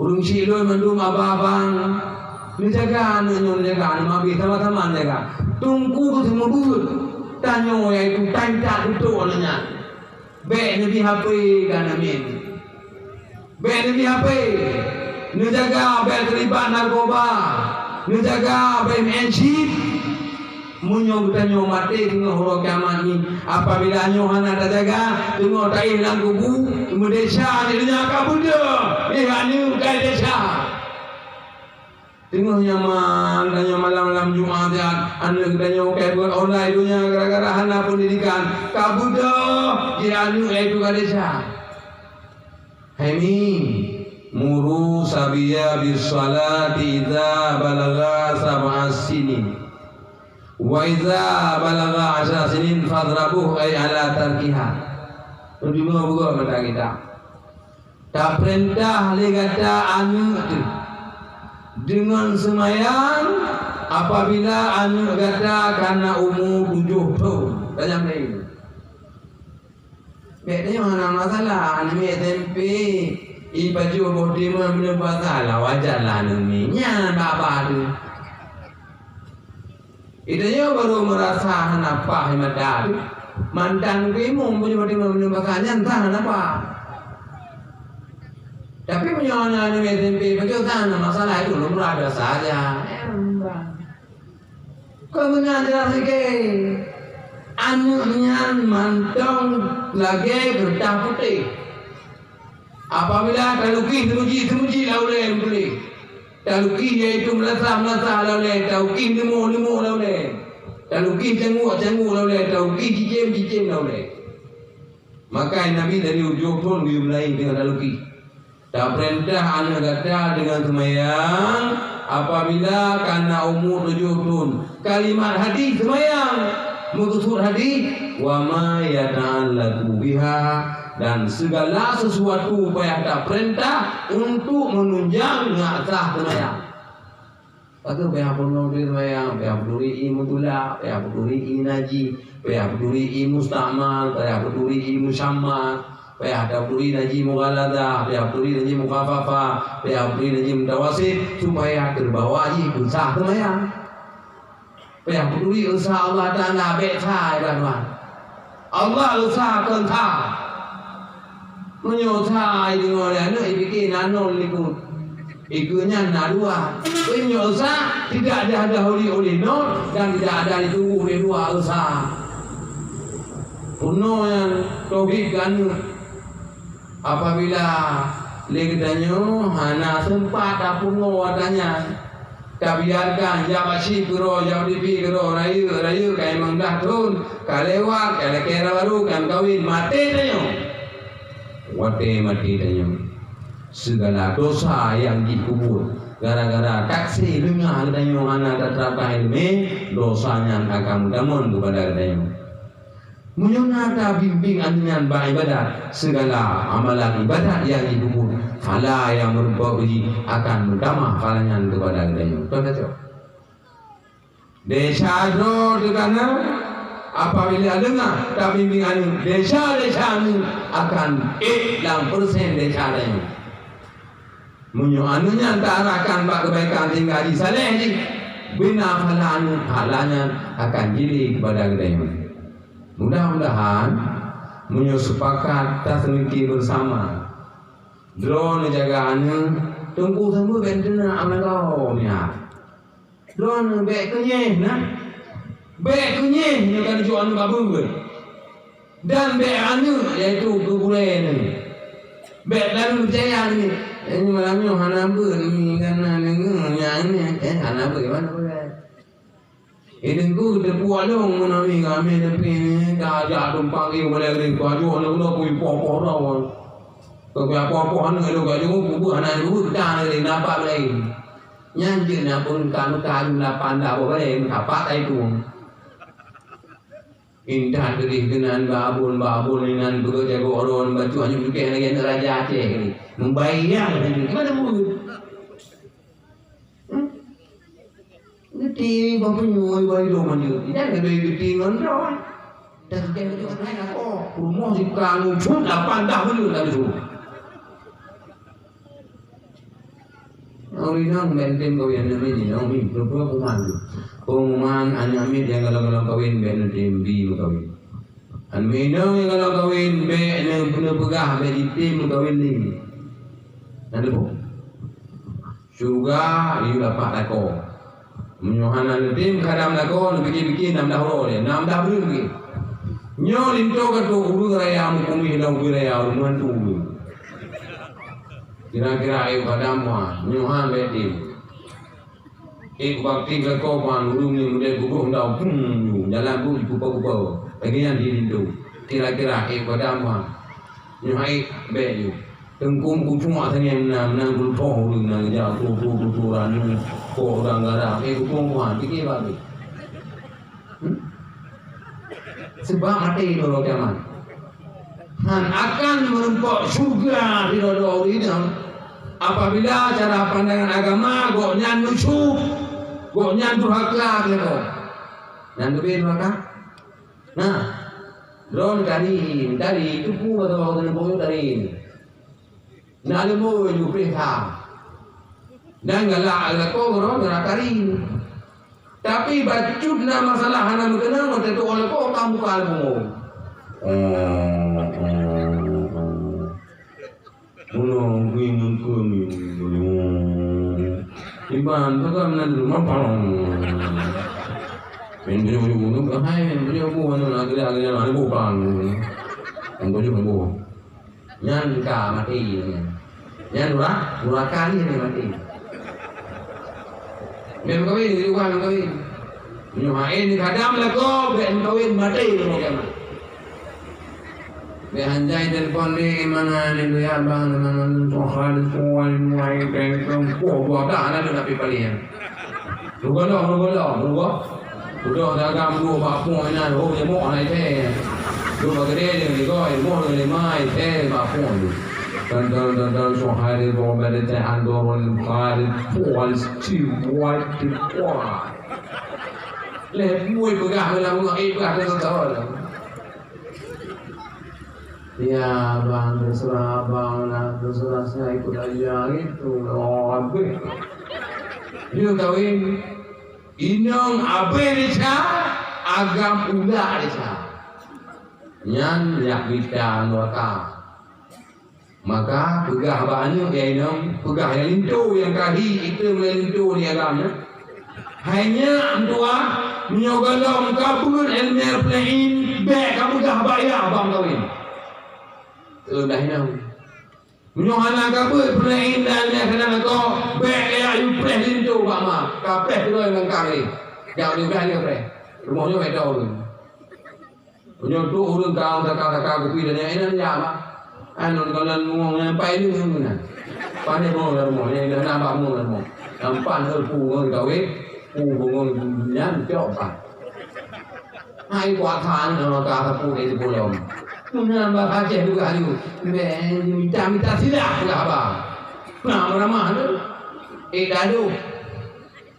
Ureueng syik lôn mandum abang-abang, neujaga aneuk nyoe, neujaga aneuk meuabéh, sama-sama neujaga. Teungku beuseumeubeuet, tanyoe yaitu taintat beutôi aneuk nyan. Bèk neubi H P keu aneuk miet. Bèk neubi H P. Neujaga bèk teulibat narkoba. Neujaga bèk meu'en chip. Meunyoe geutanyoe maté teungoh uroe kiamat nyoe, apabila nyoe hana tajaga, teungoh taéh lam kubu, meudesya di donya ka beudôh, éh aneuk ka desya. Teungoh nyaman tanyoe malam-malam Jumat nyan, aneuk geutanyoe ka beuet online donya gara-gara hana peundidikan, ka beudôh, éh aneuk ka desya. Hai mi, muru sabiyya bis salati idza balagha sab'a sinin. Wa idza balagha asyra sinin fadhrabuh, ay ala tarkiha. Meunyoe beugöt mata gata. Tapeurintah lé gata aneuk teuh deungon seumayang apabila aneuk gata ka na umu tujoh thon. Tajam lé. Bèk tanyoe hana masalah, aneuk S M P, ipajoh boh timah meuneuh puasa lah, wajar lah aneuk mi. Nyan bak-bak teuh. Geutanyoe barô meurasa hana paih mata teuh. Mantan geuimum pujoe bak imum nyoe baka nyan, entah na napa. Tapi meunyoe aneuk-aneuk S M P pajoh, entah na masalah, itu lumrah biasa saja. Kon meunan jeulaih sikei. Aneuk nyan mantong lagèe keureutah putéh. Apabila talukih teumeuji-teumeuji lam ulèe meutuléh, talukih yaitu meulasah-meulasah lam ulèe, talukih leumo-leumo lam ulèe, talukih cangguk-cangguk lam ulèe, talukih cicém-cicém lam ulèe. Maka Nabi dari ujoe phon geuyue mulai deungon talukih. Tapeurintah aneuk gata deungon seumayang apabila ka na umu tujoh thon. Kalimat hadih seumayang, meukeusut hadih, "Wa ma yata'allaqu biha," dan segala sesuatu payah tapeurintah untuk menunjang ngon sah seumayang. Pakon payah peunoh diri seumayang, payah peuturi ié meutulak, payah peuturi ié najih, payah peuturi ié mustakmal, payah peuturi ié musammal, payah peuturi najih mughaladah, payah peuturi najih mukhafafah, payah peuturi najih mutawasit, supaya teubawa jih keu sah seumayang. Payah peuturi useuha Allah Taala, bèk sa, ya Tuhan. Allah useuha kon sa. Meunyoe sa deungoe lé aneuk, ipike na nol likot. Ikeue nyan na dua. Meunyoe sa, tidak ada dahului oleh nol dan tidak ada ditunggu oleh dua, sa. Peunoh nyan tauhid keu aneuk. Apabila lé geutanyoe hana seumpat tapeurunoe ata nyan, tabiarkan jak bak si keudroe, jak bak si keudroe, rayeuk-rayeuk ka limong blah thon, ka lewat, ka lakèe baru, ka meukawen, maté tanyoe. Watèe maté tanyoe, segala dosa nyang jipeubuet gara-gara taksé leungah geutanyoe hana taterapkan ileumèe, dosa nyan akan meutamong keupada geutanyoe. Meunyoe na tabimbéng aneuk nyan bak iébadat, segala amalan iébadat nyang jipeubuet, pahala nyang meurumpok jih akan meutamah pahala nyan keupada geutanyoe. Kon tacok. Desya droe teuka na, apabila leungah tabimbéng aneuk, desya-desya aneuk akan ék lam peureusén desya tanyoe. Meunyoe aneuk nyan taarahkan bak keubaikan sehingga jisaléh jih, beuna pahala aneuk, pahala nyan akan jilé keupada geutanyoe. Mudah-mudahan, meunyoe seupakat taseumiki beusama, droeneuh jaga aneuk, teungku sambot bèk teunak ameulawö miat. Droeneuh bèk keunyeh na. Bèk keunyeh nyoe ka neujok aneuk babeue. Dan bèk aneuk, yaitu keu gurèe neuh. Bèk laju peucaya neuh. Eh, malam nyoe hana beuet, mi kana deungoe nyan, eh, hana beuet, hana beuet. Eh, Teungku, teupeu lôn meunan mi kami, tapi ni ka jak tumpang ié balèe lé, ka jok aneuk lôn kui poh-poh droe. Keu poh-poh aneuk lôn ka jok, kubeuet hana kubeuet, ka lé, nampak laén. Nyan jeuet na pun ka meukaru lapan dak boh balèe, meukapat ai tueng. Intat keudeh keunan babon-babon inan beugét jagoe ron bacut hanyut cukée lagée aneuk raja Aceh keudeh. Meubayang hanyut. Gimana mulut? Hmm? Geuti bak peunyoe bak idong hanyut. Inan keudeh geuti ngon droe. Dan geuti ngon droe, rumoh jikang cut lapan dah buleuen ka laju. Ureueng inong bèk tem kawin aneuk miet, inong miet, peue-peue pengumuman. Pengumuman aneuk miet nyang galak-galak kawin bèk neutem bi meukawin. Aneuk inong nyang galak kawin bèk neu-, neupeugah bèk jitem meukawin lé. Na teupeue? Syeuruga yue lapak lakoe. Meunyoe hana neutem kadam lakoe, neupike-pike nam dah uroe lé, nam dah buleuen lé. Nyoe linto ka trok ureueng raya meukuméh lam ubé raya ureueng hantu. Kira-kira ék kadam, wah, nyoe han bèk tem. Ék bakti lakoe, wah, ureueng nyang meudeh gubruh dau, pum, jalan bu jikupa-kupa. Lagée nyan di linto. Kira-kira ék kadam, wah, nyoe hai bèk nyoe. Teungku meukucok asai nyan meunan, meunan geuleupoh ureueng nyan geujak tu, tu, tu, tu, ranu, kok urang garam. Eh, beutôi, Tuhan, pike bak lé. Hmm? Sebab maté di uroe kiamat. Han akan meurumpok syeuruga di droe-droe ureueng inong apabila cara pandangan agama gobnyan nusyuk, gobnyan durhaka keu lakoe. Nyan leubeh durhaka? Nah, droe tari, tari, teupeu atau teuneuk tari. Na leumo ju preh that. Dan galak lakoe droe galak tari. Tapi bacut na masalah hana meukeunong, watée tuwoe lakoe ka buka leumo. Oh, oh, oh. Uroe ngieng keunoe. Iban peugah meunan dulu mapang. Min beujuh-beujuh gunong, hai, min beujuh-beujuh anu, agak-agak anu, bupang. Min beujuh-beujuh. Nyan ka maté nyan. Nyan dura-, duraka ni, ni maté. Meukawen, di luwa meukawen. Nyoe hai ni kadam lakoe, bèk meukawen, maté lom kiamat. Bèk hanjai telepon di mana ni, ya bang, mana ni, sohal, sohal, muai, bengkong, poh, dua dah, ada tapi paling. Rugolong, rugolong, rugoh. Udah dagang dua bak phôn inan, oh, nyamok na ithèe. Dua bak keudè dia digoi, moh dia lima ithèe bak phôn. Dan, dan, dan, dan, sohari, boh, bèk ithèe, andor, wal, bukhari, pual, sti, buat, di, pual. Leh, mui peugah, meunan, mui, eh, peugah, dia tak tahu lah. Ya, bang, terserah abang lah, terserah saya ikut aja gitu. Oh, habis. Dia kahwin, inong abéh desya, agam ulak desya. Nyan yak mita neraka. Maka peugah bak aneuk, ya inong, peugah nyang linto nyang ka hi, iteum lé linto di agam nyan. Hai nyak meutuah, meunyoe gohlom ka beuet ilmu peunaén, bèk ka peugah bak yah bang kawin. Teudah inong. Meunyoe hana ka beuet peunaén dan ilmu peunaén ko, bèk ka yah yue preh linto bak ma, ka preh keudroe ngon kang lé. Jak udah ka preh. Rumoh nyoe bèk tau. Meunyoe trok ureueng ka taka-taka kupi dan nyang inan, ya, Mak. Anu, kalau nan mueng, nyang pai ni, nyang mana? Pan ni mueng dalam rumoh, nyang dah nampak mueng dalam rumoh. Nampak hal pu ngon gawe, pu ngon nyan, cok pan. Hai, kuat han, kalau ka sapu dari pulau. Meunyoe bahasa Aceh juga aju. Minta-minta silap pula, abang. Nah, meramah tu. Eh, gaduh.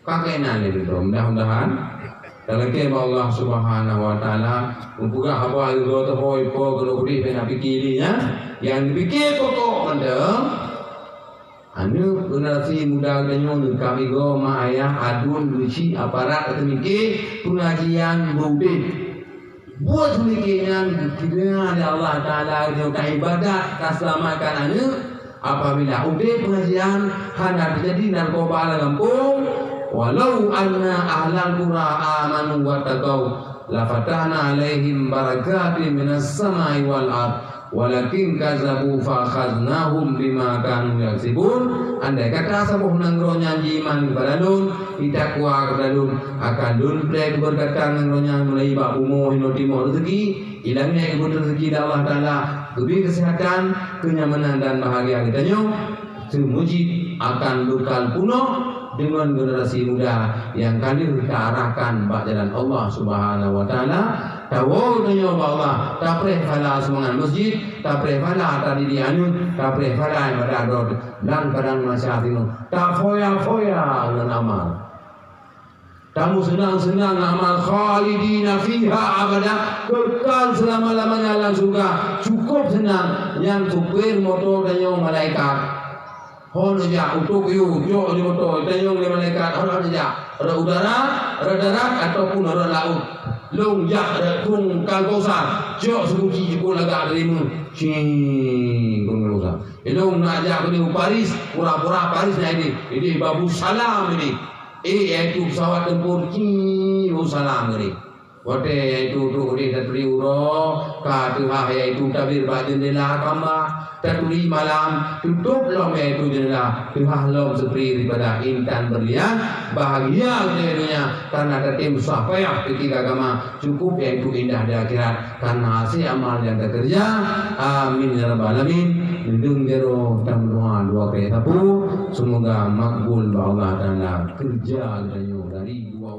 Pakaian lé beutôi. Mudah-mudahan talakée bak Allah Subhanahu wa Taala, meupeugah haba lé droe teuhôi po keunoe udép, bèk na pike lé nyan. Nyang dipike pokok mantong, aneuk generasi muda geutanyoe, neukam igoe ma ayah, aduen, geuchik, aparat, ateueh mike peungajian beuudép. Buet seumike nyan geukira lé Allah Taala nyoe ka ibadat, ka seulamatkan aneuk. Apabila udép pengajian hana teujadi narkoba lam gampông, "Walau anna ahlal qura amanu wattaqau, lafatahna 'alaihim barakatim minas sama'i wal ard, walakin kadzabu fa akhadznahum bima kanu yaksibun." Andai kata saboh nanggroe nyan jiiman keupada Lôn, jitakwa keupada Lôn, akan Lôn preh keubeureukasan nanggroe nyan mulai bak bumoe hinoe timoh reuzeuki, i langét geubeuet reuzeuki lé Allah Taala, geubri keuseuhatan, keunyamanan dan bahagia geutanyoe, seumeujid akan beukal peunoh deungon generasi muda nyang ka lheueh ta arahkan bak jalan Allah Subhanahu wa Taala. Tawoe geutanyoe bak Allah, tapreh pahala sumbangan masjid, tapreh pahala tadidik aneuk, tapreh pahala ibadah droe lam padang mahsyar tinoh, tafoya-foya ngon amal. Tameuseunang-seunang amal, khalidina fiha abada, kekal seulama-lamanya lam syeuruga. Cukup seunang, nyan supir moto tanyoe malaikat. Ho neujak, utôb yue, cok di moto, tanyong lé malaikat, ho neujak. Rot udara, rot darat, ataupun rot laôt. Lôn jak rot krueng Kausar, cok siguci jipôt lagak teurimong. Cing, krueng Kausar. Ilôn nak jak keudéh Paris, pura-pura Paris na idéh. Idéh Babu Salam idéh. Eh, yaitu pesawat tempur, cing, Babu Salam idéh. Watèe yaitu trok udeh taturi uroe, ka teuhah yaitu tabir bak jeundela kama, taturi malam, tutôb lom yaitu jeundela, teuhah lom seupri daripada intan berlian, bahagia di dunia karena tatem susah payah pikir agama, cukup yaitu indah di akhirat karena hasil amal yang takeureuja. Amin ya rabbal alamin. Neudeueng jaroe tameudoa dua kali sapu, semoga makbul bak Allah Taala keureuja geutanyoe dari dua